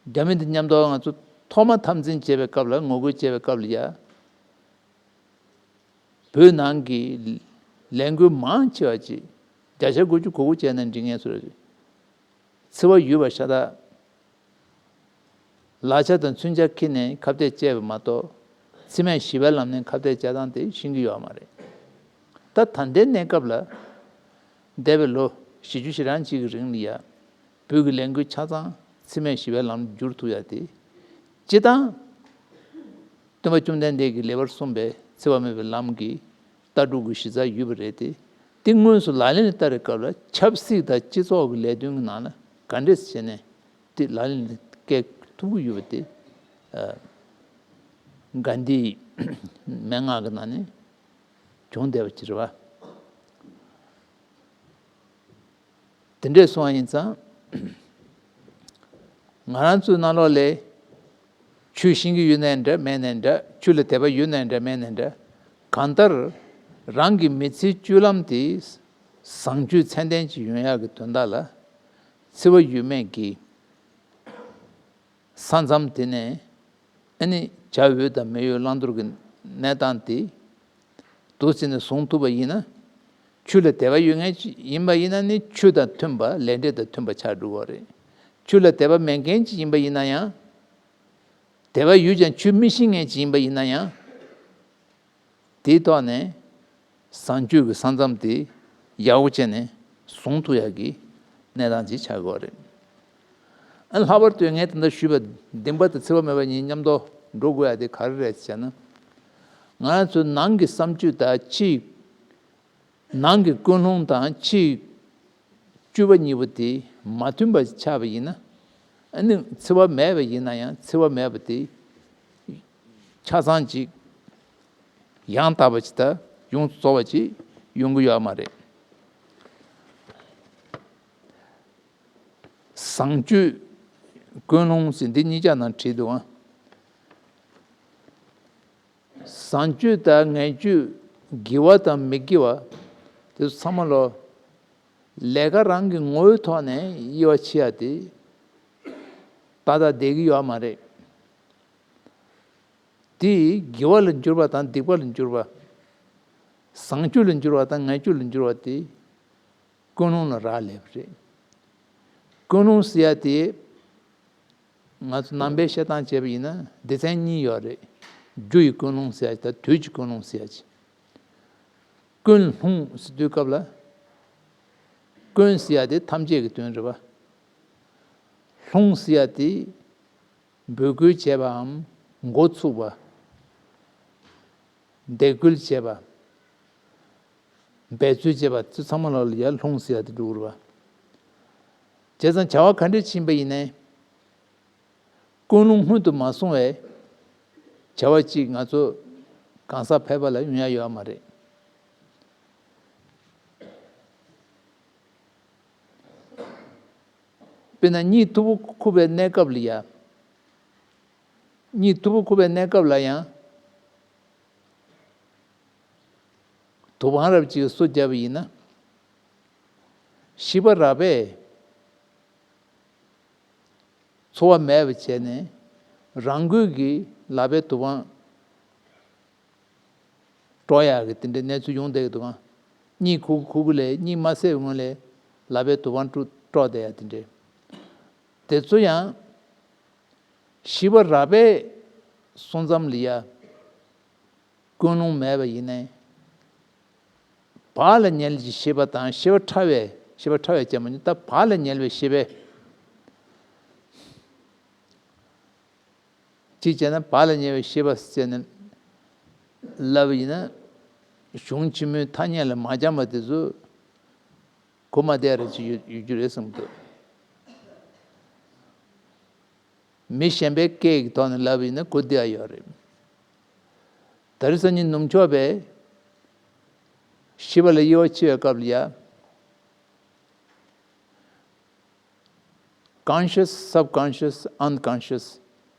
རྒྱ་མི་དང་མཉམ་དུ་ང་ཚོ་ཐོག་མ་འཐབ་འཛིང་བྱེད་པའི་སྐབས་ལ། ངོ་རྒོལ་བྱེད་པའི་སྐབས་ལ་ཡ། བོད་ནང་གི་ལས་འགུལ་མང་ཆེ་བ་ཅིག་བརྒྱ་ཆ་དགུ་བཅུ་གོ་དགུ་བྱས་ན་འགྲིག་ངེས་སུ་རེད། འཚེ་བ་ཡོད་པ་ཤ་སྟག། ལག་ཆ་དང་མཚོན་ཆ་འཁྱེར་ནས་ཁ་གཏད་བཅག་པ་མ་གཏོགས། འཚེ་མེད་ཞི་བའི་ལམ་ནས་ཁ་གཏད་བཅག་སྟངས་དེ་ཤེས་ཀྱི་ཡོད་མ་རེད། ད་ད་ལྟའི་གནས་སྐབས་ལ། འདས་པའི་ལོ་བཞི་བཅུ་ཞེ་གྲངས་ཅིག་གི་རིང་ལ་ཡ། བོད་ཀྱི་ལས་འགུལ་ཆ་ཚང་འཚེ་མེད་ཞི་བའི་ལམ་དུ་བསྒྱུར་ཐུབ་ཡ་དེ། སྤྱིར་བཏང་སྟོན་པ་བཅོམ་ལྡན་འདས་ཀྱིས་ལེགས་པར་གསུངས་པའི་འཚེ་བ་མེད་པའི་ལམ་གྱི་ལྟ་གྲུབ་ཀྱི་གཞི་རྩ་ཡོད་པ་རེད་དེ། དེ་དངོས་སུ་ལག་ལེན་ལ་བསྟར་བའི་སྐབས་ལ། ཆབ་སྲིད་དང་སྤྱི་ཚོགས་ཀྱི་ལས་དོན་གྱི་ནང་ལ་ག་འདྲས་བྱས་ནས་དེ་ལག་ལེན་ལ་བཀལ་ཐུབ་ཀྱི་ཡོད་པ་དེ། ཨ། གྷན་དྷིའི་མན་ངག་གི་ནང་ནས་བྱུང་བསྡད་པ་ཅིག་རེད་བ། དེ་འདྲས་སོང་བ་ཡིན་ཙང་། ང་རང་ཚོའི་ནང་ལོགས་ལ་ཆོས་ཤེས་ཀྱི་ཡོད་ནའི་འདྲ་མེད་ནའི་འདྲ། ཆོས་ལ་དད་པ་ཡོད་ནའི་འདྲ་མེད་ནའི་འདྲ། གང་ལྟར་རང་གི་མི་ཚེའི་སྤྱོད་ལམ་དེ་བཟང་སྤྱོད་ཚད་ལྡན་ཅིག་ཡོང་ཡག་གི་དོན་དག་ལ། འཚེ་བ་ཡོད་མེད་ཀྱི་ས་མཚམས་དེ་ནས། ཨ་ནི་བྱ་འོས་དང་མི་འོས་བླང་དོར་གྱི་གནས་སྟངས་དེ་འདུག་སེ་ནས་བཟུང་ཐུབ་པ་ཡིན་ན། ཆོས་ལ་དད་པ་ཡོད་མཁན་ཅིག་ཡིན་པ་ཡིན་ན་ནི། ཆོས་དང་མཐུན་པ། ལས་འབྲས་དང་མཐུན་པ་ཆགས་འགྲོ་གི་རེད། ཆོས་ལ་དད་པ་མེད་མཁན་ཅིག་ཡིན་པ་ཡིན་ན་ཡང་། དད་པ་ཡོད་ཀྱང་ཆོས་མི་ཤེས་མཁན་ཅིག་ཡིན་པ་ཡིན་ན་ཡང་། དེའི་ཐོག་ནས་བཟང་སྤྱོད་ཀྱི་ས་མཚམས་དེ་ཡག་པོ་བྱས་ནས་བཟུང་ཐུབ་ཡག་གི་གནས་སྟངས་ཅིག་ཆགས་དགོས་རེད། ཨ་ལྷག་པར་དུ་ངས་ད་ལྟ་ཞུས་པ་བདེན་པ་དང་འཚེ་བ་མེད་པ་གཉིས་མཉམ་དུ་འགྲོ་དགོས་ཡ་དེ་ག་རེ་རེད་ཟེར་ན། ང་རང་ཚོའི་ནང་གི་བསམ་སྤྱོད་དང་ཕྱིའི། ནང་གི་ཀུན་སློང་དང་ཕྱིའི་སྤྱོད་པ་གཉིས་པོ་དེ་མ་མཐུན་པ་ཆགས་པ་ཡིན་ན། ཨ་ནི་འཚེ་བ་མེད་པ་ཡིན་ན་ཡང་འཚེ་བ་མེད་པ་དེ་ཆ་ཚང་ཅིག་ཡང་དག་པ་ཅིག་དང་ཡོངས་སུ་རྫོགས་པ་ཅིག་ཡོང་གི་ཡོད་མ་རེད། བཟང་སྤྱོད་ཀུན་སློང་ཟེར་འདི་གཉིས་ཆ་ནང་བྲིས་འདུག་ཨང་། བཟང་སྤྱོད་དང་ངན་སྤྱོད། དགེ་བ་དང་མི་དགེ་བ། དེ་ཚོ་ཚང་མ་ལོ། ལས་ཀ་རང་གི་ངོ་བོའི་ཐོག་ནས་དབྱེ་བ་ཕྱེ་ཡ་དེ་ཏག་ཏག་བསྡད་ཀྱི་ཡོད་མ་རེད། དེ་དགེ་བ་ལ་འགྱུར་བ་དང་སྡིག་པ་ལ་འགྱུར་བ། བཟང་སྤྱོད་ལ་འགྱུར་བ་དང་ངན་སྤྱོད་ལ་འགྱུར་བ་དེ་ཀུན་སློང་ལ་རག་ལས་པ་རེད། ཀུན་སློང་ཟེར་ཡ་དེ། ང་ཚོ་ནང་པའི་བཤད་སྟངས་བྱས་པ་ཡིན་ན་སྡེ་ཚན་གཉིས་ཡོད་རེད། རྒྱུ་ཡི་ཀུན་སློང་ཟེར་ཡ་དང་དུས་ཀྱི་ཀུན་སློང་ཟེར་ཡ་ཅིག་ཀུན་སློང་ཟེར་དུས་སྐབས་ལ། ཀུན་ཟེར་ཡ་དེ་ཐམས་ཅད་ཀྱི་དོན་རེད་པ། སློང་ཟེར་ཡ་དེ་འབོད་སྐུལ་བྱས་པའམ་འགོ་ཚུགས་པ། འདེད་སྐུལ་བྱས་པ། འབད་རྩོལ་བྱས་པ་ཚོ་ཚང་མ་ལ་ཡར་སློང་ཟེར་ཡ་དེ་འགྲོ་གི་རེད་པ། བྱས་ཙང་བྱ་བ་ག་འདྲ་ཕྱིན་པ་ཡིན་ནའི། ཀུན་སློང་སྔོན་དུ་མ་སོང་བའི་བྱ་བ་གཅིག་ང་ཚོ་གང་ཟག་ཕལ་པ་ལ་ཡོང་ཡ་ཡོད་མ་རེད། དཔེར་ན་གཉིད་འཐུག་པོ་ཁུག་པའི་གནས་སྐབས་ལ་ཡ། གཉིད་འཐུག་པོ་ཁུག་པའི་གནས་སྐབས་ལ་ཡང་། དུ་བང་རབ་ཅིག་གསོ་བརྒྱབ་པ་ཡིན་ན། ཤེས་པ་རགས་པས་ཚོར་བ་མེད་པ་བྱས་ནས་རང་འགུལ་གྱིས་ལག་པའི་དུ་བང་དཀྲོག་ཡག་གི་དེ་འདྲའི་གནས་ཚུལ་ཡོང་བསྡད་ཀྱི་འདུག་ག་གཉིད་ཁུག་ཁུག་ལས་གཉིད་མ་སད་པའི་སྔོན་ལས་ལག་པའི་དུ་བང་དཀྲོག་དཀྲོག་བསྡད་ཡག་དེ་འདྲའི། དེ་ཚོ་ཡང་ཤེས་པ་རགས་པས་སོང་ཙམ་ལ་ཡ། ཀུན་སློང་མེད་པ་ཡིན་ནའི། བག་ལ་ཉལ་གྱི་ཤེས་པ་དང་ཤེས་པ་ཕྲ་བའི་ཤེས་པ་ཕྲ་བའི་ཅན་མ་ནི་ད་བག་ལ་ཉལ་བའི་ཤེས་པས། གཅིག་བྱས་ན་བག་ལ་ཉལ་བའི་ཤེས་པ་ཟེར་ནས་ལབ་པ་ཡིན་ན། གཞུང་ཆེན་མོའི་ཐ་སྙད་ལ་མ་འགྱངས་པ་དེ་ཚོ་གོ་མ་བདེ་ར་ཅིག་ཡོད་ཡོད་རྒྱུ་རེད་བསམ་གྱི་འདུག་མི་གཞན་པའི་སྐད་ཀྱི་ཐོག་ནས་ལབ་པ་ཡིན་ན་གོ་བདེ་བ་ཡོད་རེད། དེ་རིང་སང་ཉིན་ནུབ་ཕྱོགས་པས་ཤེས་པ་ལ་དབྱེ་བ་ཕྱེ་བའི་སྐབས་ལ་ཡ། conscious, subconscious, unconscious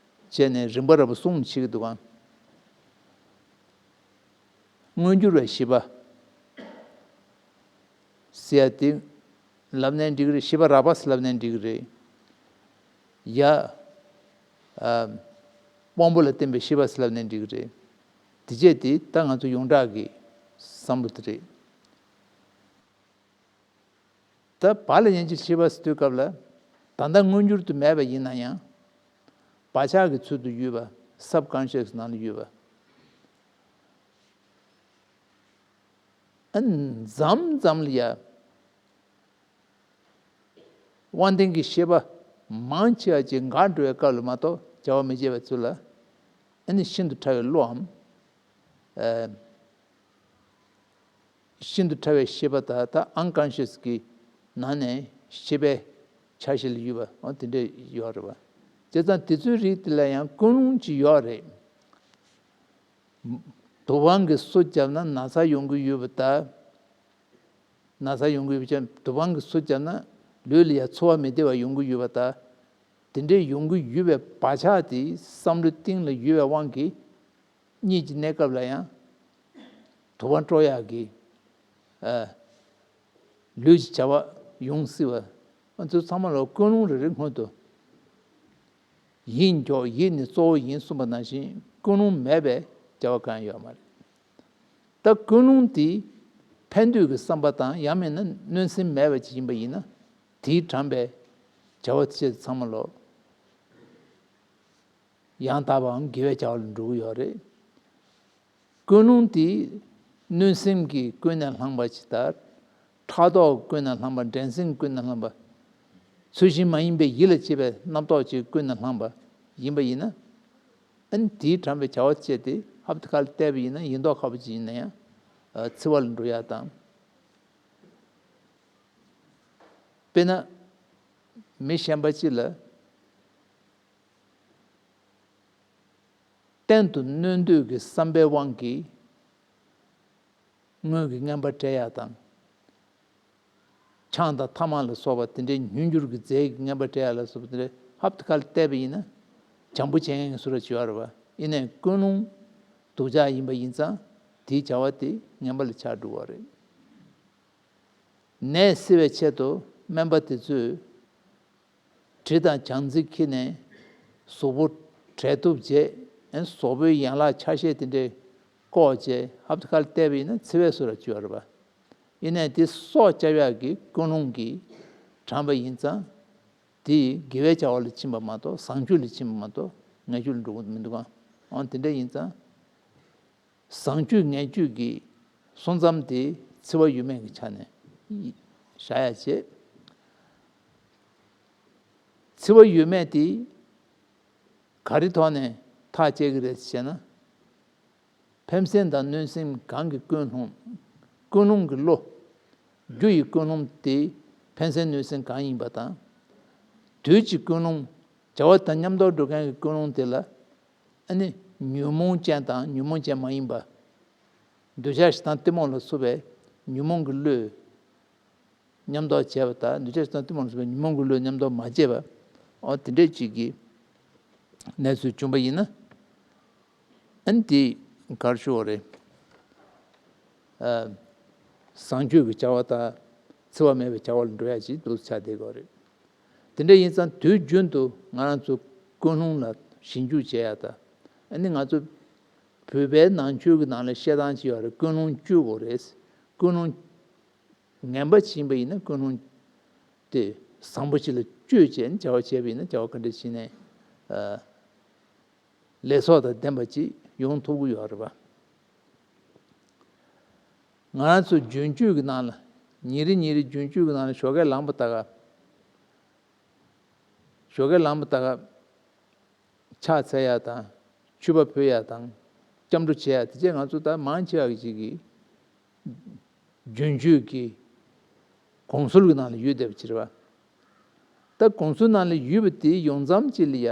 བྱས་ནས་རིམ་པ་རེ་བ་གསུངས་བྱེད་ཀྱི་འདུག་ག་མངོན་གྱུར་བའི་ཤེས་པ་ཟེར་ཡ་དེ་ལབ་ནའི་འགྲིག་གི་རེད། ཤེས་པ་རགས་པ་ཟེར་ལབ་ནའི་འགྲིག་གི་རེད། ཡ། ཨ། དབང་པོ་ལ་བརྟེན་པའི་ཤེས་པ་ཟེར་ལབ་ནའི་འགྲིག་གི་རེད། དེ་བྱས་དེ་ད་ང་ཚོ་ཡོངས་གྲགས་ཀྱི་བསམ་བློ་དེ་རེད། ད་བག་ལ་ཉལ་གྱི་ཤེས་པ་ཟེར་དུས་སྐབས་ལ། ད་ལྟ་མངོན་གྱུར་དུ་མེད་པ་ཡིན་ན་ཡང་། བག་ཆགས་ཀྱི་ཚུལ་དུ་ཡོད་པ། སབ་ཀོན་ཤི་ཡས་ནང་ལ་ཡོད་པ། ཨ་ནི་མཚམས་མཚམས་ལ་ཡ། དབང་ལྡན་གྱི་ཤེས་པ་མང་ཆེ་བ་ཅིག་འགག་འགྲོ་བའི་སྐབས་ལ་མ་གཏོགས་བྱ་བ་མི་བྱེད་པའི་ཚུལ་ལ། ཨ་ནི་ཤིན་ཏུ་ཕྲ་བའི་བློའམ། ཨ། ཤིན་ཏུ་ཕྲ་བའི་ཤེས་པ་དག་ད་ཨན་ཀོན་ཤི་ཡས་ཀྱི་ནང་ནས་ཤེས་པའི་ཆ་ཤས་ལ་ཡོད་པ་འོ་དེ་འདྲ་ཡོད་རེད་པ། བྱས་ཙང་དེ་ཚོའི་རིགས་དེ་ལ་ཡང་ཀུན་སློང་ཅིག་ཡོད་རེད། དུ་བང་གི་བསུ་བརྒྱབ་ན་ན་ཚ་ཡོང་གི་ཡོད་པ་དང་། ན་ཚ་ཡོང་གི་ཡོད་པ་ཅན་དུ་བང་གི་བསུ་བརྒྱབ་ན་ལུས་ལ་ཡང་ཚོར་བ་མི་བདེ་བ་ཡོང་གི་ཡོད་པ་དང་། དེ་འདྲའི་ཡོང་གི་ཡོད་པའི་བག་ཆགས་དེ་བསམ་བློའི་གཏིང་ལ་ཡོད་པའི་དབང་གིས། གཉིད་ཀྱི་གནས་སྐབས་ལ་ཡང་དུ་བ་དཀྲོག་ཡག་གི་ཨ་ལུས་ཀྱི་བྱ་བ་ཡོང་སྲིད་པ། ང་ཚོ་ཚང་མ་ལ་ཀུན་སློང་རེ་རེ་སྔོན་དུ་ཡིད་འཇོག་ཡིད་ནི་གཙོ་བོ་ཡིན་གསུངས་པ་ནང་བཞིན་ཀུན་སློང་མེད་པའི་བྱ་བ་གང་ཡང་ཡོད་མ་རེད། ད་ཀུན་སློང་དེ་ཕན་འདོད་ཀྱི་བསམ་པ་དང་ཡང་མིན་ན་གནོད་སེམས་མེད་པ་ཅིག་ཡིན་པ་ཡིན་ན་དེས་དྲངས་པའི་ བྱ་བ་བྱེད་ཚང་མ་ལོ། ཡང་དག་པའམ་དགེ་བའི་བྱ་བ་ལ་འགྲོ་གི་ཡོད་རེད། ཀུན་སློང་དེ་གནོད་སེམས་ཀྱིས་ཀུན་ནས་བསླངས་པ་ཇི་ལྟར། ཕྲག་དོག་ཀུན་ནས་བསླངས་པ། འགྲན་སེམས་ཀུན་ནས་བསླངས་པ། ཚུལ་བཞིན་མ་ཡིན་པའི་ཡིད་ལ་བྱེད་པའི་རྣམ་རྟོག་ཅིག་ཀུན་ནས་བསླངས་པ་ཡིན་པ་ཡིན་ན། ཨ་ནི་དེས་དྲངས་པའི་བྱ་བ་བྱས་ཏེ་ཧབ་ཏེ་ཁ་ལ་བལྟས་པ་ཡིན་ན། ཡིན་མདོག་ཁ་པོ་ཅིག་ཡིན་ན་ཡང་འཚེ་བ་ལ་འགྲོ་ཡག་དང་། དཔེར་ན། མི་གཞན་པ་གཅིག་ལ་གཏན་དུ་གནོད་འདོད་ཀྱི་བསམ་པའི་དབང་གིས་དངུལ་གྱི་རྔན་པ་སྤྲད་ཡག་དང་། ཆང་དང་ཐ་མག་ལ་སོགས་པ་དེ་འདྲའི་ཉུང་འགྱུར་གྱི་རྫས་ཀྱི་རྔན་པ་སྤྲད་ཡག་ལ་སོགས་པ་དེ་འདྲའི་ཧབ་ཏེ་ཁ་ལ་བལྟས་པ་ཡིན་ན། བྱམས་པོ་བྱེད་མཁན་གྱི་བཟོ་འདྲ་ཅིག་ཡོད་རེད་པ། ཡིན་ནའི་ཀུན་སློང་སྡུག་ཅག་ཡིན་པ་ཡིན་ཙང་། དེའི་བྱ་བ་དེ་ངན་པ་ལ་ཆགས་འགྲོ་བ་རེད། ནད་སེལ་བའི་ཆེད་དུ་སྨན་པ་དེ་ཚོས་གྲི་དང་སྦྱང་རྩི་འཁྱེར་ནས་གཟུགས་པོ་བྲེག་ཐུབ་བྱས། ཨ་ནི་གཟུགས་པོའི་ཡན་ལག་ཆ་ཤས་དེ་འདྲས་བཀོག་བྱས། ཧབ་ཏེ་ཁ་ལ་བལྟས་པ་ཡིན་ན་འཚེ་བའི་བཟོ་འདྲ་ཅིག་ཡོད་རེད་པ། ཡིན་ནའི་དེ་སྲོག་སྐྱབས་ཡག་གི་ཀུན་སློང་གིས་དྲངས་པ་ཡིན་ཙང་། དེ་དགེ་བའི་བྱ་བ་ལ་ཕྱིན་པ་མ་གཏོགས། བཟང་སྤྱོད་ལ་ཕྱིན་པ་མ་གཏོགས་ངན་སྤྱོད་ལ་འགྲོ་གི་མི་འདུག་ག། འོ་དེ་འདྲ་ཡིན་ཙང་། བཟང་སྤྱོད་ངན་སྤྱོད་ཀྱི་སོ་མཚམས་དེ་འཚེ་བ་ཡོད་མེད་ཀྱི་ཆ་ནས་བཞག་ཡག་བྱས། འཚེ་བ་ཡོད་མེད་དེ་ག་རེ་ཐོག་ནས་ཐག་བཅད་ཀྱི་རེད་ཟེར་ན། ཕན་སེམས་དང་གནོད་སེམས་གང་གི་ཀུན་སློང་། ཀུན་སློང་གི་བློ། རྒྱུ་ཡི་ཀུན་སློང་དེ་ཕན་སེམས་གནོད་སེམས་གང་ཡིན་པ་དང་། དུས་ཀྱི་ཀུན་སློང་། བྱ་བ་དང་མཉམ་དུ་འགྲོ་མཁན་གྱི་ཀུན་སློང་དེ་ལ། ཨ་ནི་ཉོན་མོངས་ཅན་དང་ཉོན་མོངས་ཅན་མ་ཡིན་པ། འདོད་ཆགས་ཞེ་སྡང་གཏི་མུག་ལ་སོགས་པའི་ཉོན་མོངས་ཀྱི་བློས་མཉམ་དུ་བྱས་པ་དང་། འདོད་ཆགས་ཞེ་སྡང་གཏི་མུག་ལ་སོགས་པའི་ཉོན་མོངས་ཀྱི་བློས་མཉམ་དུ་མ་བྱས་པ། འོ་དེ་འདྲས་ཅིག་གི་གནས་ཚུལ་བྱུང་པ་ཡིན་ན། ཨ་ནི་དེ་ག་རེ་ཞུ་དགོས་རེད། ཨ། བཟང་སྤྱོད་ཀྱི་བྱ་བ་དང་འཚེ་བ་མེད་པའི་བྱ་བ་ལ་འགྲོ་ཡག་ཅིག་འདུག་ཆགས་བསྡད་ཀྱི་ཡོད་རེད། དེ་འདྲ་ཡིན་ཙང་དུས་རྒྱུན་དུ་ང་རང་ཚོ་ཀུན་སློང་ལ་ཞིབ་འཇུག་བྱེད་ཡག་དང་། ཨ་ནི་ང་ཚོ་བོད་པའི་ནང་ཆོས་ཀྱི་ནང་ལ་བཤད་སྟངས་ཅིག་ཡོད་རེད། ཀུན་སློང་བཅོས་དགོས་རེད། ཀུན་སློང་ངན་པ་ཅིག་ཡིན་པ་ཡིན་ན་ཀུན་སློང་དེ་བཟང་པོ་ཅིག་ལ་བཅོས་བྱས་ནས་བྱ་བ་བྱས་པ་ཡིན་ན། བྱ་བ་ག་འདྲ་བྱས་ནས། ཨ། ལེགས་ཚོགས་དང་ལྡན་པ་ཅིག་ཡོང་ཐུབ་ཀྱི་ཡོད་རེད་པ། ང་རང་ཚོ་རྒྱུན་སྤྱོད་ཀྱི་ནང་ལ། ཉིན་རེ་ཉིན་རེ་རྒྱུན་སྤྱོད་ཀྱི་ནང་ལ་ཞོགས་ཀས་ལངས་པ་ད་ག་ཞོགས་ཀས་ལངས་པ་ད་ག་ཕྱག་འཚལ་ཡག་དང་། མཆོད་པ་ཕུལ་ཡག་དང་། སྐྱབས་འགྲོ་བྱེད་ཡག་དེ་བྱས། ང་ཚོ་ད་མང་ཆེ་བ་ཅིག་གིས་རྒྱུན་སྤྱོད་ཀྱི་གོམས་སྲོལ་གྱི་ནང་ལ་ཡོད་བསྡད་པ་ཅིག་རེད་པ། ད་གོམས་སྲོལ་ནང་ལ་ཡོད་པ་དེ་ཡོང་མཚམས་ཅིག་ལ་ཡ།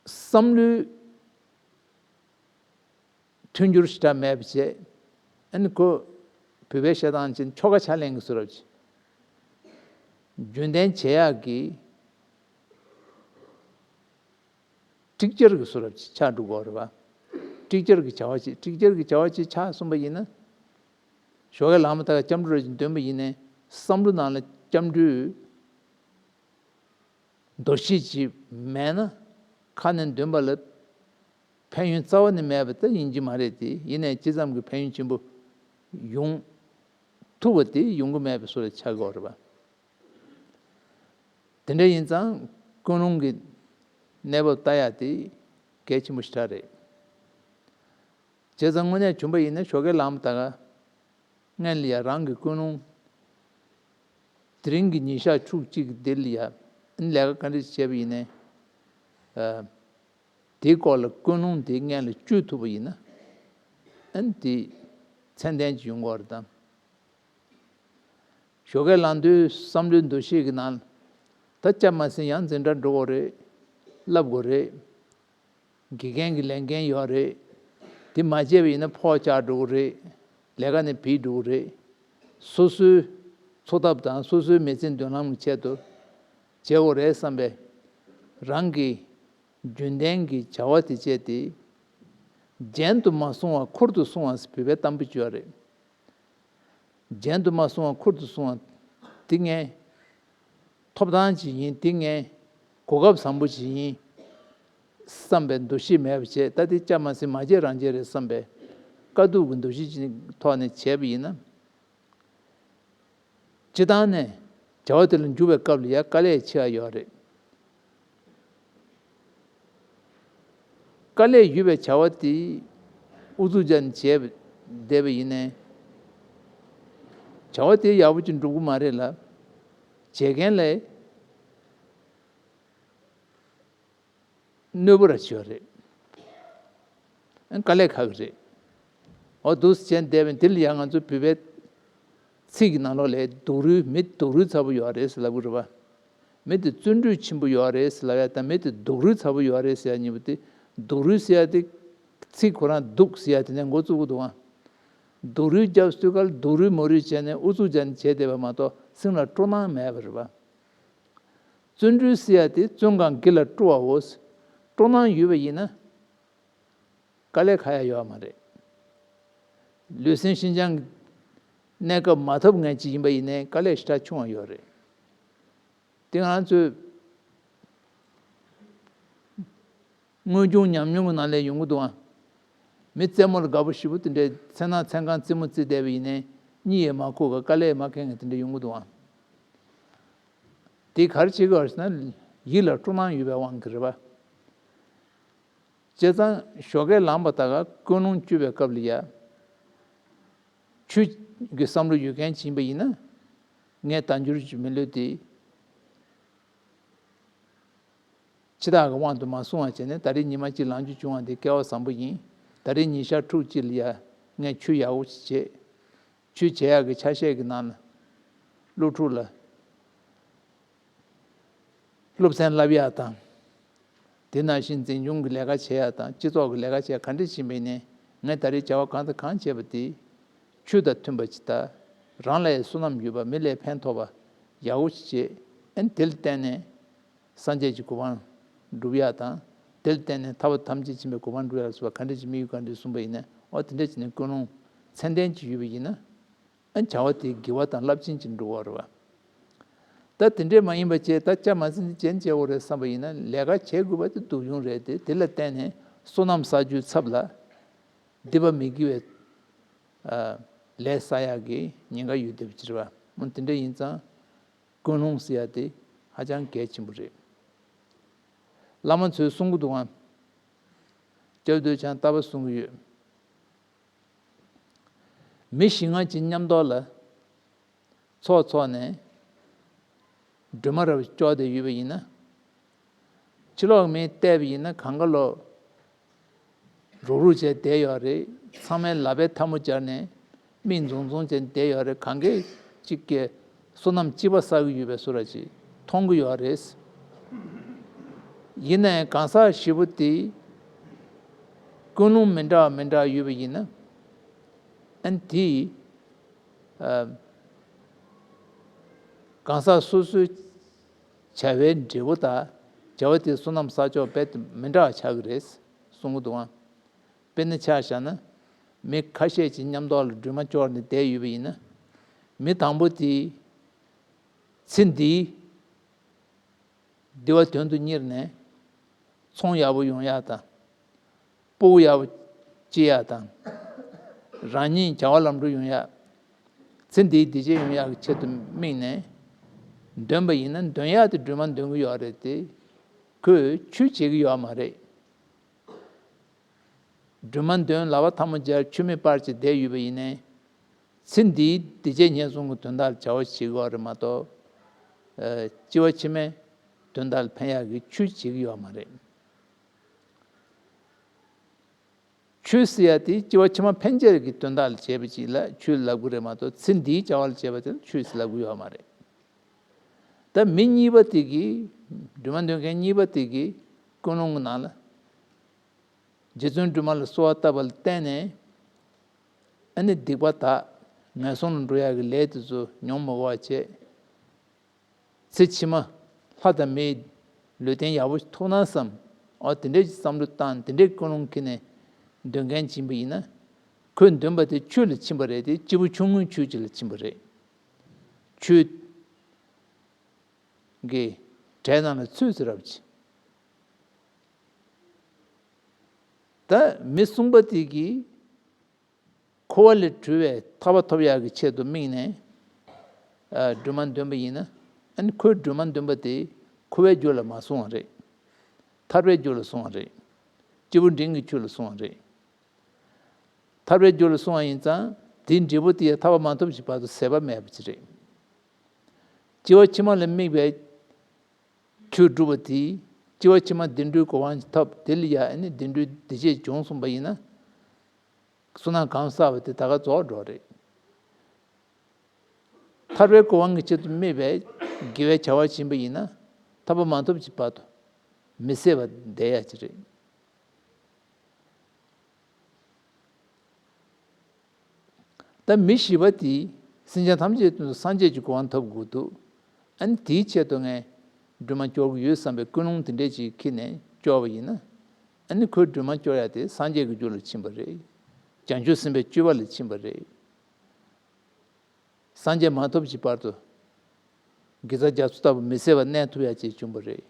བསམ་བློའི་མཐུན་འགྱུར་ཞེ་དྲག་མེད་པ་བྱས། ཨ་ནི་ཁོ་བོད་པའི་བཤད་སྟངས་ཅན་ཆོ་ག་ཕྱག་ལེན་གྱི་བཟོ་འདྲ་ཅིག་རྒྱུན་ལྡན་བྱེད་ཡག་གི་སྒྲིག་བྱར་གྱི་བཟོ་འདྲ་ཅིག་ཆགས་འགྲོ་གི་ཡོད་རེད་པ། སྒྲིག་བྱར་གྱི་བྱ་བ་ཅིག་སྒྲིག་བྱར་གྱི་བྱ་བ་ཅིག་ཆགས་སོང་པ་ཡིན་ན། ཞོགས་ཀས་ལངས་མ་ཐག་སྐྱབས་འགྲོ་རེ་ཅིག་འདོན་པ་ཡིན་ནའི། བསམ་བློ་ནང་ལ་སྐྱབས་འགྲོའི་འདུ་ཤེས་ཅིག་མེད་ན། ཁ་ནས་འདོན་པ་ལ་ཕན་ཡོན་རྩ་བ་ནས་མེད་པ་ད་ཡིན་གྱི་མ་རེད་དེ། ཡིན་ནའི་ཅི་ཙམ་གྱི་ཕན་ཡོན་ཆེན་པོ་ཡོང་ཐུབ་པ་དེ་ཡོང་གི་མེད་པའི་བཟོ་ལ་ཆགས་ཀྱི་ཡོད་རེད་པ། དེ་འདྲ་ཡིན་ཙང་ཀུན་སློང་གི་གནས་བབ་ལྟ་ཡག་དེ་གལ་ཆེན་པོ་ཞེ་དྲག་རེད། བྱས་ཙང་དངོས་གནས་བྱུང་པ་ཡིན་ན། ཞོགས་ཀས་ལངས་པ་ད་ག་སྔོན་ལ་ཡ་རང་གི་ཀུན་སློང་དེ་རིང་གི་ཉིན་ཞག་ཕྱོགས་གཅིག་གི་འདིར་ལ་ཡ། ཨ་ནི་ལས་ཀ་ག་འདྲ་བྱས་པ་ཡིན་ནའི། ཨ། དེའི་སྐོར་ལ་ཀུན་སློང་དེ་སྔོན་ལ་བཅོས་ཐུབ་པ་ཡིན་ན། ཨ་ནི་དེ་ཚད་ལྡན་ཅིག་ཡོང་གི་ཡོད་རེད་དམ། ཞོགས་ཀས་ལངས་དུས་བསམ་བློའི་འདུ་ཤེས་ཀྱི་ནང་ལ། ད་སྐྱབས་མ་ཟིན་ཡང་འཛིན་གྲྭ་འགྲོ་དགོས་རེད། བསླབ་དགོས་རེད། དགེ་རྒན་གྱི་ལས་འགན་ཡོད་རེད། དེ་མ་བྱས་པ་ཡིན་ན་ཕོགས་ཆག་འགྲོ་གི་རེད། ལས་ཀ་ནས་བུད་འགྲོ་གི་རེད། སོ་སོའི་འཚོ་ཐབས་དང་སོ་སོའི་མི་ཚེ་མདུན་ལམ་གྱི་ཆེད་དུ་བྱེད་དགོས་རེད་བསམ་པའི་རང་གི་རྒྱུན་ལྡན་གྱི་བྱ་བ་དེ་བྱས་ཏེ། རྒྱན་དུ་མ་སོང་བ་ཁུར་དུ་སོང་བ་ཟེར་བོད་པའི་གཏམ་དཔེ་ཅིག་ཡོད་རེད། རྒྱན་དུ་མ་སོང་བ་ཁུར་དུ་སོང་བ། དེ་ངའི་ཐོབ་ཐང་ཅིག་ཡིན། དེ་ངའི་གོ་སྐབས་བཟང་པོ་ཅིག་ཡིན་བསམ་པའི་འདུ་ཤེས་མེད་པ་བྱས། ད་དེ་སྐྱབས་མ་ཟིན་མ་བྱས་རང་བྱས་རེད་བསམ་པའི་དཀའ་སྡུག་གི་འདུ་ཤེས་ཅིག་ཐོག་ནས་བྱས་པ་ཡིན་ན། སྤྱིར་བཏང་ནས་ བྱ་བ་དེ་ལ་འཇུག་པའི་སྐབས་ལ་ཡང་དཀའ་ལས་ཆེ་བ་ཡོད་རེད། དཀའ་ལས་ཡོད་པའི་བྱ་བ་དེ་ཨུ་ཚུགས་བྱས་ནས་བྱས་བསྡད་པ་ཡིན་ནའི། བྱ་བ་དེ་ཡག་པོ་ཅིག་འགྲུབ་ཀྱི་མ་རེད་ལ། བྱེད་མཁན་ལ་གནོད་པ་ར་ཆེ་བ་རེད། དཀའ་ལས་ཁག་གི་རེད། འོ་འདུག་སེ་བྱས་བསྡད་པ་ཡིན། དེ་ལ་ཡང་ང་ཚོ་བོད་པའི་ཚིག་གི་ནང་ལོགས་ལ་སྡུག་རུས། མི་སྡུག་རུས་ཚ་པོ་ཡོད་རེད་ཟེར་ལབ་ཀྱི་རེད་པ། མི་དེ་བརྩོན་འགྲུས་ཆེན་པོ་ཡོད་རེད་ཟེར་ལབ་ཡ་དང་། མི་དེ་སྡུག་རུས་ཚ་པོ་ཡོད་རེད་ཟེར་ཡ་གཉིས་པོ་དེ། སྡུག་རུས་ཟེར་ཡ་དེ་ཚིག་ཁོ་རང་སྡུག་ཟེར་ཡ་དེ་ནས་འགོ་བཙུགས་ཀྱི་འདུག་ཨང་། སྡུག་རུས་རྒྱབ་སུས་གལ་སྡུག་རུས་མོ་རུས་བྱས་ནས་ཨུ་ཚུགས་བྱས་ནས་བྱས་བསྡད་པ་མ་གཏོགས་སེམས་ལ་སྤྲོ་སྣང་མེད་པ་རེད་པ། བརྩོན་འགྲུས་ཟེར་ཡ་དེ་བརྩོན་གང་གི་ལ་སྤྲོ་བའོ། སྤྲོ་སྣང་ཡོད་པ་ཡིན་ན། དཀའ་ལས་ཁག་ཡ་ཡོད་མ་རེད། ལུས་སེམས་ཤིན་སྦྱངས་ཀྱི་གནས་སྐབས་མ་ཐོབ་མཁན་ཅིག་ཡིན་པ་ཡིན་ནའི་དཀའ་ལས་ཞེ་དྲག་ཆུང་བ་ཡོད་རེད། དེ་ང་ཚོས་དངོས་བྱུང་ཉམས་མྱོང་གི་ནང་ལ་ཡོང་གི་འདུག་ཨང་། མི་རྩེད་མོ་ལ་དགའ་པོ་ཞེ་པོ་དེ་འདྲའི། མཚན་ནག་མཚན་གང་རྩེད་མོ་རྩེ་བསྡད་པ་ཡིན་ནའི་གཉིད་ཡང་མ་ཁུག་ག་དཀའ་ལས་མ་ཁེལ་མཁན་དེ་འདྲ་ཡོང་གི་འདུག་ཨང་། དེ་ག་རེ་བྱེད་དགོས་ཟེར་ན། ཡིད་ལ་སྤྲོ་སྣང་ཡོད་པའི་དབང་གིས་རེད་པ། བྱས་ཙང་ཞོགས་ཀས་ལངས་པ་དང་ཀུན་སློང་བཅུག་པའི་སྐབས་ལ་ཡ། ཆོས་ཀྱི་བསམ་བློ་ཡོད་མཁན་ཅིག་ཡིན་པ་ཡིན་ན། ངས་དལ་འབྱོར་གྱི་མི་ལུས་དེ་འཆི་བདག་གི་དབང་དུ་མ་སོང་བ་བྱས་ནས། ད་རེས་ཉི་མ་གཅིག་ལངས་རྒྱུ་བྱུང་བ་འདི་སྐལ་བ་བཟང་པོ་ཡིན། ད་རེས་ཉིན་ཞག་ཕྲུགས་གཅིག་ལ་ཡ་ངས་ཆོས་ཡག་པོ་ཞིག་བྱེད། ཆོས་བྱེད་ཡག་གི་ཆ་ཤས་ཀྱི་ནང་ལ་སློབ་ཕྲུག་ལ་སློབ་ཚན་བསླབ་ཡག་དང་། དེ་ནང་བཞིན་འཛིན་སྐྱོང་གི་ལས་ཀ་བྱེད་ཡག་དང་། སྤྱི་ཚོགས་ཀྱི་ལས་ཀ་བྱེད་ཡག་ག་འདྲ་ཞིག་ཡིན་པ་ཡིན་ནའི། ངས་ད་རེས་བྱ་བ་གང་དང་གང་བྱས་པ་དེ་ཆོས་དང་མཐུན་པ་ཅིག་དང་། རང་ལ་ཡང་བསོད་ནམས་ཡོད་པ། མི་ལ་ཕན་ཐོགས་པ་ཡག་པོ་ཞིག་བྱེད། ཨ་ནི་དེ་ལ་བརྟེན་ནས་སངས་རྒྱས་ཀྱི་གོ་འཕང་སྒྲུབ་ཡག་དང་། དེ་ལ་བརྟེན་ནས་ཐར་པ་ཐམས་ཅད་མཁྱེན་པའི་གོ་འཕང་སྒྲུབ་ཡག་ལ་སོགས་པ་ག་འདྲ་ཞིག་དམིགས་ཡུལ་ག་འདྲ་གསུངས་པ་ཡིན་ནའི། འོ་དེ་འདྲ་བྱས་ནས་ཀུན་སློང་ཚད་ལྡན་ཅིག་ཡོད་པ་ཡིན་ན། ཨ། བྱ་བ་དེ་དགེ་བ་དང་རླབས་ཆེན་ཅིག་འགྲོ་གི་རེད་པ། ད་དེ་འདྲས་མ་ཡིན་པ་བྱས། ད་ཅང་མ་ཟིན་ཅན་བྱེད་དགོས་རེད་བསམ་པ་ཡིན་ན། ལས་ཀ་བྱེད་དགོས་པ་དེ་སྡུག་ཡོང་རེད་དེ། དེ་ལ་བརྟེན་ནས་བསོད་ནམས་བསགས་རྒྱུའི་ཚབ་ལ་སྡིག་པ་མི་དགེ་བའི་ཨ་ལས་བསགས་ཡག་གི་ཉེན་ཁ་ཡོད་བསྡད་པ་ཅིག་རེད་པ། འོ་དེ་འདྲ་ཡིན་ཙང་ཀུན་སློང་ཟེར་ཡག་དེ་ཧ་ཅང་གལ་ཆེན་པོ་རེད། བླ་མ་ཚོས་གསུང་གི་འདུག་གམ། སྐྱབས་རྡོ་རྗེ་འཆང་རྟག་པར་གསུང་གི་ཡོད། མི་ཞིག་སྔ་ཕྱི་མཉམ་དུ་ལ་ཚོགས་འཚོགས་ནས་སྒྲོལ་མ་རབ་ཅོག་དེ་ཡོད་པ་ཡིན་ན། ཕྱི་ལོགས་མི་བལྟས་པ་ཡིན་ན་གང་ག་ལོ་རུག་རུག་བྱས་བསྡད་ཡོད་རེད། ཚང་མས་ལག་པའི་ཐལ་མོ་སྦྱར་ནས་མིག་འཛུམ་འཛུམ་བྱས་བསྡད་ཡོད་རེད། གང་གས་གཅིག་གིས་བསོད་ནམས་གཅིག་པ་བསགས་ཀྱི་ཡོད་པའི་བཟོ་འདྲ་ཅིག་མཐོང་གི་ཡོད་རེད། ཡིན་ནའི་གང་ཟག་བཞི་པོ་དེ་ཀུན་སློང་མི་འདྲ་བ་མི་འདྲ་བ་ཡོད་པ་ཡིན་ན། ཨ་ནི་དེས་ཨ་གང་ཟག་སོ་སོའི་བྱ་བའི་འབྲས་བུ་དང་། བྱ་བ་དེའི་བསོད་ནམས་བསགས་ཕྱོགས་རྦད་དེ་མི་འདྲ་བ་ཆགས་ཀྱི་རེད་གསུང་གི་འདུག་ཨང་། དཔེར་ན་ཆ་བཞག་ན། མི་ཁ་ཤས་ཀྱིས་མཉམ་དུ་ལ་སྒྲོལ་མ་ཅོག་ནས་བསྡད་ཡོད་པ་ཡིན་ན། མི་དང་པོ་དེས་ཚེ་འདིའི་བདེ་བ་དོན་དུ་གཉེར་ནས་ཚོང་ཡག་པོ་ཡོང་ཡག་དང་། སྤུ་གུ་ཡག་པོ་སྐྱེ་ཡག་དང་། རང་ཉིད་བྱ་བ་ལམ་འགྲོ་ཡོང་ཡག། ཚེ་འདིའི་བདེ་སྐྱིད་ཡོང་ཡག་གི་ཆེད་དུ་དམིགས་ནས་འདོན་པ་ཡིན་ན། འདོན་ཡག་དེ་སྒྲོལ་མ་འདོན་གྱི་ཡོད་རེད་དེ། ཁོས་ཆོས་བྱེད་ཀྱི་ཡོད་མ་རེད། སྒྲོལ་མ་འདོན། ལག་པ་ཐལ་མོ་སྦྱར། མཆོད་མེ་སྤར་བྱས་བསྡད་ཡོད་པ་ཡིན་ནའི། ཚེ་འདིའི་བདེ་སྐྱིད་ཉེན་སྲུང་གི་དོན་དག་ལ་བྱ་བ་བྱེད་དགོས་རེད་མ་གཏོགས། ཨ་སྐྱེ་བ་ཕྱི་མའི་དོན་དག་ལ་ཕན་ཡག་གི་ཆོས་བྱེད་ཀྱི་ཡོད་མ་རེད། ཆོས་ཟེར་ཡ་དེ་སྐྱེ་བ་ཕྱི་མ་ཕན་ཆད་ཀྱི་དོན་དག་ལ་བྱས་པ་ཅིག་ལ་ཆོས་ལབ་ཀྱི་རེད་མ་གཏོགས། ཚེ་འདིའི་བྱ་བ་ལ་བྱས་པ་དེ་ལ་ཆོས་ཟེར་ལབ་ཀྱི་ཡོད་མ་རེད། ད་མི་གཉིས་པ་དེ་གིས། སྒྲོལ་མ་འདོན་མཁན་གཉིས་པ་དེ་གིས་ཀུན་སློང་གི་ནང་ལ། རྗེ་བཙུན་སྒྲོལ་མ་ལ་གསོལ་བ་བཏབ་པ་ལ་བརྟེན་ནས། ཨ་ནི་སྡིག་པ་དག། ངན་སོང་ལ་འགྲོ་ཡག་གི་ལས་དེ་ཚོ་མྱོང་མི་དགོས་པ་བྱས། ཚེ་ཕྱི་མ་ལྷ་དང་མིའི་ལུས་རྟེན་ཡག་པོ་ཞིག་ཐོབ་ན་བསམ། འོ་དེ་འདྲའི་བསམ་བློ་བཏང་། དེ་འདྲའི་ཀུན་སློང་འཁྱེར་ནས་འདོན་མཁན་ཅིག་ཡིན་པ་ཡིན་ན། ཁོས་འདོན་པ་དེ་ཆོས་ལ་ཕྱིན་པ་རེད་དེ། སྐྱེས་བུ་ཆུང་ངུའི་ཆོས་ཅིག་ལ་ཕྱིན་པ་རེད། ཆོས་ཀྱི་གྲས་ནང་ལ་ཚུད་ཟེར་རབས་ཀྱི། ད་མི་གསུམ་པ་དེ་གིས་འཁོར་བ་ལས་གྲོལ་བའི་ཐར་པ་ཐོབ་ཡག་གི་ཆེད་དུ་དམིགས་ནས། ཨ་སྒྲོལ་མ་འདོན་པ་ཡིན་ན། ཨ་ནི་ཁོའི་སྒྲོལ་མ་འདོན་པ་དེ་འཁོར་བའི་རྒྱུ་ལ་མ་སོང་བ་རེད། ཐར་པའི་རྒྱུ་ལ་སོང་བ་རེད། སྐྱེས་བུ་འབྲིང་གི་ཆོས་ལ་སོང་བ་རེད། ཐར་པའི་རྒྱུ་ལ་སོང་བ་ཡིན་ཙང་དེའི་འབྲས་བུ་དེ་ཡང་ཐར་པ་མ་ཐོབ་ཀྱི་བར་དུ་ཟད་པ་མེད་པ་ཅིག་རེད། སྐྱེ་བ་ཕྱི་མ་ལ་དམིགས་པའི་ཆོས་སྒྲུབ་པ་དེས་སྐྱེ་བ་ཕྱི་མ་བདེ་འགྲོའི་གོ་འཕང་ཐོབ། དེ་ལ་ཡང་ཨ་ནི་བདེ་འགྲོའི་བདེ་སྐྱིད་བྱུང་སོང་བ་ཡིན་ན། བསོད་ནམས་གང་བསགས་པ་དེ་ད་ག་རྫོགས་འགྲོ་བ་རེད། ཐར་པའི་གོ་འཕང་གི་ཆེད་དུ་དམིགས་པའི་དགེ་བའི་བྱ་བ་བྱིན་པ་ཡིན་ན་ཐར་པ་མ་ཐོབ་ཀྱི་བར་དུ་མི་ཟད་པར་བསྡད་ཡ་ཅིག་རེད། ད་མི་ཤི་བ་དེས་སེམས་ཅན་ཐམས་ཅད་དོན་དུ་སངས་རྒྱས་ཀྱི་གོ་འཕང་ཐོབ་དགོས་འདུག་ཨ་ནི་དེའི་ཆེད་དུ་ངས་སྒྲོལ་མ་སྐྱོར་གྱི་ཡོད་བསམ་པའི་ཀུན་སློང་དེ་འདྲས་ཅིག་འཁྱེར་ནས་སྐྱོར་བ་ཡིན་ན། ཨ་ནི་ཁོའི་སྒྲོལ་མ་སྐྱོར་ཡ་དེ་སངས་རྒྱས་ཀྱི་རྒྱུ་ལ་ཕྱིན་པ་རེད། བྱང་ཆུབ་སེམས་དཔའི་སྤྱོད་པ་ལ་ཕྱིན་པ་རེད། སངས་རྒྱས་མ་ཐོབ་ཀྱི་བར་དུ་དགེ་རྩ་རྒྱ་མཚོ་ལྟ་བུ་མི་ཟད་པར་གནས་ཐུབ་ཡ་ཅིག་བྱུང་བ་རེད།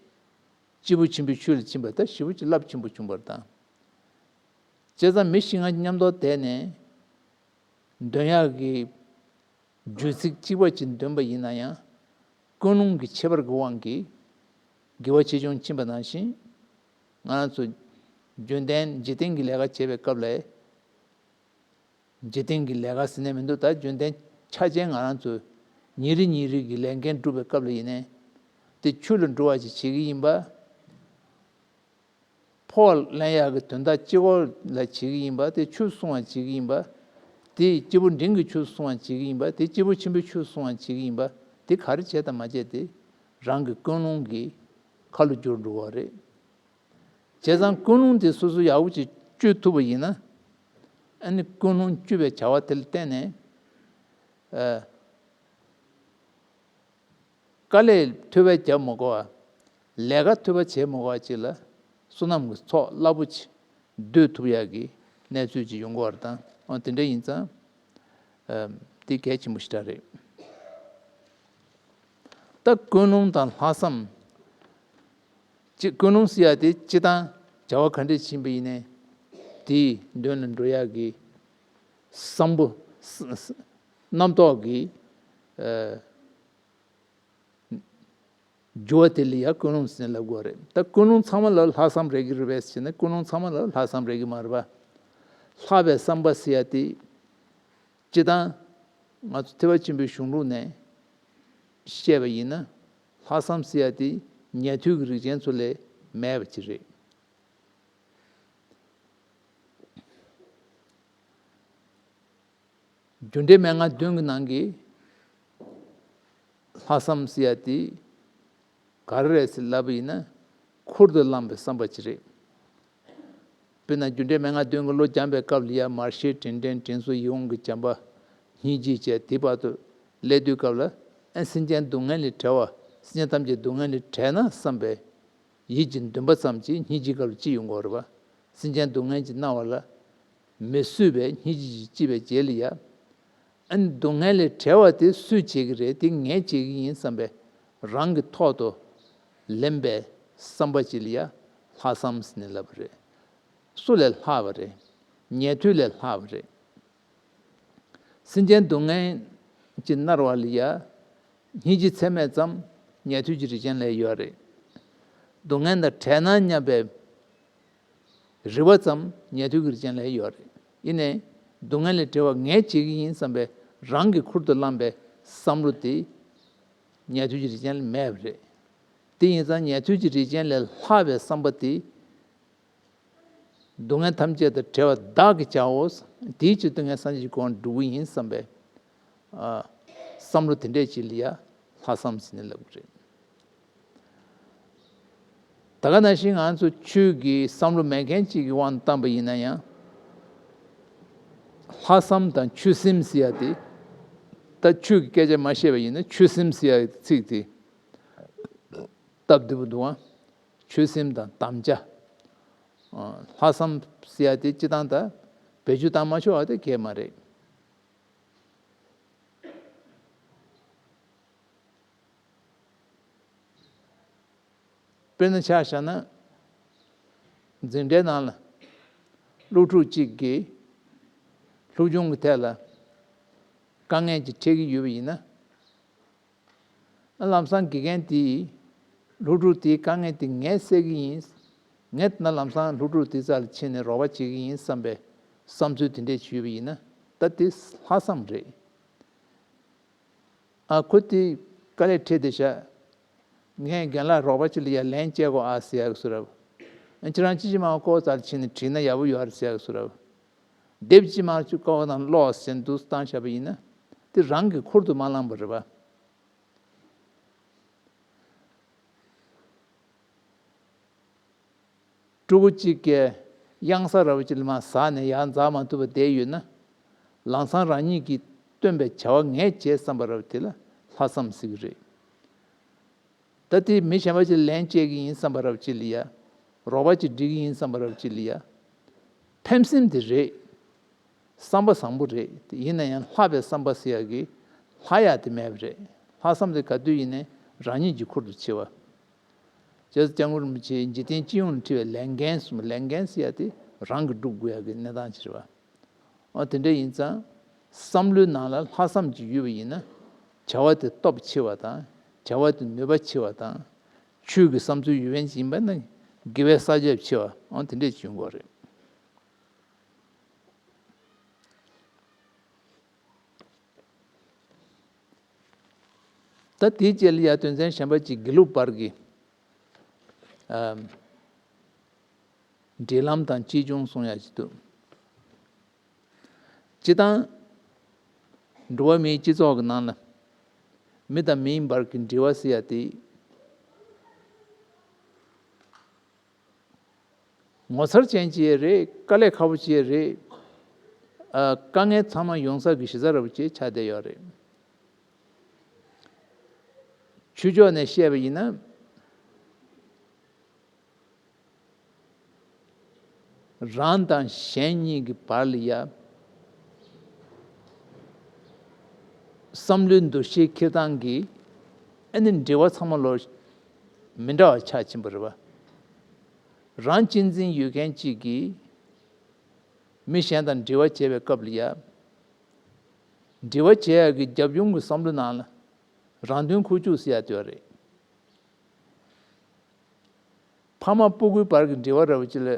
སྐྱེས་བུ་ཆེན་པོའི་ཆོས་ལ་ཕྱིན་པ་ད་ཞེ་པོ་ཅིག་རླབས་ཆེན་པོ་བྱུང་བ་དང་། བྱས་ཙང་མི་ཤི་ང་མཉམ་དུ་བསྡད་ནས་འདོན་ཡག་གི་རྒྱུད་ཚིག་གཅིག་པ་ཅིག་འདོན་པ་ཡིན་ན་ཡང་ཀུན་སློང་གི་ཁྱད་པར་གྱི་དབང་གིས་དགེ་བ་ཆེ་ཆུང་ཕྱིན་པ་ནང་བཞིན། ང་རང་ཚོ་རྒྱུན་ལྡན་འཇིག་རྟེན་གྱི་ལས་ཀ་བྱེད་པའི་སྐབས་ལ། འཇིག་རྟེན་གྱི་ལས་ཀ་ཟེར་ནས་མི་འདུག་ད་རྒྱུན་ལྡན་ཆ་ཅན་ང་རང་ཚོ་ཉིན་རེ་ཉིན་རེ་གི་ལས་འགན་སྒྲུབ་པའི་སྐབས་ལ་ཡིན་ནའི། དེ་ཆུ་ལ་འགྲོ་བ་ཞིག་བྱེད་ཀྱི་ཡིན་པ། ཕོ་ལེན་ཡག་གི་དོན་དག་གཅིག་པོ་ལ་བྱེད་ཀྱི་ཡིན་པ། དེ་ཆུ་སྲུང་བ་བྱེད་ཀྱི་ཡིན་པ། དེ་སྐྱེས་བུ་འབྲིང་གི་ཆུ་སྲུང་བ་བྱེད་ཀྱི་ཡིན་པ། དེ་སྐྱེས་བུ་ཆེན་པོའི་ཆུ་སྲུང་བ་བྱེད་ཀྱི་ཡིན་པ། དེ་ག་རེ་བྱས་དང་མ་བྱས་དེ་རང་གི་ཀུན་སློང་གི་ཁ་ལོ་བསྒྱུར་འགྲོ་བ་རེད། བྱས་ཙང་ཀུན་སློང་དེ་སོ་སོ་ཡག་པོ་ཅིག་བཅོས་ཐུབ་པ་ཡིན་ན། ཨ་ནི་ཀུན་སློང་བཅོས་པའི་བྱ་བ་དེ་ལ་བརྟེན་ནས། ཨ། དཀའ་ལས་ཐོལ་པ་རྒྱབ་མ་དགོས་པ། ལས་ཀ་ཐོལ་པ་བྱེད་མ་དགོས་པ་ཅིག་ལ་བསོད་ནམས་ཀྱི་ཚོགས་རླབས་པོ་ཆེ་བསྡུས་ཐུབ་ཡག་གི་གནས་ཚུལ་ཅིག་ཡོང་གི་ཡོད་རེད་དང་། འོ་དེ་འདྲ་ཡིན་ཙང་། ཨ། དེ་གལ་ཆེན་པོ་ཞེ་དྲག་རེད། ད་ཀུན་སློང་དང་ལྷག་བསམ། སྤྱི། ཀུན་སློང་ཟེར་ཡ་དེ་སྤྱིར་བཏང་བྱ་བ་ག་འདྲས་ཕྱིན་པ་ཡིན་ནའི་དེའི་མདུན་ལ་འགྲོ་ཡག་གི་བསམ་བློ། ས། ས། རྣམ་རྟོག་གི། ཨ། འགྱུར་བ་དེ་ལ་ཡང་ཀུན་སློང་ཟེར་ནས་ལབ་དགོས་རེད། ད་ཀུན་སློང་ཚང་མ་ལ་ལྷག་བསམ་རེད་གི་རེད་པས་ཟེར་ན། ཀུན་སློང་ཚང་མ་ལ་ལྷག་བསམ་རེད་གི་མ་རེད་པ། ལྷག་པའི་བསམ་པ་ཟེར་ཡ་དེ་སྤྱིར་བཏང་ང་ཚོ་ཐེག་པ་ཆེན་པོའི་གཞུང་ལུགས་ནས་བཤད་པ་ཡིན་ན། ལྷག་བསམ་ཟེར་ཡ་དེ་ཉན་ཐོས་ཀྱི་རིགས་ཅན་ཚོ་ལས་མེད་པ་ཅིག་རེད། རྒྱུ་འབྲས་མན་ངག་བདུན་གྱི་ནང་གི་ལྷག་བསམ་ཟེར་ཡ་དེ་ག་རེ་རེད་ཟེར་ལབ་པ་ཡིན་ན། ཁུར་དུ་བླངས་པའི་བསམ་པ་ཅིག་རེད། དཔེར་ན་རྒྱུ་འབྲས་མན་ངག་བདུན་གྱི་བློ་སྦྱངས་པའི་སྐབས་ལ་ཡ། མར་ཤེས་དྲིན་དྲན་དྲིན་གཟོ་ཡིད་འོང་གི་བྱམས་པ། སྙིང་རྗེ་བཅས་དེ་བར་དུ་སླེབས་དུས་སྐབས་ལ། ཨ། སེམས་ཅན་སྡུག་བསྔལ་ལས་བྲལ་བ། སེམས་ཅན་ཐམས་ཅད་སྡུག་བསྔལ་ལས་བྲལ་ན་བསམ་པའི་ཡིད་ཀྱི་འདུན་པ་ཙམ་གྱིས་སྙིང་རྗེའི་སྐབས་ལ་སྐྱེ་ཡོང་གི་ཡོད་རེད་པ། སེམས་ཅན་སྡུག་བསྔལ་གྱི་སྣང་བ་ལ་མི་བཟོད་པའི་སྙིང་རྗེ་ཅིག་སྐྱེས་པའི་རྗེས་ལ་ཡ། ཨ་ནི་སྡུག་བསྔལ་ལས་བྲལ་བ་དེ་སུས་བྱེད་ཀྱི་རེད། དེ་ངས་བྱེད་ཀྱི་ཡིན་བསམ་པའི་རང་གི་ཐོག་ཏུ་ལེན་པའི་བསམ་པ་ཅིག་ལ་ཡ་ལྷག་བསམ་ཟེར་ནས་ལབ་པ་རེད། སུ་ལས་ལྷག་པ་རེད། ཉན་ཐོས་ལས་ལྷག་པ་རེད། སེམས་ཅན་སྡུག་བསྔལ་གྱིས་མནར་བ་ལ་ཡ་སྙིང་རྗེ་ཚད་མེད་ཙམ་ཉན་ཐོས་ཀྱི་རིགས་ཅན་ལ་ཡོད་རེད། སྡུག་བསྔལ་དང་བྲལ་ན་སྙམ་པའི་རེ་བ་ཙམ་ཉན་ཐོས་ཀྱི་རིགས་ཅན་ལ་ཡོད་རེད། ཡིན་ནའི་སྡུག་བསྔལ་ལས་བྲལ་བ་ངས་བྱེད་ཀྱི་ཡིན་བསམ་པའི་རང་གི་ཁུར་དུ་བླངས་པའི་བསམ་བློ་དེ་ཉན་ཐོས་ཀྱི་རིགས་ཅན་ལ་མེད་པ་རེད། དེ་ཡིན་ཙང་ཉན་ཐོས་ཀྱི་རིགས་ཅན་ལས་ལྷག་པའི་བསམ་པ་དེ། སྡུག་བསྔལ་ཐམས་ཅད་དང་བྲལ་བ་བདག་གིས་བྱའོ། དེའི་ཕྱིར་དུ་ངས་སངས་རྒྱས་ཀྱི་གོ་འཕང་སྒྲུབ་ཀྱི་ཡིན་བསམ་པའི། ཨ། བསམ་བློ་དེ་འདྲས་ཅིག་ལ་ཡ་ལྷག་བསམ་ཟེར་ནས་ལབ་ཀྱི་རེད། ད་ག་ནང་བཞིན་ང་ཚོ་ཆོས་ཀྱི་བསམ་བློ་མེད་མཁན་ཅིག་གི་དབང་བཏང་པ་ཡིན་ན་ཡང་། ལྷག་བསམ་དང་ཆོས་སེམས་ཟེར་ཡ་དེ། ད་ཆོས་ཀྱི་སྐད་ཆ་མ་བཤད་པ་ཡིན་ན་ཆོས་སེམས་ཟེར་ཡ་ཚིག་དེ་སྟབས་བདེ་པོ་འདུག་ཨ། ཆོས་སེམས་དང་དམ་བཅའ། ལྷག་བསམ་ཟེར་ཡ་དེ་སྤྱིར་བཏང་ད་བེད་སྤྱོད་བཏང་མ་ཆོག་པ་དེ་གང་ཡང་མ་རེད། དཔེར་ན་ཆ་བཞག་ན། འཛིན་གྲྭའི་ནང་ལ་སློབ་ཕྲུག་གཅིག་གིས་སློབ་སྦྱོང་གི་ཐད་ལ་དཀའ་ངལ་ཅིག་འཕྲད་ཀྱི་ཡོད་པ་ཡིན་ན། ཨ་ལམ་སང་དགེ་རྒན་དེས་སློབ་ཕྲུག་དེའི་དཀའ་ངལ་དེ་ངས་སེལ་གྱི་ཡིན། ངས་ད་ལམ་སང་སློབ་ཕྲུག་དེ་རྩ་ལ་ཕྱིན་ནས་རོགས་པ་བྱེད་ཀྱི་ཡིན་བསམ་པའི་བསམ་ཚུལ་དེ་འདྲས་ཞུས་པ་ཡིན་ན་ད་དེ་ལྷག་བསམ་རེད། ཨ་ཁོ་དེ་དཀའ་ལས་འཕྲད་བསྡད་ཤག་ངས་རྒན་ལགས་རོགས་པ་ཅིག་ལ་ཡ་ལན་བཅད་དགོས་ཨ་ཟེར་ཡག་བཟོ་འདྲ། ཨ་ཁྱེད་རང་ཅི་ཅི་མ་ལྐོག་རྩ་ལ་ཕྱིན་ནས་བྲིས་ན་ཡག་པོ་ཡོད་རེད་ཟེར་ཡག་བཟོ་འདྲ། དེབ་ཅི་མ་ཅིག་ལྐོག་དང་ཀློག་ཟེར་འདུག་བཏང་བཞག་པ་ཡིན་ན་དེ་རང་གི་ཁུར་དུ་མ་བླངས་པ་རེད་པ། ཕྲུ་གུ་གཅིག་གིས་གཡང་ས་ར་བ་གཅིག་ལ་མར་ཟགས་ནས་ཡར་འཛེག་མ་ཐུབ་པ་བསྡད་ཡོད་ན། ལམ་སང་རང་ཉིད་ཀྱིས་བཏོན་པའི་བྱ་བ་ངས་བྱས་བསམ་པ་ར་བ་དེ་ལ་ལྷག་བསམ་ཟེར་གྱི་རེད། ད་དེ་མི་གཞན་པ་ཅིག་ལ་ལན་བཅད་ཀྱི་ཡིན་བསམ་པ་ར་བ་གཅིག་ལ་ཡ། རོགས་པ་ཅིག་སྒྲིག་གི་ཡིན་བསམ་པ་ར་བ་གཅིག་ལ་ཡ། ཕན་སེམས་དེ་རེད། བསམ་པ་བཟང་པོ་རེད། དེ་ཡིན་ན་ཡང་ལྷག་པའི་བསམ་པ་ཟེར་ཡག་གི་ལྷག་ཡག་དེ་མེད་པ་རེད། ལྷག་བསམ་དེ་ག་དུས་ཡིན་ནའི་རང་ཉིད་ཀྱི་ཁུར་དུ་ཆེ་བ། བྱས་ཙང་སྐྱབས་མགོན་རིན་པོ་ཆེས་འཇིག་རྟེན་སྤྱི་ཡོངས་ལ་འཁྲི་བའི་ལས་འགན་གསུམ། ལས་འགན་ཟེར་ཡག་དེ་རང་གིས་སྒྲུབ་དགོས་ཡག་གི་གནས་སྟངས་ཅིག་རེད་བ། འོ་དེ་འདྲ་ཡིན་ཙང་བསམ་བློའི་ནང་ལ་ལྷག་བསམ་ཅིག་ཡོད་པ་ཡིན་ན་བྱ་བ་དེ་སྟོབས་ཆེ་བ་དང་བྱ་བ་དེ་ནུས་པ་ཆེ་བ་དང་། ཆོས་ཀྱི་བསམ་ཚུལ་ཡོད་མཁན་ཅིག་ཡིན་པ་ན་དགེ་བའི་ས་བཅད་ཆེ་བ་འོ་དེ་འདྲས་ཅིག་ཡོང་གི་རེད། ད་དེའི་རྗེས་ལ་ཡ་དོན་ཚན་གཞན་པ་ཅིག་དགེ་ལུགས་པར་གྱི་ཨམ། འབྲེལ་ལམ་དང་གཅེས་འཇོན་གསུང་ཡག་ཅིག་འདུག་སྤྱིར་བཏང་འགྲོ་བ་མིའི་སྤྱི་ཚོགས་ཀྱི་ནང་ལ་མི་དང་མིའི་བར་གྱི་འབྲེལ་བ་ཟེར་ཡག་དེ། ངོ་མཚར་ཅན་ཅིག་རེད། དཀའ་ལས་ཁག་པོ་ཅིག་རེད། ཨ། དཀའ་ངལ་ཚང་མ་ཡོང་ས་གི་གཞི་རྩ་ར་བ་ཅིག་ཆགས་བསྡད་ཡོད་རེད། ཆོས་ཕྱོགས་ནས་བཤད་པ་ཡིན་ན། རང་དང་གཞན་གཉིས་ཀྱི་བར་ལ་ཡ། བསམ་བློའི་འདུ་ཤེས་འཁྱེར་སྟངས་ཀྱི་ཨ་ནི་འབྲེལ་བ་ཚང་མ་ལོ་མི་འདྲ་བ་ཆགས་ཕྱིན་པ་རེད་བ། རང་གཅེས་འཛིན་ཡོད་མཁན་གཅིག་གིས་མི་གཞན་དང་འབྲེལ་བ་བྱེད་པའི་སྐབས་ལ་ཡ། འབྲེལ་བ་བྱེད་ཡག་གི་རྒྱབ་ལྗོངས་ཀྱི་བསམ་བློ་ནང་ལ་རང་དོན་ཁུག་ཀྱོག་ཟེར་ཡག་དེ་བ་རེད། ཕ་མ་སྤུ་གུའི་བར་གྱི་འབྲེལ་བ་ར་བ་ཅིག་ལ་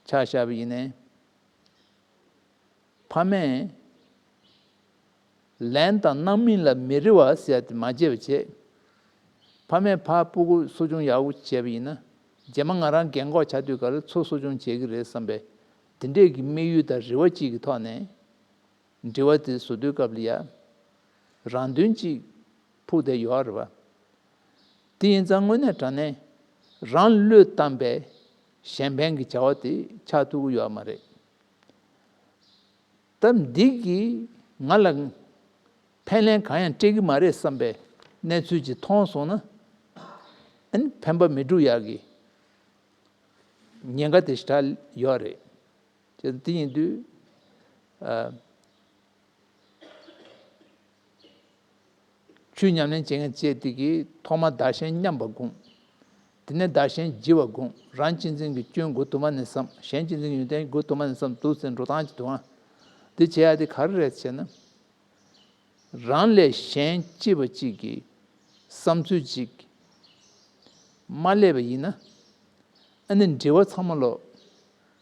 ཆ་བཞག་པ་ཡིན་ནའི། ཕ་མས་ལན་དང་སྣང་མིན་ལ་མི་རེ་བ་ཟེར་ཡག་དེ་མ་བརྗེད་པ་བྱས། ཕ་མས་ཕར་སྤུ་གུ་གསོ་སྐྱོང་ཡག་པོ་བྱས་པ་ཡིན་ན། རྗེས་མ་ང་རང་རྒན་འཁོགས་ཆགས་དུས་ག་ལ་ཚུར་གསོ་སྐྱོང་བྱེད་ཀྱི་རེད་བསམ་པའི་དེ་འདྲས་ཀྱི་དམིགས་ཡུལ་དང་རེ་བ་གཅིག་གི་ཐོག་ནས། འབྲེལ་བ་དེ་བཟོ་དུས་སྐབས་ལ་ཡ། རང་དོན་གཅིག་ཕུགས་བསྡད་ཡོད་རེད་བ། དེ་ཡིན་ཙང་དངོས་གནས་དྲང་གནས་རང་བློས་བཏང་པའི་གཞན་ཕན་གྱི་བྱ་བ་དེ་ཆགས་ཐུབ་ཀྱི་ཡོད་མ་རེད། སྟབས་འདི་གིས་ང་ལ་ཕན་ལན་གང་ཡང་སྤྲད་ཀྱི་མ་རེད་བསམ་པའི་གནས་ཚུལ་ཅིག་མཐོང་སོང་ན། ཨ་ནི་ཕན་པ་མི་སྒྲུབ་ཡག་གི་ཉེན་ཁ་དེ་ཞེ་དྲག་ཡོད་རེད། དེ་ཡིན་དུས། ཨ། ཆོས་ཉམས་ལེན་བྱེད་མཁན་བཅས་དེ་གིས་ཐོག་མར་བདག་གཞན་མཉམ་པ་སྒོམ། དེ་ནས་བདག་གཞན་བརྗེ་བ་སྒོམ། རང་གཅེས་འཛིན་གྱི་སྐྱོན་མགོ་དུ་མ་ནས་བསམ། གཞན་གཅེས་འཛིན་གྱི་ཡོན་ཏན་མགོ་དུ་མ་ནས་བསམ་འདུག་ཟེར་འགྲོ་སྟངས་ཅིག་འདུག་ཨ། འདི་བྱེད་ཡག་དེ་ག་རེ་རེད་ཟེར་ན། རང་ལས་གཞན་གཅེས་པ་གཅིག་གི་བསམ་ཚུལ་གཅིག་མ་སླེབས་པ་ཡིན་ན། ཨ་ནི་འབྲེལ་བ་ཚང་མ་ལོ།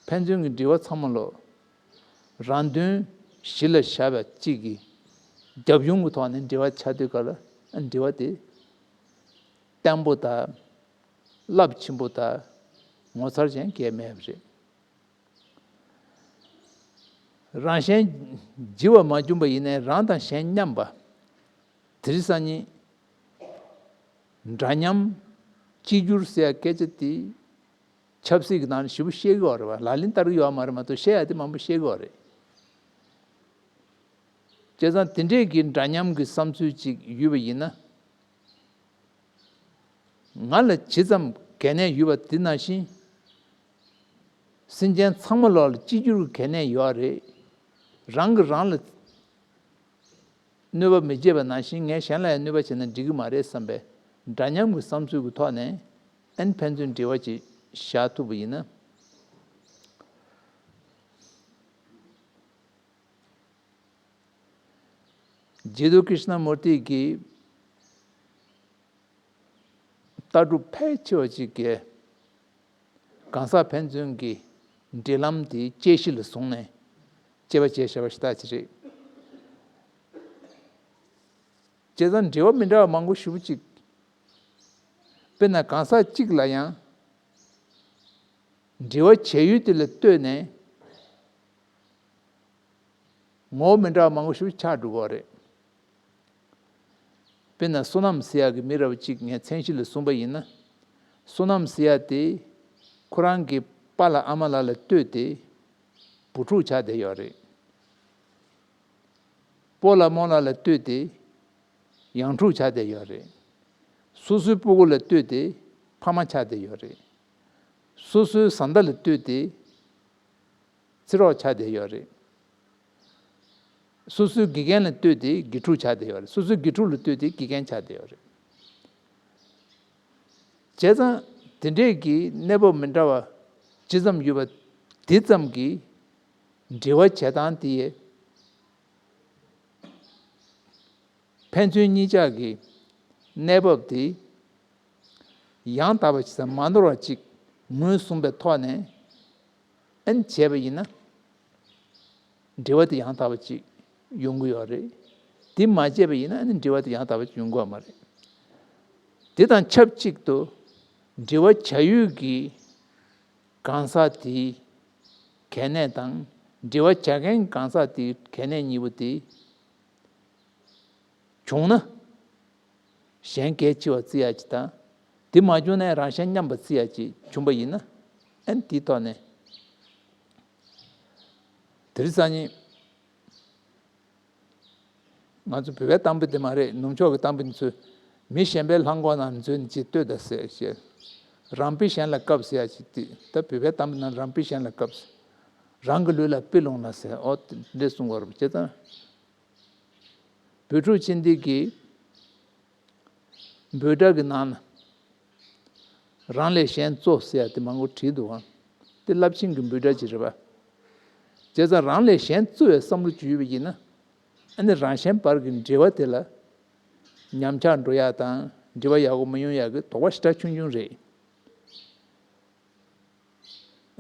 ཕན་ཚུན་གྱི་འབྲེལ་བ་ཚང་མ་ལོ། རང་དོན་གཞི་ལ་བཞག་པ་གཅིག་གི་རྒྱབ་ཡོང་གི་ཐོག་ནས་འབྲེལ་བ་ཆགས་དུས་སྐབས་ལ་ཨ་ནི་འབྲེལ་བ་དེ་བརྟན་པོ་དང་རླབས་ཆེན་པོ་དང་ངོ་མཚར་ཅན་གང་ཡང་མེད་པ་རེད། རང་གཞན་བརྗེ་བ་མ་བྱུང་བ་ཡིན་ནའི་རང་དང་གཞན་མཉམ་པ། དེ་རིང་སང་ཉིན་འདྲ་མཉམ་གཅིག་གྱུར་ཟེར་ཡག་སྐད་ཆ་དེ་ཆབ་སྲིད་ཀྱི་ནང་ལ་ཞེ་པོ་བཤད་ཀྱི་ཡོད་རེད་བ། ལག་ལེན་བསྟར་གྱི་ཡོད་མ་རེད་མ་གཏོགས་བཤད་ཡག་དེ་མང་པོ་བཤད་ཀྱི་ཡོད་རེད། བྱས་ཙང་དེ་འདྲས་ཀྱི་འདྲ་མཉམ་གྱི་བསམ་ཚུལ་ཅིག་ཡོད་པ་ཡིན་ན། ང་ལ་ཇི་ཙམ་གལ་གནད་ཡོད་པ་དེ་ནང་བཞིན། སེམས་ཅན་ཚང་མ་ལོག་ལ་གཅིག་གྱུར་གྱི་གལ་གནད་ཡོད་རེད། རང་གིས་རང་ལ་གནོད་པ་མི་བྱེད་པ་ནང་བཞིན་ངས་གཞན་ལ་ཡང་གནོད་པ་བྱས་ན་འགྲིག་གི་མ་རེད་བསམ་པའི་འདྲ་མཉམ་གྱི་བསམ་ཚུལ་གྱི་ཐོག་ནས་ཨན་ཕན་ཚུན་འབྲེལ་བ་ཅིག་བཞག་ཐུབ་པ་ཡིན་ན། རྗེ་བདུད་ཀྲིཤ་ན་མུར་ཏི་གིས་ ལྟ་གྲུབ་ཕལ་ཆེ་བ་ཅིག་གིས་གང་ཟག་ཕན་ཚུན་གྱི་འབྲེལ་ལམ་དེ་དཔྱད་གཞི་ལ་བཟུང་ནས་དཔྱད་པ་བྱས་བཞག་པ་ཞིག་ད་ཅི་རེད། བྱས་ཙང་འབྲེལ་བ་མི་འདྲ་བ་མང་པོ་ཞེ་པོ་ཅིག་དཔེར་ན་གང་ཟག་གཅིག་ལ་ཡང་འབྲེལ་བ་བྱ་ཡུལ་དེ་ལ་ལྟོས་ནས་ངོ་བོ་མི་འདྲ་བ་མང་པོ་ཞིག་ཆགས་འགྲོ་གི་རེད། དཔེར་ན་བསོད་ནམས་ཟེར་ཡག་གི་མི་འདྲ་བ་གཅིག་ངས་མཚན་གཞི་ལ་བཟུང་པ་ཡིན་ན། བསོད་ནམས་ཟེར་ཡག་དེ་ཁོ་རང་གི་པཱ་ལགས་ཨ་མ་ལགས་ལ་ལྟོས་ཏེ་བུ་ཕྲུག་ཆགས་བསྡད་ཡོད་རེད། སྤོ་ལགས་རྨོ་ལགས་ལ་ལྟོས་ཏེ་ཡང་ཕྲུག་ཆགས་བསྡད་ཡོད་རེད། སོ་སོའི་སྤུ་གུ་ལ་ལྟོས་ཏེ་ཕ་མ་ཆགས་བསྡད་ཡོད་རེད། སོ་སོའི་བཟའ་ཟླ་ལ་ལྟོས་ཏེ་ཚེ་རོགས་ཆགས་བསྡད་ཡོད་རེད། སོ་སོའི་དགེ་རྒན་ལ་ལྟོས་ཏེ་དགེ་ཕྲུག་ཆགས་བསྡད་ཡོད་རེད། སོ་སོའི་དགེ་ཕྲུག་ལ་ལྟོས་ཏེ་དགེ་རྒན་ཆགས་བསྡད་ཡོད་རེད། བྱས་ཙང་དེ་འདྲས་ཀྱི་གནས་བབ་མི་འདྲ་བ་ཇི་ཙམ་ཡོད་པ་དེ་ཙམ་གྱི་འབྲེལ་བ་བྱེད་སྟངས་དེ་ཕན་ཚུན་གཉིས་ཆ་གི་གནས་བབ་དེ་ཡང་དག་པ་ཅིག་དང་མ་ནོར་བ་ཅིག་ངོས་བཟུང་པའི་ཐོག་ནས་ཨན་བྱས་པ་ཡིན་ན། འབྲེལ་བ་དེ་ཡང་དག་པ་ཅིག་ཡོང་གི་ཡོད་རེད། དེ་མ་བྱས་པ་ཡིན་ན་ཨ་ནི་འབྲེལ་བ་དེ་ཡང་དག་པ་ཅིག་ཡོང་གི་ཡོད་མ་རེད། དེ་དང་ཆབས་ཅིག་ཏུ་འབྲེལ་བ་བྱ་ཡུལ་གྱི་གང་ཟག་དེའི་གལ་གནད་དང་འབྲེལ་བ་བྱ་མཁན་གང་ཟག་དེའི་གལ་གནད་གཉིས་པོ་དེ་བྱུང་ན་གཞན་གལ་ཆེ་བ་བརྩི་ཡག་ཅིག་དང་། དེ་མ་བྱུང་ན་རང་གཞན་མཉམ་པ་བརྩི་ཡག་ཅིག་བྱུང་པ་ཡིན་ན་ཨ་ནི་དེའི་ཐོག་ནས། དེ་རིང་སང་ཉིན་ང་ཚོ་བོད་པའི་གཏམ་དཔེ་དེ་མ་རེད། ནུབ་ཕྱོགས་ཀྱི་གཏམ་དཔེ་འདི་ཚོས་མི་གཞན་པའི་ལྷམ་གོག་ནང་འཛུལ་ནས་ཅིག་ལྟོས་དང་ཟེར་ཞེས། རང་དཔེ་གཞན་ལ་བཀབ་ཟེར་ཡ་ཅིག་དེ་ད་བོད་པའི་གཏམ་དཔེ་ནང་རང་དཔེ་གཞན་ལ་བཀབ་ཟེར། རང་གི་ལུས་ལ་དཔེ་ལོངས་ལ་ཟེར། ཨོ་དེ་འདྲས་གསུང་གི་ཡོད་རེད་པ། བྱས་ཙང་བོད་ཕྲུག་ཆེ་འདི་གིས་འབོད་སྒྲ་གི་ནང་ན་རང་ལས་གཞན་གཙོ་ཟེར་ཡ་དེ་མང་པོ་བྲིས་འདུག་ག་དེ་རླབས་ཆེན་གྱི་འབོད་སྒྲ་ཅིག་རེད་པ། བྱས་ཙང་རང་ལས་གཞན་གཙོ་བའི་བསམ་བློ་ཅིག་ཡོད་པ་ཡིན་ན། ཨ་ནི་རང་གཞན་བར་གྱི་འབྲེལ་བ་དེ་ལ་ཉམས་ཆག་འགྲོ་ཡ་དང་འབྲེལ་བ་ཡག་པོ་མི་ཡོང་ཡ་གི་དོགས་པ་ཞེ་དྲག་ཆུང་ཆུང་རེད།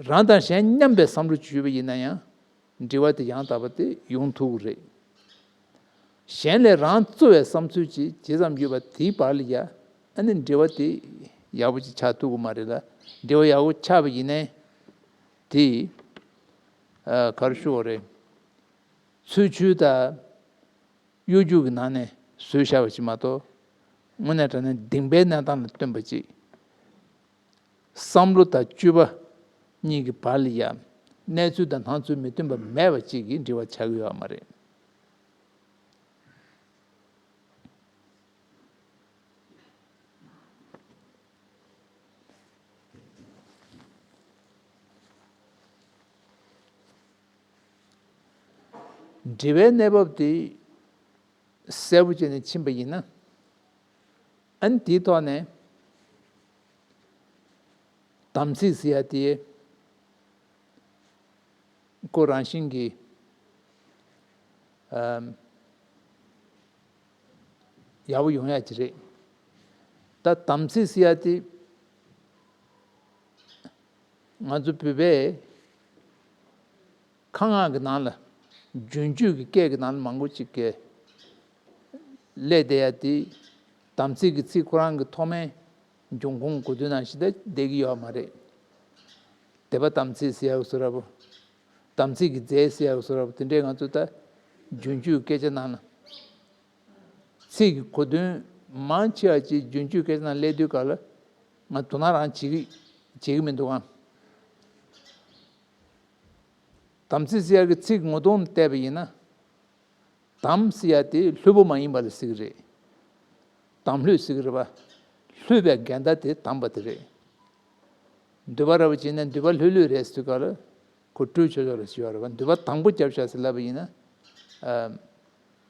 རང་དང་གཞན་མཉམ་པའི་བསམ་བློ་ཅིག་ཡོད་པ་ཡིན་ན་ཡང་འབྲེལ་བ་དེ་ཡང་དག་པ་དེ་ཡོང་ཐུབ་ཀྱི་རེད། གཞན་ལས་རང་གཙོ་བའི་བསམ་ཚུལ་ཅིག་ཇི་ཙམ་ཡོད་པ་དེའི་བར་ལ་ཡ་ཨ་ནི་འབྲེལ་བ་དེ་ཡག་པོ་ཅིག་ཆགས་ཐུབ་ཀྱི་མ་རེད་ལ། འབྲེལ་བ་ཡག་པོ་ཆགས་པ་ཡིན་ནའི་དེ་ཨ་ག་རེ་ཞུ་དགོས་རེད། ཚུལ་འཆོས་དང་གཡོ་སྒྱུ་གི་ནང་ནས་བཟོས་བཞག་པ་ཅིག་མ་གཏོགས། དངོས་གནས་དྲང་གནས་གདིང་པའི་གནས་སྟངས་ལ་བསྟུན་པ་ཅིག་བསམ་བློ་དང་སྤྱོད་པ་གཉིས་ཀྱི་བར་ལ་ཡང་གནས་ཚུལ་དང་སྣང་ཚུལ་མི་མཐུན་པ་མེད་པ་ཅིག་གི་འབྲེལ་བ་ཆགས་ཀྱི་ཡོད་མ་རེད། འབྲེལ་བའི་གནས་བབ་དེ་གསལ་པོ་བྱས་ནས་ཕྱིན་པ་ཡིན་ན། ཨ་ནི་དེའི་ཐོག་ནས་དམ་ཚིག་ཟེར་ཡ་དེ་ཁོ་རང་བཞིན་གྱིས་ཨམ་ཡག་པོ་ཡོང་ཡ་ཅིག་རེད། ད་དམ་ཚིག་ཟེར་ཡ་དེ་ང་ཚོ་བོད་པས་ཁ་ངག་གི་ནང་ལ་རྒྱུན་སྤྱོད་ཀྱི་སྐད་ཀྱི་ནང་ལ་མང་པོ་ཅིག་གིས་སླེབས་བསྡད་ཡ་དེ། དམ་ཚིག་གི་ཚིག་ཁོ་རང་གི་ཐོག་མའི་འབྱུང་ཁུངས་གོ་དོན་ནང་བཞིན་དུ་བསྡད་ཀྱི་ཡོད་མ་རེད། དད་པ་དམ་ཚིག་ཟེར་ཡག་བཟོ་འདྲ་པོ། དམ་ཚིག་གི་རྫས་ཟེར་ཡག་བཟོ་འདྲ་པོ་དེ་འདྲས་ང་ཚོ་ད་རྒྱུན་སྤྱོད་སྐད་ཆ་ནང་ལ། ཚིག་གི་གོ་དོན་མང་ཆེ་བ་ཅིག་རྒྱུན་སྤྱོད་སྐད་ཆ་ནང་སླེབས་དུས་སྐབས་ལ་ང་དོ་སྣང་རང་བྱེད་ཀྱི་བྱེད་ཀྱི་མི་འདུག་ཨང་། དམ་ཚིག་ཟེར་ཡག་གི་ཚིག་ངོ་གདོང་ནས་བལྟས་པ་ཡིན་ན། དམ་ཟེར་ཡག་དེ་ལྷོད་པོ་མ་ཡིན་པ་ལ་ཟེར་གི་རེད། དམ་ལྷོད་ཟེར་གི་རེད་པ། ལྷོད་པའི་འགལ་ཟླ་དེ་དམ་པ་དེ་རེད། འདོད་པ་ར་བ་བྱས་ན་འདོད་པ་ལྷོད་ལྷོད་རེད་ཟེར་དུས་སྐབས་ལ་ཁོ་སྤྲོད་ཆོག་ཆོག་ལ་ཞུ་བ་རེད་པ། འདོད་པ་དང་པོ་རྒྱབ་བཞག་ཟེར་ལབ་པ་ཡིན་ན། ཨ་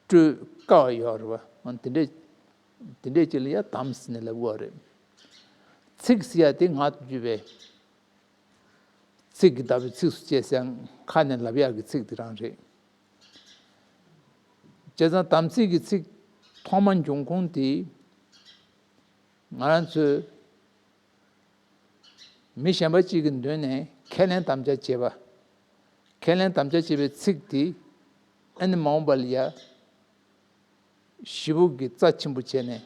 སྤྲོད་དཀའ་བ་ཡོད་རེད་པ། འོ་དེ་འདྲས་དེ་འདྲས་ཅིག་ལ་ཡ་དམ་ཟེར་ནས་ལབ་དགོས་པ་རེད། ཚིག་ཟེར་ཡག་དེ་ངག་ཏུ་བརྗོད་པའི་ཚིག་གི་བརྡ་པོའི་ཚིགས་སུ་བཅད་ཟེར་ཡག་ཁ་ནས་ལབ་ཡག་གི་ཚིག་དེ་རང་རེད། བྱས་ཙང་དམ་ཚིག་གི་ཚིག་ཐོག་མ་འབྱུང་ཁུངས་དེ་ང་རང་ཚོའི་ མི་གཞན་པ་གཅིག་གི་མདུན་ནས་ཁས་ལེན་དམ་བཅའ་བྱེད་པ། ཁས་ལེན་དམ་བཅའ་བྱེད་པའི་ཚིག་དེ་ཨ་ནི་མ་འོངས་པ་ལ་ཡ་ཞེ་པོ་གི་རྩ་ཆེན་པོ་བྱས་ནས་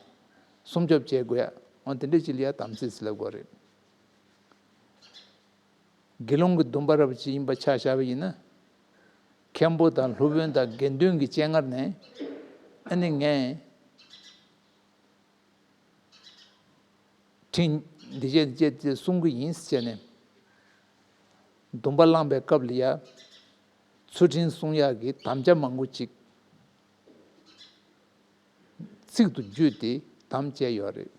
སྲུང་སྐྱོབ་བྱེད་དགོས་ཡ། འོ་དེ་འདྲ་ཅིག་ལ་ཡ་དམ་ཚིག་ཟེར་ལབ་དགོས་རེད། དགེ་སློང་གི་སྡོམ་པ་རབ་ཅིག་ཡིན་པ་ཆ་བཞག་པ་ཡིན་ན། མཁན་པོ་དང་སློབ་དཔོན་དང་དགེ་འདུན་གྱི་སྤྱན་སྔར་ནས་ཨ་ནི་ངས་ཁྲིམས་འདི་བྱས་འདི་བྱས་འདི་སྲུང་གི་ཡིན་ཟེར་ནས་སྡོམ་པ་བླངས་པའི་སྐབས་ལ་ཡ་ཚུལ་ཁྲིམས་སྲུང་ཡག་གི་དམ་བཅའ་མང་པོ་ཅིག་ཚིག་ཏུ་བརྗོད་དེ་དམ་བཅས་ཡོད་རེད།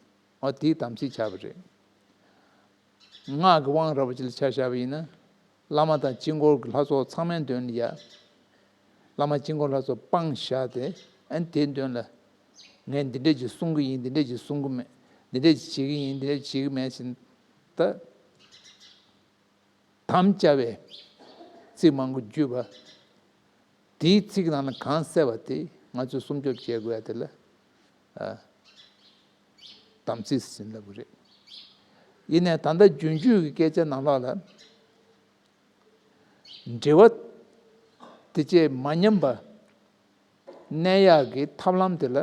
འོ་དེའི་དམ་ཚིག་ཆགས་པ་རེད། སྔགས་ཀྱི་དབང་རབ་ཅིག་ལ་ཆ་བཞག་པ་ཡིན་ན། བླ་མ་དང་དཀྱིལ་འཁོར་གྱི་ལྷ་ཚོགས་ཚང་མའི་མདུན་ལ་ཡ། བླ་མ་དཀྱིལ་འཁོར་ལྷ་ཚོགས་སྤངས་བཞག་སྟེ་ཨ་ནི་དེའི་མདུན་ལ། ངས་འདི་འདྲས་ཀྱི་གསུང་གི་ཡིན། འདི་འདྲས་ཀྱི་གསུང་གི་མེད། འདི་འདྲས་ཀྱི་བྱེད་ཀྱི་ཡིན། འདི་འདྲས་བྱེད་ཀྱི་མེད་ཟེར། ད་དམ་བཅའ་བའི་ཚིག་མང་པོ་བརྗོད་པ། དེའི་ཚིག་ནང་ན་གང་གསལ་བ་དེ་ང་ཚོས་སྲུང་སྐྱོབ་བྱེད་དགོས་ཡ་དེ་ལ་ཨ། དམ་ཚིག་ཟེར་ལབ་ཀྱི་རེད། ཡིན་ནའི་ད་ལྟ་རྒྱུན་སྤྱོད་ཀྱི་སྐད་ཆ་ནང་ལོགས་ལ་འབྲེལ་བ་དེ་བཅས་མ་ཉམས་པ་གནས་ཡག་གི་ཐབས་ལམ་དེ་ལ་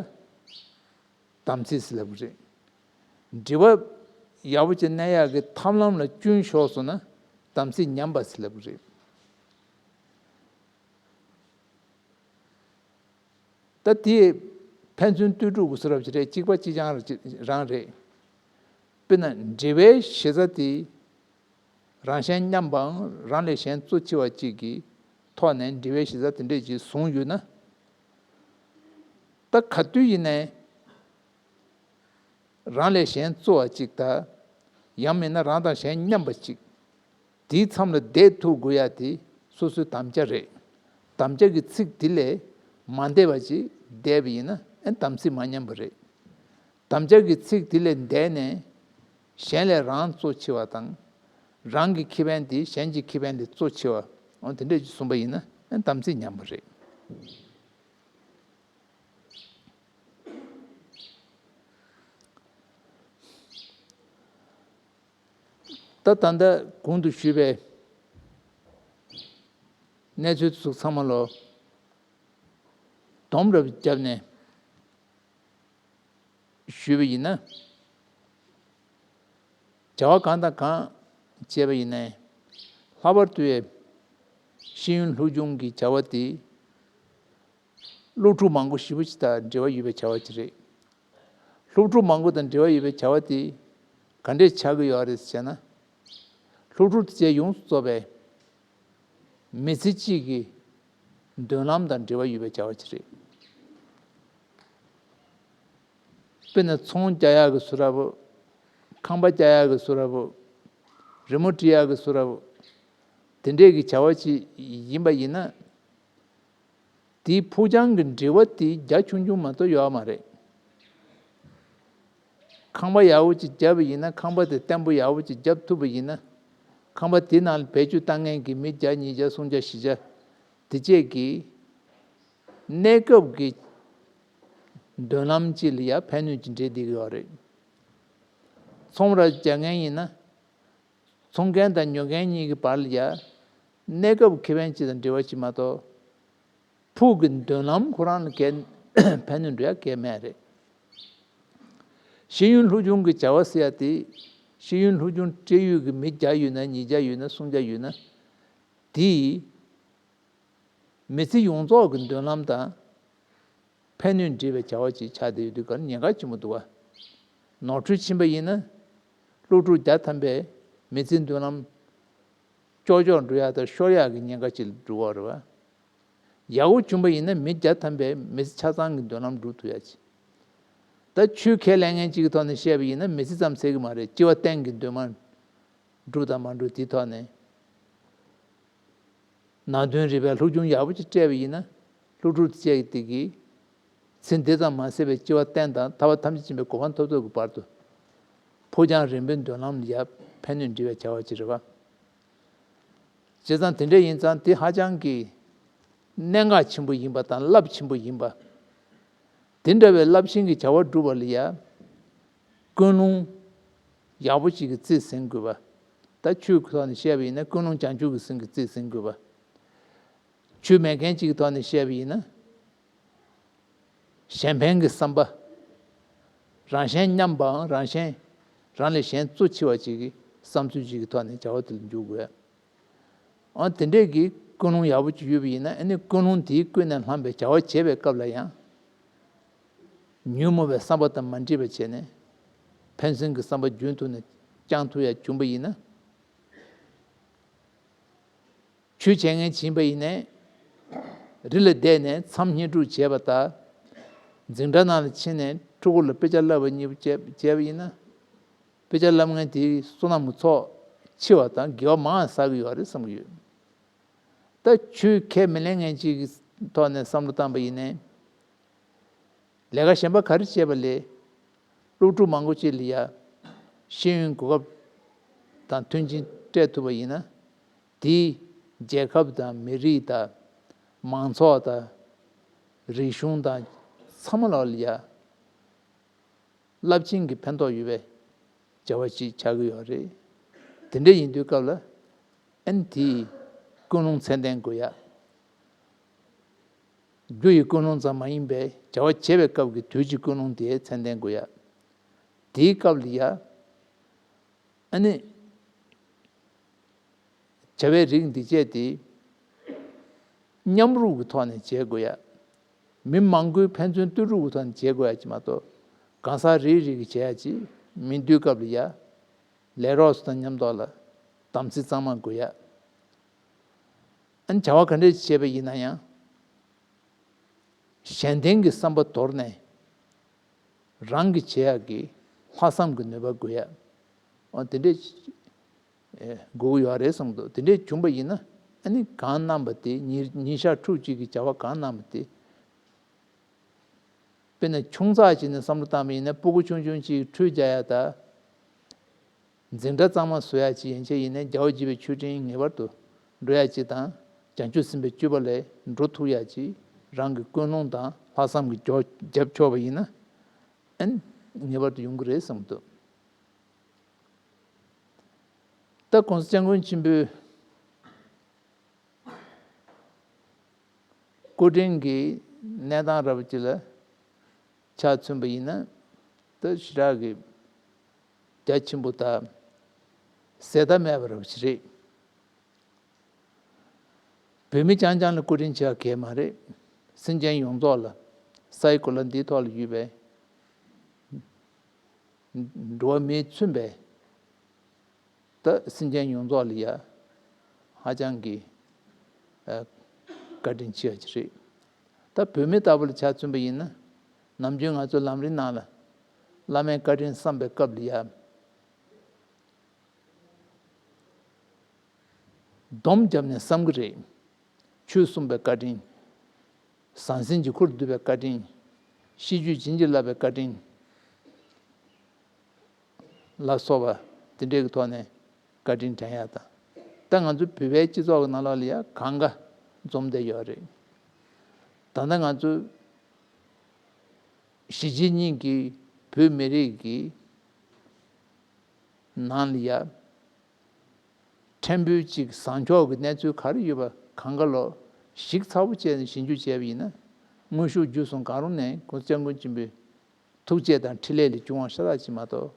དམ་ཚིག་ཟེར་ལབ་ཀྱི་རེད། འབྲེལ་བ་ཡག་པོ་ཅིག་གནས་ཡག་གི་ཐབས་ལམ་ལ་སྐྱོན་ཤོར་སོང་ན་དམ་ཚིག་ཉམས་པ་ཟེར་ལབ་ཀྱི་རེད། ད་དེ་ཕན་ཚུན་ལྟོས་གྲུབ་ཀྱི་བཟོ་འདྲ་ཅིག་རེད། གཅིག་པ་གཅིག་རྐྱང་རང་རེད། དཔེར་ན་འབྲེལ་བའི་གཞི་རྩ་དེ་རང་གཞན་མཉམ་པའམ་རང་ལས་གཞན་གཙོ་ཆེ་བ་གཅིག་གི་ཐོག་ནས་འབྲེལ་བའི་གཞི་རྩ་དེ་འདྲས་ཅིག་བཟུང་ཡོད་ན། ད་ག་དུས་ཡིན་ནའི་རང་ལས་གཞན་གཙོ་བ་གཅིག་དང་། ཡང་མིན་ན་རང་དང་གཞན་མཉམ་པ་གཅིག་དེའི་མཚམས་ལ་བསྡད་ཐུབ་དགོས་ཡ་དེ་སོ་སོའི་དམ་བཅའ་རེད། དམ་བཅའ་གི་ཚིག་དེ་ལས་མ་འདས་པ་ཅིག་བསྡད་པ་ཡིན་ན་ཨེ་དམ་ཚིག་མ་ཉམས་པ་རེད། དམ་བཅའ་གི་ཚིག་དེ་ལས་འདས་ནས་གཞན་ལས་རང་གཙོ་ཆེ་བ་དང་། རང་གི་ཁེ་ཕན་དེ་གཞན་གྱི་ཁེ་ཕན་ལས་གཙོ་ཆེ་བ། འོ་དེ་འདྲས་ཅིག་བཟུང་པ་ཡིན་ན་ཨེ་དམ་ཚིག་ཉམས་པ་རེད། ད་ད་ལྟ་གོང་དུ་ཞུས་པའི་གནས་ཚུལ་དེ་ཚོ་ཚང་མ་ལ་སྡོམ་རབ་བརྒྱབ་ནས་ཞུས་པ་ཡིན་ན། བྱ་བ་གང་དང་གང་བྱས་པ་ཡིན་ནའི་ལྷག་པར་དུ་ཡང་ཤེས་ཡོན་ལྷུག་སྦྱོང་གི་བྱ་བ་དེ། སློབ་ཕྲུག་མང་པོ་ཞེ་པོ་ཅིག་དང་འབྲེལ་བ་ཡོད་པའི་བྱ་བ་ཅིག་རེད། སློབ་ཕྲུག་མང་པོ་དང་འབྲེལ་བ་ཡོད་པའི་བྱ་བ་དེ་ག་འདྲས་ཆགས་ཀྱི་ཡོད་རེད་ཟེར་ན། སློབ་ཕྲུག་དེ་ཚོས་ཡོངས་སུ་རྫོགས་པའི་མི་ཚེ་གཅིག་གི་མདུན་ལམ་དང་འབྲེལ་བ་ཡོད་པའི་བྱ་བ་ཅིག་རེད། དཔེར་ན་ཚོང་རྒྱག་ཡག་གི་བཟོ་འདྲ་པོ། ཁང་པ་རྒྱག་ཡག་གི་བཟོ་འདྲ་པོ། རི་མོ་འབྲི་ཡག་གི་བཟོ་འདྲ་པོ། དེ་འདྲས་ཀྱི་བྱ་བ་ཅིག་ཡིན་པ་ཡིན་ན། དེའི་ཕུགས་རྒྱང་གི་འབྲེལ་བ་དེ་རྒྱ་ཆུང་ཆུང་མ་གཏོགས་ཡོད་མ་རེད། ཁང་པ་ཡག་པོ་ཅིག་བརྒྱབ་པ་ཡིན་ན། ཁང་པ་དེ་བརྟན་པོ་ཡག་པོ་ཅིག་བརྒྱབ་ཐུབ་པ་ཡིན་ན། ཁང་པ་དེ་ནང་ལ་བེད་སྤྱོད་བཏང་མཁན་གྱི་མི་བརྒྱ་ཉིས་བརྒྱ་སུམ་བརྒྱ་བཞི་བརྒྱ་དེ་བཅས་ཀྱི་གནས་སྐབས་ཀྱི་མདུན་ལམ་ཅིག་ལ་ཡ་ཕན་གནོད་ཅིག་འབྲེལ་བསྡད་ཀྱི་ཡོད་རེད། ཚོང་ར་རྒྱག་མཁན་ཡིན་ན། ཚོང་མཁན་དང་ཉོ་མཁན་གཉིས་ཀྱི་བར་ལ་ཡ་གནས་སྐབས་ཁེ་ཕན་ཅིག་དང་འབྲེལ་བ་ཅིག་མ་གཏོགས། ཕུགས་ཀྱི་མདུན་ལམ་ཁོ་རང་ལ་གལ་ཕན་གནོད་འགྲོ་ཡ་གལ་མེད་རེད། ཤེས་ཡོན་ལྷུག་སྦྱོང་གི་བྱ་བ་ཟེར་ཡ་དེ། ཤེས་ཡོན་ལྷུག་སྦྱོང་སྤྲད་ཡོད་ཀྱི་མི་བརྒྱ་ཡོད་ན། ཉིས་བརྒྱ་ཡོད་ན། སུམ་བརྒྱ་ཡོད་ན། དེས་མི་ཚེ་ཡོངས་རྫོགས་ཀྱི་མདུན་ལམ་དང་ཕན་གནོད་འབྲེལ་བའི་བྱ་བ་ཅིག་ཆགས་བསྡད་ཡོད་དུས་ག་ཉེན་ཁ་ཆེན་པོ་འདུག་བ། ནོར་འཁྲུལ་ཕྱིན་པ་ཡིན་ན། སློབ་ཕྲུག་བརྒྱ་ཐམ་པའི་མི་ཚེའི་མདུན་ལམ་ཀྱོག་ཀྱོག་འགྲོ་ཡག་དང་ཤོར་ཡག་གི་ཉེན་ཁ་ཅིག་འགྲོ་གི་རེད་བ། ཡག་པོ་བྱུང་པ་ཡིན་ན་མི་བརྒྱ་ཐམ་པའི་མི་ཚེ་ཆ་ཚང་གི་མདུན་ལམ་སྒྲུབ་ཐུབ་ཡག་ཅིག་ད་ཆོས་ཁས་ལེན་མཁན་གཅིག་གི་ཐོག་ནས་བཤད་པ་ཡིན་ན། མི་ཚེ་ཙམ་ཟེར་གི་མ་རེད། སྐྱེ་བ་གཏན་གྱི་འདུན་མ་འགྲུབ་དང་མ་འགྲུབ་དེའི་ཐོག་ནས། ནང་དོན་རིག་པའི་སློབ་སྦྱོང་ཡག་པོ་ཅིག་སྤྲད་པ་ཡིན་ན། སློབ་ཕྲུག་བཅས་དེ་གིས་ཚེ་འདི་ཙམ་མ་ཟད་པའི་སྐྱེ་བ་གཏན་དང་ཐར་པ་ཐམས་ཅད་མཁྱེན་པའི་གོ་འཕང་ཐོབ་ཐོབ་ཀྱི་བར་དུ། ཕུགས་རྒྱང་རིང་པོའི་མདུན་ལམ་ལ་ཡ་ཕན་གནོད་འབྲེལ་བའི་བྱ་བ་ཅིག་རེད་བ། བྱས་ཙང་དེ་འདྲ་ཡིན་ཙང་དེ་ཧ་ཅང་གི་གནད་འགག་ཆེན་པོ་ཡིན་པ་དང་རླབས་ཆེན་པོ་ཡིན་པ། དེ་འདྲ་བའི་རླབས་ཆེན་གྱི་བྱ་བ་སྒྲུབ་པ་ལ་ཡ་ཀུན་སློང་ཡག་པོ་ཅིག་གི་རྩིས་ཟིན་དགོས་པ། ད་ཆོས་ཀྱི་ཐོག་ནས་བཤད་པ་ཡིན་ན་ཀུན་སློང་བྱང་ཆུབ་ཀྱི་སེམས་ཀྱིས་རྩིས་ཟིན་དགོས་པ། ཆོས་མེད་མཁན་གཅིག་གི་ཐོག་ནས་བཤད་པ་ཡིན་ན། གཞན་ཕན་གྱི་བསམ་པ། རང་གཞན་མཉམ་པའམ་རང་གཞན། རང་ལས་གཞན་གཙོ་ཆེ་བ་ཅིག་གི་བསམ་ཚུལ་ཅིག་གི་ཐོག་ནས་བྱ་བ་དེ་ལ་འཇུག་དགོས། ཨ་དེ་འདྲས་ཀྱི་ཀུན་སློང་ཡག་པོ་ཅིག་ཡོད་པ་ཡིན་ན། ཨ་ནི་ཀུན་སློང་དེའི་ཀུན་ནས་བསླངས་པའི་བྱ་བ་བྱེད་པའི་སྐབས་ལ་ཡང་། ཉོན་མོངས་པའི་བསམ་པ་དང་མ་འདྲེས་པ་བྱས་ནས། ཕན་སེམས་ཀྱི་བསམ་པ་རྒྱུན་དུ་ནས་བསྐྱང་ཐུབ་ཡ་བྱུང་པ་ཡིན་ན། ཆོས་བྱེད་མཁན་ཡིན་པ་ཡིན་ནའི། རི་ལ་བསྡད་ནས་མཚམས་བསྙེན་སྒྲུབ་བྱས་པ་དང་། འཛིང་གྲྭ་ནང་ལ་ཕྱིན་ནས་ཕྲུ་གུ་ལ་དཔེ་ཆ་བསླབ་པ་གཉིས་པོ་བྱས་བྱས་པ་ཡིན་ན། དཔེ་ཆ་བསླབ་མཁན་དེའི་བསོད་ནམས་ཀྱི་ཚོགས་ཆེ་བ་དང་དགེ་བ་མང་བ་བསགས་ཀྱི་ཡོད་རེད་བསམ་གྱི་ཡོད། ད་ཆོས་ཁས་མི་ལེན་མཁན་གཅིག་གི་ཐོག་ནས་བསམ་བློ་བཏང་པ་ཡིན་ནའི། ལས་ཀ་གཞན་པ་ག་རེ་བྱས་པ་ལས། སློབ་ཕྲུག་མང་པོ་ཅིག་ལ་ཡ། ཤེས་ཡོན་གོ་སྐབས་དང་མཐུན་རྐྱེན་སྤྲད་ཐུབ་པ་ཡིན་ན། དེས་རྒྱལ་ཁབ་དང་མི་རིགས་དང་། མང་ཚོགས་དང་། རིག་གཞུང་དང་། ཚང་མ་ལ་ལ་ཡ། རླབས་ཆེན་གྱི་ཕན་ཐོགས་ཡོད་པའི་བྱ་བ་ཞིག་ཆགས་ཀྱི་ཡོད་རེད། དེ་འདྲ་ཡིན་དུས་སྐབས་ལ། ཨ་ནི་དེའི་ཀུན་སློང་ཚད་ལྡན་དགོས་ཡ། རྒྱུ་ཡི་ཀུན་སློང་ཙམ་མ་ཡིན་པའི་བྱ་བ་བྱེད་པའི་སྐབས་ཀྱི་དུས་ཀྱི་ཀུན་སློང་དེ་ཚད་ལྡན་དགོས་ཡ། དེའི་སྐབས་ལ་ཡ། ཨ་ནི། བྱ་བའི་རིགས་འདི་བཅས་ཏེ། མཉམ་རུབ་ཀྱི་ཐོག་ནས་བྱེད་དགོས་ཡ། མི་མང་པོའི་ཕན་ཚུན་ལྟོས་གྲུབ་ཀྱི་ཐོག་ནས་བྱེད་དགོས་ཡ་ཅིག་མ་གཏོགས། གང་ཟག་རེ་རེ་གིས་བྱེད་ཡ་ཅིག་མི་འདུག་སྐབས་ལ་ཡ། ལས་རོགས་སུ་དང་མཉམ་དུ་ལ་དམ་ཚིག་གཙང་མ་དགོས་ཡ། ཨ་ནི་བྱ་བ་ག་འདྲས་བྱེད་པ་ཡིན་ན་ཡང་། གཞན་དོན་གྱི་བསམ་པ་དོར་ནས། རང་གིས་བྱེད་ཡག་གི་ལྷག་བསམ་གྱི་ནུས་པ་དགོས་ཡ། འོ་དེ་འདྲས། ཨེ། དགོས་ཀྱི་ཡོད་རེད་བསམ་འདུག་དེ་འདྲས་བྱུང་པ་ཡིན་ན། ཨ་ནི་གང་གནང་བ་དེ་ཉིན་ཉིན་ཞག་ཕྲུགས་གཅིག་གི་བྱ་བ་གང་གནང་བ་དེ། དཔེར་ན་ཆུང་ཙག་ཅིག་ནས་བསམ་བློ་བཏང་བ་ཡིན་ན། སྤུ་གུ་ཆུང་ཆུང་ཅིག་ཁྲུས་རྒྱག་ཡ་དང་། འཛིན་གྲྭ་གཙང་མ་བཟོ་ཡ་ཅིག་ཡན་ཆད་ཡིན་ན། རྒྱལ་བ་དགྱེས་པའི་མཆོད་སྤྲིན་ངེས་པར་དུ་འགྲོ་ཡ་ཅིག་དང་། བྱང་ཆུབ་སེམས་དཔའི་སྤྱོད་པ་ལས་འགྲོ་ཐུབ་ཡ་ཅིག་རང་གི་ཀུན་སློང་དང་ལྷག་བསམ་གྱིས་རྒྱབ་ཆོག་པ་ཡིན་ན། ཨན། ངེས་པར་དུ་ཡོང་གི་རེད་བསམ་འདུག་ད་གོང་ས་སྐྱབས་མགོན་ཆེན་པོའི་སྐུ་དྲིན་གྱི་གནས་སྟངས་རབ་ཅིག་ལ་ཆ་མཚོན་པ་ཡིན་ན། ད་ཞེ་དྲག་གི་རྒྱ་ཆེན་པོ་དང་ཟད་མཐའ་མེད་པ་རབ་ཅིག་རེད། བོད་མི་རྐྱང་རྐྱང་ལ་སྐུ་དྲིན་ཆེ་བ་གང་ཡང་མ་རེད། སེམས་ཅན་ཡོངས་རྫོགས་ལ། ས་ཡི་གོ་ལ་འདིའི་ཐོག་ལ་ཡོད་པའི་འགྲོ་བ་མིས་མཚོན་པའི། ད་སེམས་ཅན་ཡོངས་རྫོགས་ལ་ཡ། ཧ་ཅང་གི། ཨ། བཀའ་དྲིན་ཆེ་བ་ཅིག་རེད། ད་བོད་མི་ལྟ་བུ་ལ་ཆ་མཚོན་པ་ཡིན་ན། ནམ་རྒྱུན་ང་ཚོ་ལམ་རིམ་ནང་ལ། བླ་མའི་བཀའ་དྲིན་བསམ་པའི་སྐབས་ལ་ཡ། སྡོམ་བརྒྱབ་ནས་བསམ་གྱི་རེད། ཆོས་གསུངས་པའི་བཀའ་དྲིན། ཟང་ཟིང་འཇུག་སྒོར་འདུས་པའི་བཀའ་དྲིན། ཤིས་བརྗོད་བྱིན་གྱིས་བརླབས་པའི་བཀའ་དྲིན་ལ་སོགས་པ་དེ་འདྲའི་གི་ཐོག་ནས་བཀའ་དྲིན་དྲན་ཡ་དང་། ད་ང་ཚོ་བོད་པའི་སྤྱི་ཚོགས་ཀྱི་ནང་ལོགས་ལ་ཡ་གང་ག་འཛོམས་བསྡད་ཡོད་རེད། ད་ལྟ་ང་ཚོ་གཞིས་བྱེས་གཉིས་ཀྱི་བོད་མི་རིགས་ཀྱི་ནང་ལ་ཡ། ཕྲན་བུ་གཅིག་བཟང་ཕྱོགས་ཀྱི་གནས་ཚུལ་ག་རེ་ཡོད་པ་གང་ག་ལོ་ཞིབ་ཚགས་པོ་བྱས་ནས་ཞིབ་འཇུག་བྱས་པ་ཡིན་ན། དངོས་ཤུགས་བརྒྱུད་གསུམ་གང་རུང་ནས་གོང་ས་སྐྱབས་མགོན་ཆེན་པོའི་ཐུགས་བསྐྱེད་དང་འཕྲིན་ལས་ལས་བྱུང་བ་ཤ་སྟག་ཅིག་མ་གཏོགས།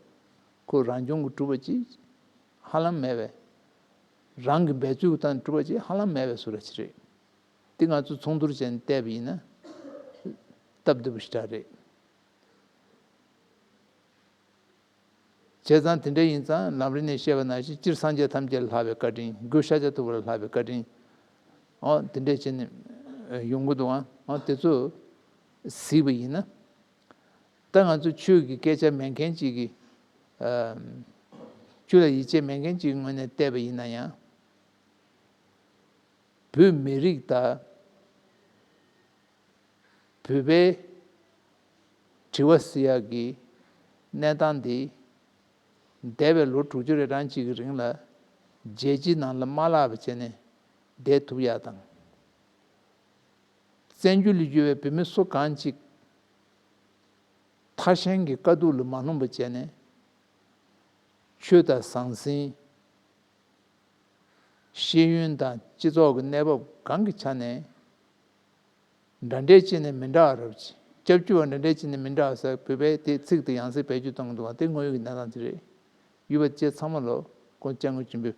ཁོ་རང་བྱུང་གི་གྲུབ་པ་ཅིག་ཧ་ལམ་མེད་པས། རང་གི་འབད་རྩོལ་གྱི་སྟེང་ནས་གྲུབ་པ་ཅིག་ཧ་ལམ་མེད་པའི་བཟོ་འདྲ་ཅིག་རེད། འདི་ང་ཚོ་མཚུངས་བསྡུར་བྱས་ནས་བལྟས་པ་ཡིན་ན། སྟབས་བདེ་པོ་ཞེ་དྲག་རེད། བྱས་ཙང་དེ་འདྲ་ཡིན་ཙང་ལམ་རིམ་ནས་བཤད་པ་ནང་བཞིན། སྤྱིར་སངས་རྒྱས་ཐམས་ཅད་ལ་ལྷག་པའི་བཀའ་དྲིན། རྒྱུ་ཤཱཀྱ་ཐུབ་པ་ལ་ལྷག་པའི་བཀའ་དྲིན། ཨོ་དེ་འདྲ་བྱས་ནས་ཡོང་གི་འདུག་ཨང་། ཨོ་དེ་ཚོ་གཟིགས་པ་ཡིན་ན། ད་ང་ཚོ་ཆོས་ཀྱི་སྐད་ཆ་མེད་མཁན་ཅིག་གི། ཨ། ཆོས་ལ་ཡིད་ཆེས་མེད་མཁན་ཅིག་གི་ངོས་ནས་བལྟས་པ་ཡིན་ན་ཡང་། བོད་མི་རིགས་དང་། བོད་པའི་དྲི་བ་ཟེར་ཡག་གི་གནས་སྟངས་འདི། འདས་པའི་ལོ་དྲུག་ཅུ་རེ་གྲངས་ཅིག་གི་རིང་ལ་རྒྱལ་སྤྱིའི་ནང་ལ་མ་བརླག་པ་བྱས་ནས་བསྡད་ཐུབ་ཡག་དང་། བཙན་བྱོལ་ལ་ཡོད་པའི་བོད་མི་སུ་གང་ཅིག་ཐར་ཞེན་གྱི་དཀའ་སྡུག་ལ་མ་ལྷུང་བ་བྱས་ནས། ཆོས་དང་ཟང་ཟིང་ ཤེས་ཡོན་དང་སྤྱི་ཚོགས་ཀྱི་གནས་བབ་གང་གི་ཆ་ནས་འདྲ་འདྲའི་ཆ་ནས་མི་འདྲ་བ་རབ་ཅིག་སྐྱབས་བཅོལ་བ་འདྲ་འདྲའི་ཆ་ནས་མི་འདྲ་བ་ཟེར། བོད་པའི་དེ་ཚིག་དེ་ཡང་སེ་བེད་སྤྱོད་གཏོང་གི་འདུག་བ། དེ་དངོས་ཡོད་ཀྱི་གནས་སྟངས་དེ་རེད། ཡུལ་པ་སྐྱེ་ཚང་མ་ལོ་ཁོང་སྐྱབས་མགོན་ཆེན་པོའི་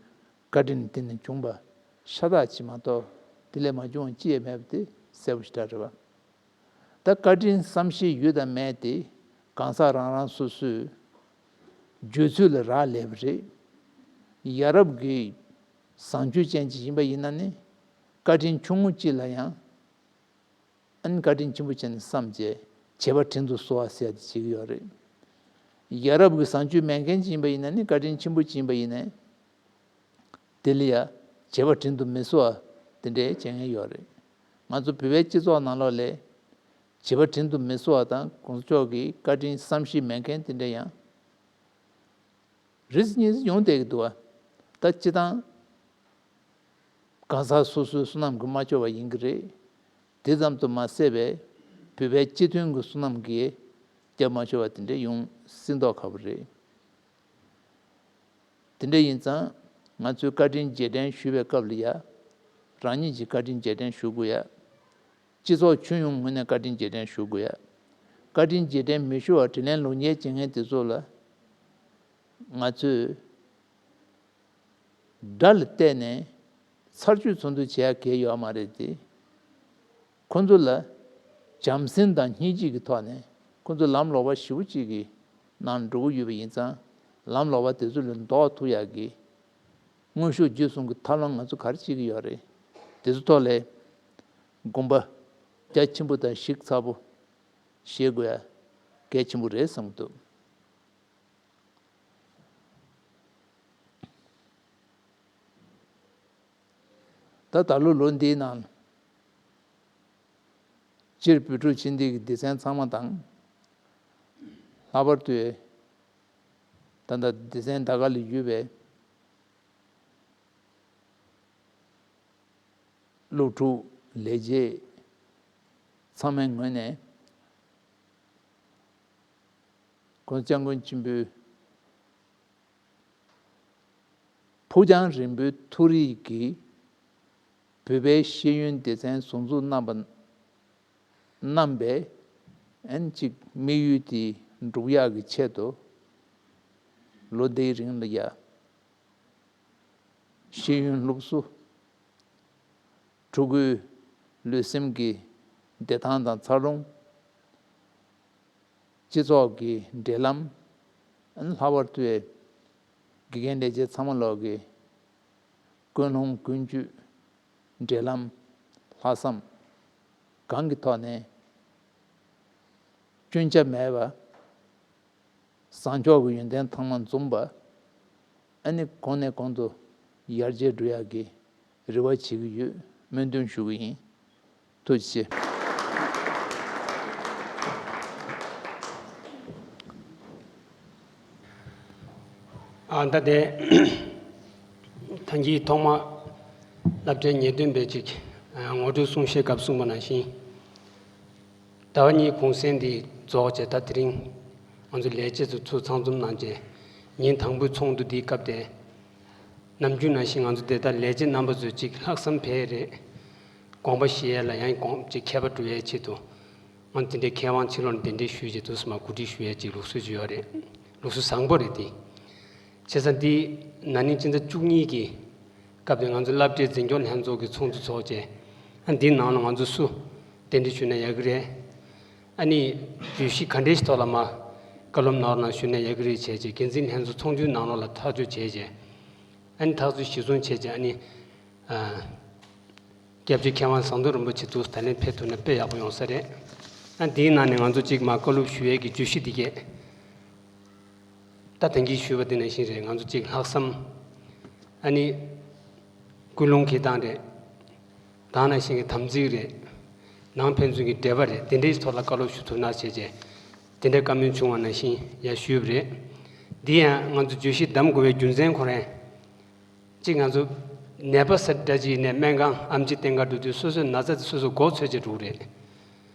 བཀའ་དྲིན་དེ་ནས་བྱུང་བ་ཤ་སྟག་ཅིག་མ་གཏོགས་དེ་ལས་མ་བྱུང་བ་ཅི་ཡང་མེད་པ་དེ་གསལ་པོ་ཞེ་དྲག་རེད་བ། ད་བཀའ་དྲིན་བསམ་ཤེས་ཡོད་དང་མེད་དེ་གང་ཟག་རང་རང་སོ་སོའི་བརྗོད་ཚུལ་ལ་རག་ལས་པ་རེད། ཡ་རབས་ཀྱི་བཟང་སྤྱོད་ཅན་ཅིག་ཡིན་པ་ཡིན་ན་ནི་བཀའ་དྲིན་ཆུང་ངུ་གཅིག་ལ་ཡང་ཨ་ནི་བཀའ་དྲིན་ཆེན་པོ་བྱས་ནས་བསམ་བྱས་བྱས་པ་དྲིན་དུ་གསོ་བ་ཟེར་ཡ་དེ་བྱེད་ཀྱི་ཡོད་རེད། ཡ་རབས་ཀྱི་བཟང་སྤྱོད་མེད་མཁན་ཅིག་ཡིན་པ་ཡིན་ན་ནི་བཀའ་དྲིན་ཆེན་པོ་ཅིག་ཡིན་པ་ཡིན་ནའི་དེ་ལ་ཡ་བྱས་པ་དྲིན་དུ་མི་གསོ་བ་དེ་འདྲའི་བྱེད་མཁན་ཡོད་རེད། ང་ཚོ་བོད་པའི་སྤྱི་ཚོགས་ནང་ལོགས་ལ་བྱས་པ་དྲིན་དུ་མི་གསོ་བ་དང་གོང་ས་མཆོག་གི་བཀའ་དྲིན་བསམ་ཤེས་མེད་མཁན་དེ་འདྲ་ཡང་རིས་གཉིས་ཡོང་བསྡད་ཀྱི་འདུག་བ། ད་སྤྱི་བཏང་གང་ཟག་སོ་སོའི་བསོད་ནམས་ཀྱིས་མ་ལྕོགས་པ་ཡིན་གྱི་རེད། དེ་ཙམ་དུ་མ་ཟད་པའི་བོད་པའི་སྤྱི་མཐུན་གྱི་བསོད་ནམས་ཀྱིས་སྐྱབས་མ་ཆོག་པ་དེ་འདྲ་ཡོང་སྲིད་མདོག་ཁ་པོ་རེད། དེ་འདྲ་ཡིན་ཙང་ང་ཚོས་བཀའ་དྲིན་རྗེས་དྲན་ཞུ་བའི་སྐབས་ལ་ཡ། རང་ཉིད་ཀྱིས་བཀའ་དྲིན་རྗེས་དྲན་ཞུ་དགོས་ཡ། སྤྱི་ཚོགས་ཁྱོན་ཡོངས་ངོས་ནས་བཀའ་དྲིན་རྗེས་དྲན་ཞུ་དགོས་ཡ། བཀའ་དྲིན་རྗེས་དྲན་མི་ཞུ་བར་དྲིན་ལན་ལོག་འཇལ་བྱེད་མཁན་དེ་ཚོ་ལ་ང་ཚོས་དགྲ་ལ་བལྟས་ནས་ཚར་གཅོད་ཚུར་འདུ་བྱེད་ཡ་གལ་ཡོད་མ་རེད་དེ། ཁོ་ཚོ་ལ་བྱམས་སེམས་དང་སྙིང་རྗེ་གི་ཐོག་ནས་ཁོ་ཚོ་ལམ་ལོག་པ་ཞེ་པོ་ཅིག་གི་ནང་འགྲོ་གི་ཡོད་པ་ཡིན་ཙང་ལམ་ལོག་པ་དེ་ཚོ་ལས་ལྡོག་ཐུབ་ཡག་གི་དངོས་ཤུགས་བརྒྱུད་གསུམ་གྱི་ཐབས་ལམ་ང་ཚོ་ག་རེ་བྱེད་ཀྱི་ཡོད་རེད། དེ་ཚོ་ཐོག་ལ་དགོངས་པ་རྒྱ་ཆེན་པོ་དང་གཞི་ཚ་པོ་བཞེས་དགོས་ཡ་གལ་ཆེན་པོ་རེད་བསམ་གྱི་འདུག་ད་ད་ལོ་ལོ་འདིའི་ནང་སྤྱིར་བོད་ཕྲུག་སྤྱི་འཐུས་ཀྱི་སྡེ་ཚན་ཚང་མ་དང་། ལྷག་པར་དུ་ད་ལྟ་སྡེ་ཚན་ད་ག་ལ་ཡོད་པའི་སློབ་ཕྲུག་ལས་བྱེད་ཚང་མའི་ངོས་ནས་༸གོང་ས་༸སྐྱབས་མགོན་ཆེན་པོའི་ཕུགས་རྒྱང་རིང་པོའི་ཐུགས་རེ་གིས་བོད་པའི་ཤེས་ཡོན་སྡེ་ཚན་ཟུར་འཛུགས་གནང་བ་གནང་བའི་ཨན་ཅིག་དམིགས་ཡུལ་དེ་འགྲུབ་ཡག་གི་ཆེད་དུ་ལོ་འདིའི་རིང་ལ་ཡ་ཤེས་ཡོན་སློབ་གསོ། ཕྲུ་གུའི་ལུས་སེམས་ཀྱི་བདེ་ཐང་དང་འཚར་ལོངས། སྤྱི་ཚོགས་ཀྱི་འབྲེལ་ལམ། ལྷག་པར་དུ་དགེ་རྒན་ལས་བྱེད་ཚང་མ་ལོག་གི་ཀུན་སློང་ཀུན་སྤྱོད་འབྲེལ་ལམ་ལྷག་བསམ་གང་གི་ཐོག་ནས་སྐྱོན་ཆ་མེད་པ། བཟང་ཕྱོགས་ཀྱི་ཡོན་ཏན་ཚང་མ་འཛོམས་པ། ཨ་ནི་གོང་ནས་གོང་དུ་ཡར་རྒྱས་འགྲོ་ཡག་གི་རེ་བ་བྱེད་ཀྱི་ཡོད། སྨོན་འདུན་ཞུ་གི་ཡིན། ཐུགས་རྗེ་ཆེ། ཨ་ད་དེ་ཐང་གི་ཐོག་མ་སློབ་གྲྭའི་ཉེས་དོན་པས་ཅིག་ངོ་སྤྲོད་གསུང་བཤད་སྐབས་གསུངས་པ་ནང་བཞིན། ཟླ་བ་གཉིས་གུང་སེང་འདི་རྫོགས་བྱས་ད་དེ་རིང་ང་ཚོ་ལས་བྱེད་ཚོ་ཚུར་ཚང་འཛོམས་གནང་བྱས་ཉིན་དང་པོའི་ཚོགས་འདུ་འདིའི་སྐབས་དེ། ནམ་རྒྱུན་ནང་བཞིན་ང་ཚོ་དེ་ལྟར་ལས་བྱེད་རྣམ་པ་ཚོས་ཅིག་ལྷག་བསམ་འཕེལ་རེད། དགོངས་པ་བཞེས་ཡས་ལ་ཡང་དགོངས་ཅིག་མཁས་པ་འགྲོ་ཡས་ཆེད་དུ། ང་ཚོ་དེ་འདྲའི་མཁས་དབང་ཕྱི་ལོགས་ནས་གདན་འདྲེན་ཞུས་བྱས་དུས་སུ་མ་གོ་སྒྲིག་ཞུ་ཡས་ཅིག་ལུགས་སྲོལ་ཅིག་ཡོད་རེད། ལུགས་སྲོལ་བཟང་པོ་རེད་དེ། བྱས་ཙང་འདི་ན་ནིང་སྤྱི་ཟླ་བཅུ་གཉིས་ཀྱི་སྐབས་དེ་ང་ཚོ་སློབ་གྲྭའི་འཛིན་སྐྱོང་ལྷན་ཚོགས་ཀྱི་ཚོགས་འདུ་ཚོགས་བྱས། ཨ་འདིའི་ནང་ལ་ང་ཚོ་སུ་གདན་འདྲེན་ཞུས་ན་ཡག་གི་རེད། ཨ་ནི་བརྗོད་གཞི་ག་འདྲའི་ཞིག་ཐོག་ལ་མ་བཀའ་སློབ་གནང་རོགས་གནང་ཞུས་ན་ཡག་གི་རེད་བྱས་བྱས་འགན་འཛིན་ལྷན་ཚོགས་ཚོགས་འདུའི་ནང་ལོགས་ལ་ཐག་གཅོད་བྱས་བྱས། ཨ་ནི་ཐག་གཅོད་གཞིར་བཟུང་བྱས་བྱས་ཨ་ནི། ཨ། སྐྱབས་རྗེ་མཁས་དབང་ཟམ་གདོང་རིན་པོ་ཆེ་འདུག་ད་ལན་ཕེབས་ཐུབ་ན་དཔེ་ཡག་པོ་ཡོང་ས་རེད། ཨ་འདིའི་ནང་ནས་ང་ཚོ་གཅིག་མ་བཀའ་སློབ་ཞུ་ཡས་ཀྱི་བརྗོད་གཞི་འདི་གས། ད་ཐེངས་ཀྱི་ཞུས་པ་འདི་ནང་བཞིན་རེད། ང་ཚོ་གཅིག་ལྷག་བསམ། ཨ་ནི། ཀུན་སློང་འཁྱེར་སྟངས་རེད། ད་ནང་བཞིན་གྱི་དམ་ཚིག་རེད། ནང་ཕན་ཚུན་གྱི་འབྲེལ་བ་རེད། དེ་འདྲའི་ཐོག་ལ་བཀའ་སློབ་ཞུ་ཐུབ་ན་བྱས་རྗེས། དེ་འདྲའི་བཀའ་མོལ་བྱུང་བ་ནང་བཞིན་ཡར་ཞུས་པ་རེད། འདི་ཡང་ང་ཚོ་བརྗོད་གཞི་བདམས་དགོས་པའི་རྒྱུ་མཚན་ཁོ་རང་། གཅིག་ང་ཚོ་ནད་པ་ས་འདྲ་ཅིག་ནས་སྨན་ཁང་ཨེམ་ཆི་བསྟེན་ག་འགྲོ་དུས་སོ་སོའི་ན་ཚ་དེ་སོ་སོ་མགོ་ཚོས་བྱས་འགྲོ་གི་རེད།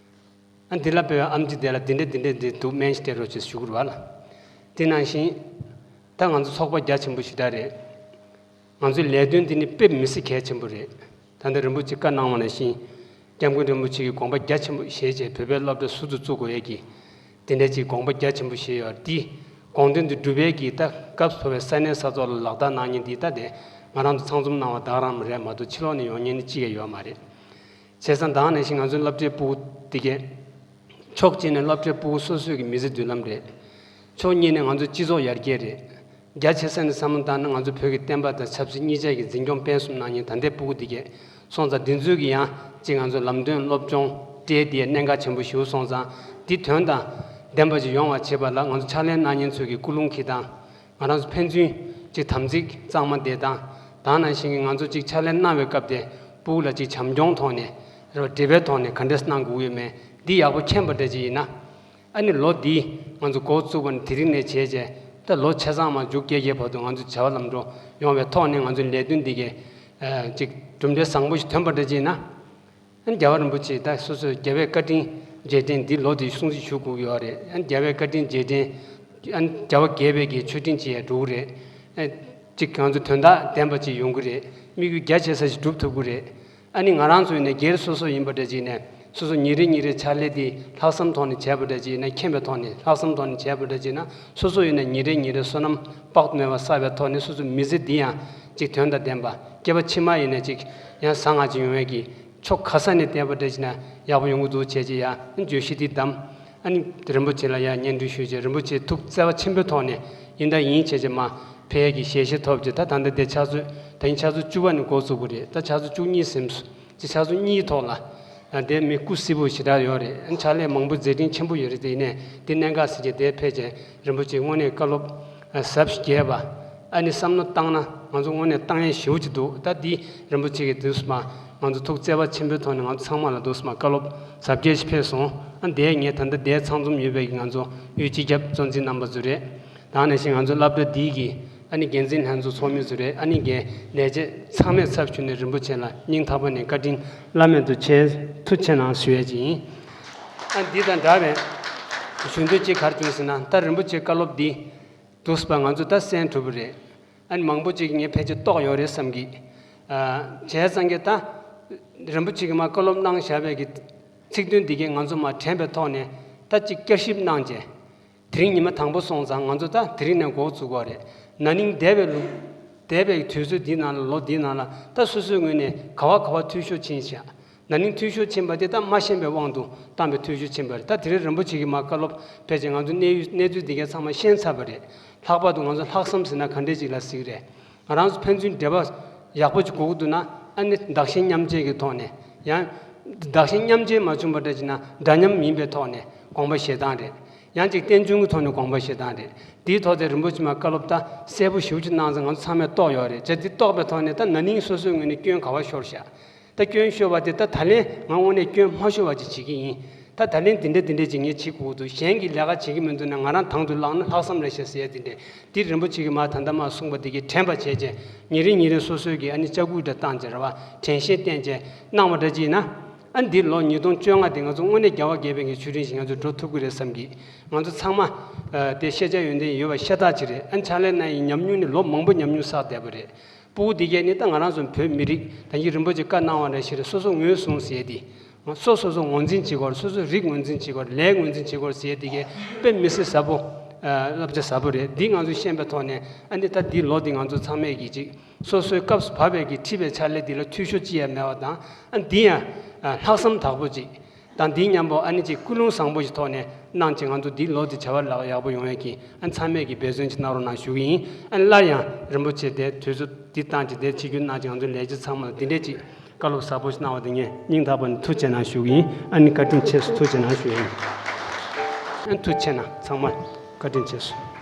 ཨ་འདི་ལ་དཔེ་ཨེམ་ཆི་དེ་ལ་འདི་འདྲ་འདི་འདྲ་འདི་འདུག་སྨན་ཞིག་སྟེར་རོགས་བྱེད་ཞུ་གི་རེད་བ་ལ། དེ་ནང་བཞིན་ད་ང་ཚོ་ཚོགས་པ་རྒྱ་ཆེན་པོ་ཞིག་ད་རེད། ང་ཚོའི་ལས་དོན་འདི་ནི་དཔེ་མི་སྲིད་གལ་ཆེན་པོ་རེད། ད་ལྟ་རིན་པོ་ཆེ་བཀའ་གནང་བ་ནང་བཞིན། སྐྱབས་མགོན་རིན་པོ་ཆེ་གིས་དགོངས་པ་རྒྱ་ཆེན་པོ་བཞེས་བྱས་བོད་པའི་སློབ་གྲྭ་ཟུར་དུ་བཙུགས་དགོས་ཡས་ཀྱི། དེ་འདྲ་ཅིག་དགོངས་པ་རྒྱ་ཆེན་པོ་བཞེས་ཡོད་རེད། དེ་དགོངས་དོན་དེ་འགྲུབ་ཡས་ཀྱི་ད་སྐབས་སུ་བབས་པའི་ས་གནས་ས་ཐོག་ལ་ལག་བསྟར་གནང་མཁན་འདི་ད་དེ་ང་རང་ཚོ་ཚང་འཛོམས་གནང་བ་ད་ག་རང་རེད་མ་གཏོགས་ཕྱི་ལོགས་ནས་ཡོང་མཁན་ནི་གཅིག་ཀྱང་ཡོད་མ་རེད། བྱས་ཙང་ད་ག་ནང་བཞིན་ང་ཚོའི་སློབ་གྲྭའི་སྤུ་གུ་འདི་གས། ཕྱོགས་གཅིག་ནས་སློབ་གྲྭའི་སྤུ་གུ་སོ་སོའི་གི་མི་ཚེ་མདུན་ལམ་རེད། ཕྱོགས་གཉིས་ནས་ང་ཚོའི་སྤྱི་ཚོགས་ཡར་རྒྱས་རེད། རྒྱ་ཆེ་ས་ནས་བསམ་བློ་བཏང་ན་ང་ཚོ་བོད་ཀྱི་བསྟན་པ་དང་ཆབ་སྲིད་གཉིས་ཆ་གི་འཛིན་སྐྱོང་སྤེལ་གསུམ་གནང་མཁན་ད་ལྟའི་སྤུ་གུ་འདི་གས་སོང་ཙང་འདི་ཚོའི་གི་ཡང་གཅིག་ང་ཚོ་ལམ་སྟོན་སློབ་སྦྱོང་སྤྲད་དེ་གནད་འགག་ཆེན་པོ་ཞིག་སོང་ཙང་འདི་དོན་དང་ལྡན་པ་ཅིག་ཡོང་བ་བྱེད་པ་ལ་ང་ཚོ་ཕྱག་ལས་གནང་མཁན་ཚོའི་གི་ཀུན་སློང་གི་དང་། ང་རང་ཚོ་ཕན་ཚུན་གཅིག་དམ་ཚིག་གཙང་མ་བསྡད་སྟངས། ད་ག་ནང་བཞིན་གྱི་ང་ཚོ་གཅིག་ཕྱག་ལས་གནང་བའི་སྐབས་དེ་སྤུ་གུ་ལ་གཅིག་བྱམས་སྐྱོང་ཐོག་ནས་རེད་བ། འབྲེལ་བའི་ཐོག་ནས་ག་འདྲས་གནང་དགོས་ཀྱི་ཡོད་མེད་འདི་ཡག་པོ་མཁྱེན་པ་འདྲ་ཅིག་ཡིན་ན། ཨ་ནི་ལོ་འདི་ང་ཚོ་འགོ་བཙུགས་པ་ནས་དེ་རིང་ནས་བྱས་རྗེས་ད་ལོ་ཆ་ཚང་མ་མཇུག་བསྐྱལ་རྒྱའི་བར་དུ་ང་ཚོ་བྱ་བ་ལམ་འགྲོ་ཡོང་བའི་ཐོག་ནས་ང་ཚོའི་ལས་དོན་འདི་གས་ཨ་གཅིག་གྲུབ་འབྲས་བཟང་པོ་ཞིག་ཐོན་པ་འདྲ་ཅིག་ཡིན་ན། ཨ་ནི་རྒྱལ་བ་རིན་པོ་ཆེ་ད་སོ་སོའི་རྒྱལ་བའི་བཀའ་དྲིན་རྗེས་དྲན་འདི་ལོ་འདི་སྲུང་བརྩི་ཞུ་དགོས་ཀྱི་ཡོད་རེད། ཨ་ནི་རྒྱལ་བའི་བཀའ་དྲིན་རྗེས་དྲན། ཨ་ནི་རྒྱལ་བ་དགྱེས་པའི་གི་མཆོད་སྤྲིན་ཅིག་ཡང་འགྲོ་གི་རེད། ཨ་གཅིག་ང་ཚོ་དོན་དག་ལྡན་པ་ཅིག་ཡོང་གི་རེད། དམིགས་ཡུལ་རྒྱ་ཆེ་ས་ཞིག་འགྲུབ་ཐུབ་ཀྱི་རེད། ཨ་ནི་ང་རང་ཚོ་ཡིན་ན་སྒེར་སོ་སོ་ཡིན་པ་འདྲ་ཅིག་ནས་སོ་སོ་ཉིན་རེ་ཉིན་རེ་ཕྱག་ལས་འདི་ལྷག་བསམ་ཐོག་ནས་བྱས་པ་འདྲ་ཅིག་ཡིན་ན། མཁྱེན་པའི་ཐོག་ནས་ལྷག་བསམ་ཐོག་ནས་བྱས་པ་འདྲ་ཅིག་ཡིན་ན། སོ་སོ་ཡིན་ན་ཉིན་རེ་ཉིན་རེ་བསོད་ནམས་དཔག་ཏུ་མེད་པ་བསགས་པའི་ཐོག་ནས་སོ་སོ་མི་ཚེ་འདི་ཡང་ཅིག་དོན་དང་ལྡན་པ། སྐྱེ་བ་ཕྱི་མ་ཡིན་ན་ཅིག་ཡང་བཟང་ང་ཅིག་ཡོང་བའི་གི་ཕྱོགས་ག་ས་ནས་བལྟས་པ་འདྲ་ཅིག་ན་ཡག་པོ་ཡོང་གི་འདུག་བྱས་རྗེས་ཡ་བརྗོད་གཞི་འདི་བདམས། ཨ་ནི་རིན་པོ་ཆེ་ལ་ཡ་སྙན་སྒྲོན་ཞུས་རྗེས་རིན་པོ་ཆེ་ཐུགས་བརྩེ་བ་ཆེན་པོའི་ཐོག་ནས་ཡིན་ད་ཡིན་བྱས་རྗེས་མ་ཕེབས་ཀྱི་ཞལ་བཞེས་ཐོབ་རྗེས་ད་ད་ལྟ་དེ་ཕྱག་ཚོད་ད་ཡིན་ཕྱག་ཚོད་བཅུ་པ་ནས་འགོ་བཙུགས་པ་རེད། ད་ཕྱག་ཚོད་བཅུ་གཉིས་ཟིན་སོང་། ཅིག་ཕྱག་ཚོད་གཉིས་ཐོག་ལ་ཡང་དེ་མི་སྐུ་གཟུགས་པོ་ཞེ་དྲག་ཡོད་རེད། ཕྱག་ལས་མང་པོ་མཛད་འཕྲིན་ཆེན་པོ་ཡོད་རེད། དེ་ཡིན་ནས་དེ་གནད་འགག་ཟེར་གྱི་དེ་ཕལ་ཆེར་རིན་པོ་ཆེ་དངོས་གནས་བཀའ་སློབ་ཟབ་ཞིག་རྒྱས་པ། ཨ་ནི་བསམ་བློ་བཏང་ན་ང་ཚོ་དངོས་གནས་བཏང་ཡས་ཞེ་པོ་ཅིག་འདུག་ད་འདི་རིན་པོ་ཆེ་གིས་འདུག་སེ་མ་ང་ཚོ་ཐུགས་བརྩེ་བ་ཆེན་པོའི་ཐོག་ནས་ང་ཚོ་ཚང་མ་ལ་འདུག་སེ་མ་བཀའ་སློབ་ཟབ་རྒྱས་ཤིག་ཕེབས་སོང་། ཨ་འདས་ངས་ད་ལྟ་འདས་ཚང་འཛོམས་ཡོད་པའི་གི་ང་ཚོ་དབུས་སྤྱི་ཁྱབ་གཙོ་འཛིན་རྣམ་པ་ཚོ་རེད། ད་ནང་བཞིན་ང་ཚོ་སློབ་གྲྭ་འདིའི་གི་ཨ་ནི་འགན་འཛིན་ལྷན་ཚོགས་ཚོགས་མི་ཚོ་རེད། ཨ་ནི་འགན་ལས་བྱེད་ཚང་མས་ཚབ་ཞུས་ནས་རིན་པོ་ཆེ་ལ་སྙིང་ཐག་པ་ནས་བཀའ་དྲིན་བླ་མེད་དུ་ཆེ། ཐུགས་རྗེ་གནང་ཞུ་ཡས་ཅིག་ཡིན། ཨ་འདི་དང་འདྲ་བའི་ཞུ་འདོད་ཅིག་ག་རེ་བྱུང་ཟེར་ན། ད་རིན་པོ་ཆེའི་བཀའ་སློབ་འདི་འདུག་སེ་ང་ཚོ་ད་གསན་གྲུབ་པ་རེད། ཨ་ནི་མང་པོ་ཅིག་གིས་ངས་ཕལ་ཆེར་རྟོགས་ཡོད་རེད་བསམ་གི། ཨ་བྱས་ཙང་གི་ད་རིན་པོ་ཆེ་གིས་མ་བཀའ་སློབ་གནང་བཞག་པའི་གི་ཚིག་དོན་འདི་གས་ང་ཚོ་མ་དྲན་པའི་ཐོག་ནས་ད་ཅིག་བསྐྱར་ཞིབ་གནང་བྱས། དེ་རིང་ཉི་མ་དང་པོ་སོང་ཙང་ང་ཚོ་ད་དེ་རིང་ནས་འགོ་བཙུགས་དགོས་རེད། ན་ནིང་འདས་པའི་ལོ། འདས་པའི་དུས་ཚོད་འདི་ནང་ལ་ལོ་འདི་ནང་ལ་ད་སོ་སོའི་ངོས་ནས་ག་བ་ག་བ་འཐུས་ཤོར་ཕྱིན་ཤག་ན་ནིང་འཐུས་ཤོར་ཕྱིན་པ་དེ་ད་མ་ཤེས་པའི་དབང་དུ་བཏང་བའི་འཐུས་ཤོར་ཕྱིན་པ་རེད། ད་དེ་རིང་རིན་པོ་ཆེ་གིས་མ་བཀའ་སློབ་ཕལ་ཆེར་ང་ཚོ་གནས་ཡུལ་གནས་ཚུལ་འདི་གས་ཚང་མ་ཤེས་ཚར་བ་རེད། ལྷག་པར་དུ་ང་ཚོ་ལྷག་བསམ་ཟེར་ན་ག་འདྲས་ཅིག་ལ་ཟེར་གི་རེད། ང་རང་ཚོ་ཕན་ཚུན་འབྲེལ་བ་ཡག་པོ་ཅིག་དགོས་ཀྱི་འདུག་ན། ཨ་ནི་བདག་གཞན་མཉམ་བརྗེ་གི་ཐོག་ནས། ཡང་བདག་གཞན་མཉམ་བརྗེ་མ་བྱུང་བ་འདྲ་ཅིག་ན་འདྲ་མཉམ་ཡིན་པའི་ཐོག་ནས་དགོངས་པ་བཞེས་སྟངས་རེད། ཡང་ཅིག་རྟེན་འབྱུང་གི་ཐོག་ནས་དགོངས་པ་བཞེས་སྟངས་རེད། དེའི་ཐོག་དེ་རིན་པོ་ཆེ་མ་བཀའ་སློབ་ད་གསལ་པོ་ཞེ་པོ་ཅིག་གནང་ཙང་ང་ཚོ་ཚང་མས་རྟོགས་ཡོད་རེད། བྱས་དེ་རྟོགས་པའི་ཐོག་ནས་ད་ན་ནིང་སོ་སོའི་ངོས་ནས་སྐྱོན་ག་བ་ཤོར་ཤག་ད་སྐྱོན་ཤོར་བ་དེ་ད་ད་ལན་ང་དངོས་གནས་སྐྱོན་མ་ཤོར་བ་ཅིག་བྱེད་ཀྱི་ཡིན། ད་ད་ལན་འདི་འདྲ་འདི་འདྲ་ཅིག་ངས་བྱེད་དགོས་འདུག་གཞན་གྱིས་ལས་ཀ་བྱེད་ཀྱི་མི་འདུག་ན་ང་རང་དང་དུ་བླངས་ན་ལྷག་བསམ་རེད་ཤག་ཟེར་ཡ་འདི་འདྲ། འདི་རིན་པོ་ཆེ་གིས་མ་ད་ལྟ་མ་གསུངས་པ་འདི་གས་དྲན་པ་བྱས་རྗེས་ཉིན་རེ་ཉིན་རེ་སོ་སོའི་གི་ཨ་ནི་ལྕག་སྐུད་འདྲ་བཏང་བྱས་རེད་བ། དྲན་ཤེས་བསྟེན་བྱས་གནང་བ་འདྲ་ཅིག་ཡིན་ན། ཨ་འདི་ལོ་ཉིས་སྟོང་བཅོ་ལྔ་འདི་ང་ཚོ་དངོས་གནས་རྒྱལ་བ་དགྱེས་པའི་གི་མཆོད་སྤྲིན་ཞིག་ང་ཚོ་འགྲོ་ཐུབ་ཀྱི་རེད་བསམ་གི། ང་ཚོ་ཚང་མ་ཨ་དེ་ཤེས་བྱ་ཡོན་ཏན་ཡོད་པ་ཤ་སྟག་ཅིག་རེད། ཨ་ཕྱག་ལས་གནང་ཡི་ཉམས་མྱོང་ནི་ལོ་མང་པོ་ཉམས་མྱོང་བསགས་བསྡད་པ་རེད། སྤུ་གུ་འདི་གས་ནི་ད་ང་རང་ཚོ་བོད་མི་རིགས་ད་གིན་རིན་པོ་ཆེ་བཀའ་གནང་བ་འདྲ་ཞིག་རེད། སོ་སོ་ངོས་བཟུང་ཟེར་ཡས་འདི། སོ་སོ་སོ་ངོས་འཛིན་བྱེད་དགོས་རེད། སོ་སོ་རིགས་ངོས་འཛིན་བྱེད་དགོས་རེད། ལས་ངོས་འཛིན་བྱེད་དགོས་རེད་ཟེར་ཡས་འདི་གས་དཔེ་མི་སྲིད་ཟབ་པོ། ཨ་བསླབ་བྱ་ཟབ་པོ་རེད། འདི་ང་ཚོས་ཤེས་པའི་ཐོག་ནས་ཨ་ནི་ད་འདི་ལོ་འདི་ང་ཚོ་ཚང་མས་ཀྱིས་ཅིག་སོ་སོའི་སྐབས་སུ་བབས་པའི་གི་ཁྲིད་པའི་ཕྱག་ལས་འདི་ལ་འཐུས་ཤོར་ཅི་ཡང་མེད་པ་དང་། ཨ་འདི་ཡང་ཨ་ལྷག་བསམ་དག་པོ་ཅིག་དང་འདི་མཉམ་པོ་ཨ་ནི་ཅིག་ཀུན་སློང་བཟང་པོ་ཞིག་ཐོག་ནས་གནང་ཅིག་ང་ཚོ་འདི་ལོ་འདི་བྱ་བ་ལག་ཡག་པོ་ཡོང་ཡས་ཀྱི་ཨ་ཚང་མས་ཀྱི་འབད་བརྩོན་ཅིག་གནང་རོགས་གནང་ཞུ་གི་ཡིན། ཨ་ནི་སླར་ཡང་རིན་པོ་ཆེ་དེ་དུས་ཚོད་འདི་བཏང་ཅིག་དེ་ཆིབས་བསྒྱུར་གནང་ཅིག་ང་ཚོ་ལས་བྱེད་ཚང་མ་ལ་འདི་འདྲས་ཅིག་བཀའ་སློབ་ཟབ་པོ་ཞིག་གནང་བ་དེ་ངས་སྙིང་ཐག་པ་ནས་ཐུགས་རྗེ་གནང་ཞུ་གི་ཡིན། ཨ་ནི་བཀའ་དྲིན་ཆེ་ཞུ་ཐུགས་རྗེ་གནང་ཞུ་གི་ཡིན། ཨ་ཐུགས་རྗེ་གནང་། ཚང་མ་བཀའ་དྲིན་ཆེ་ཞུ།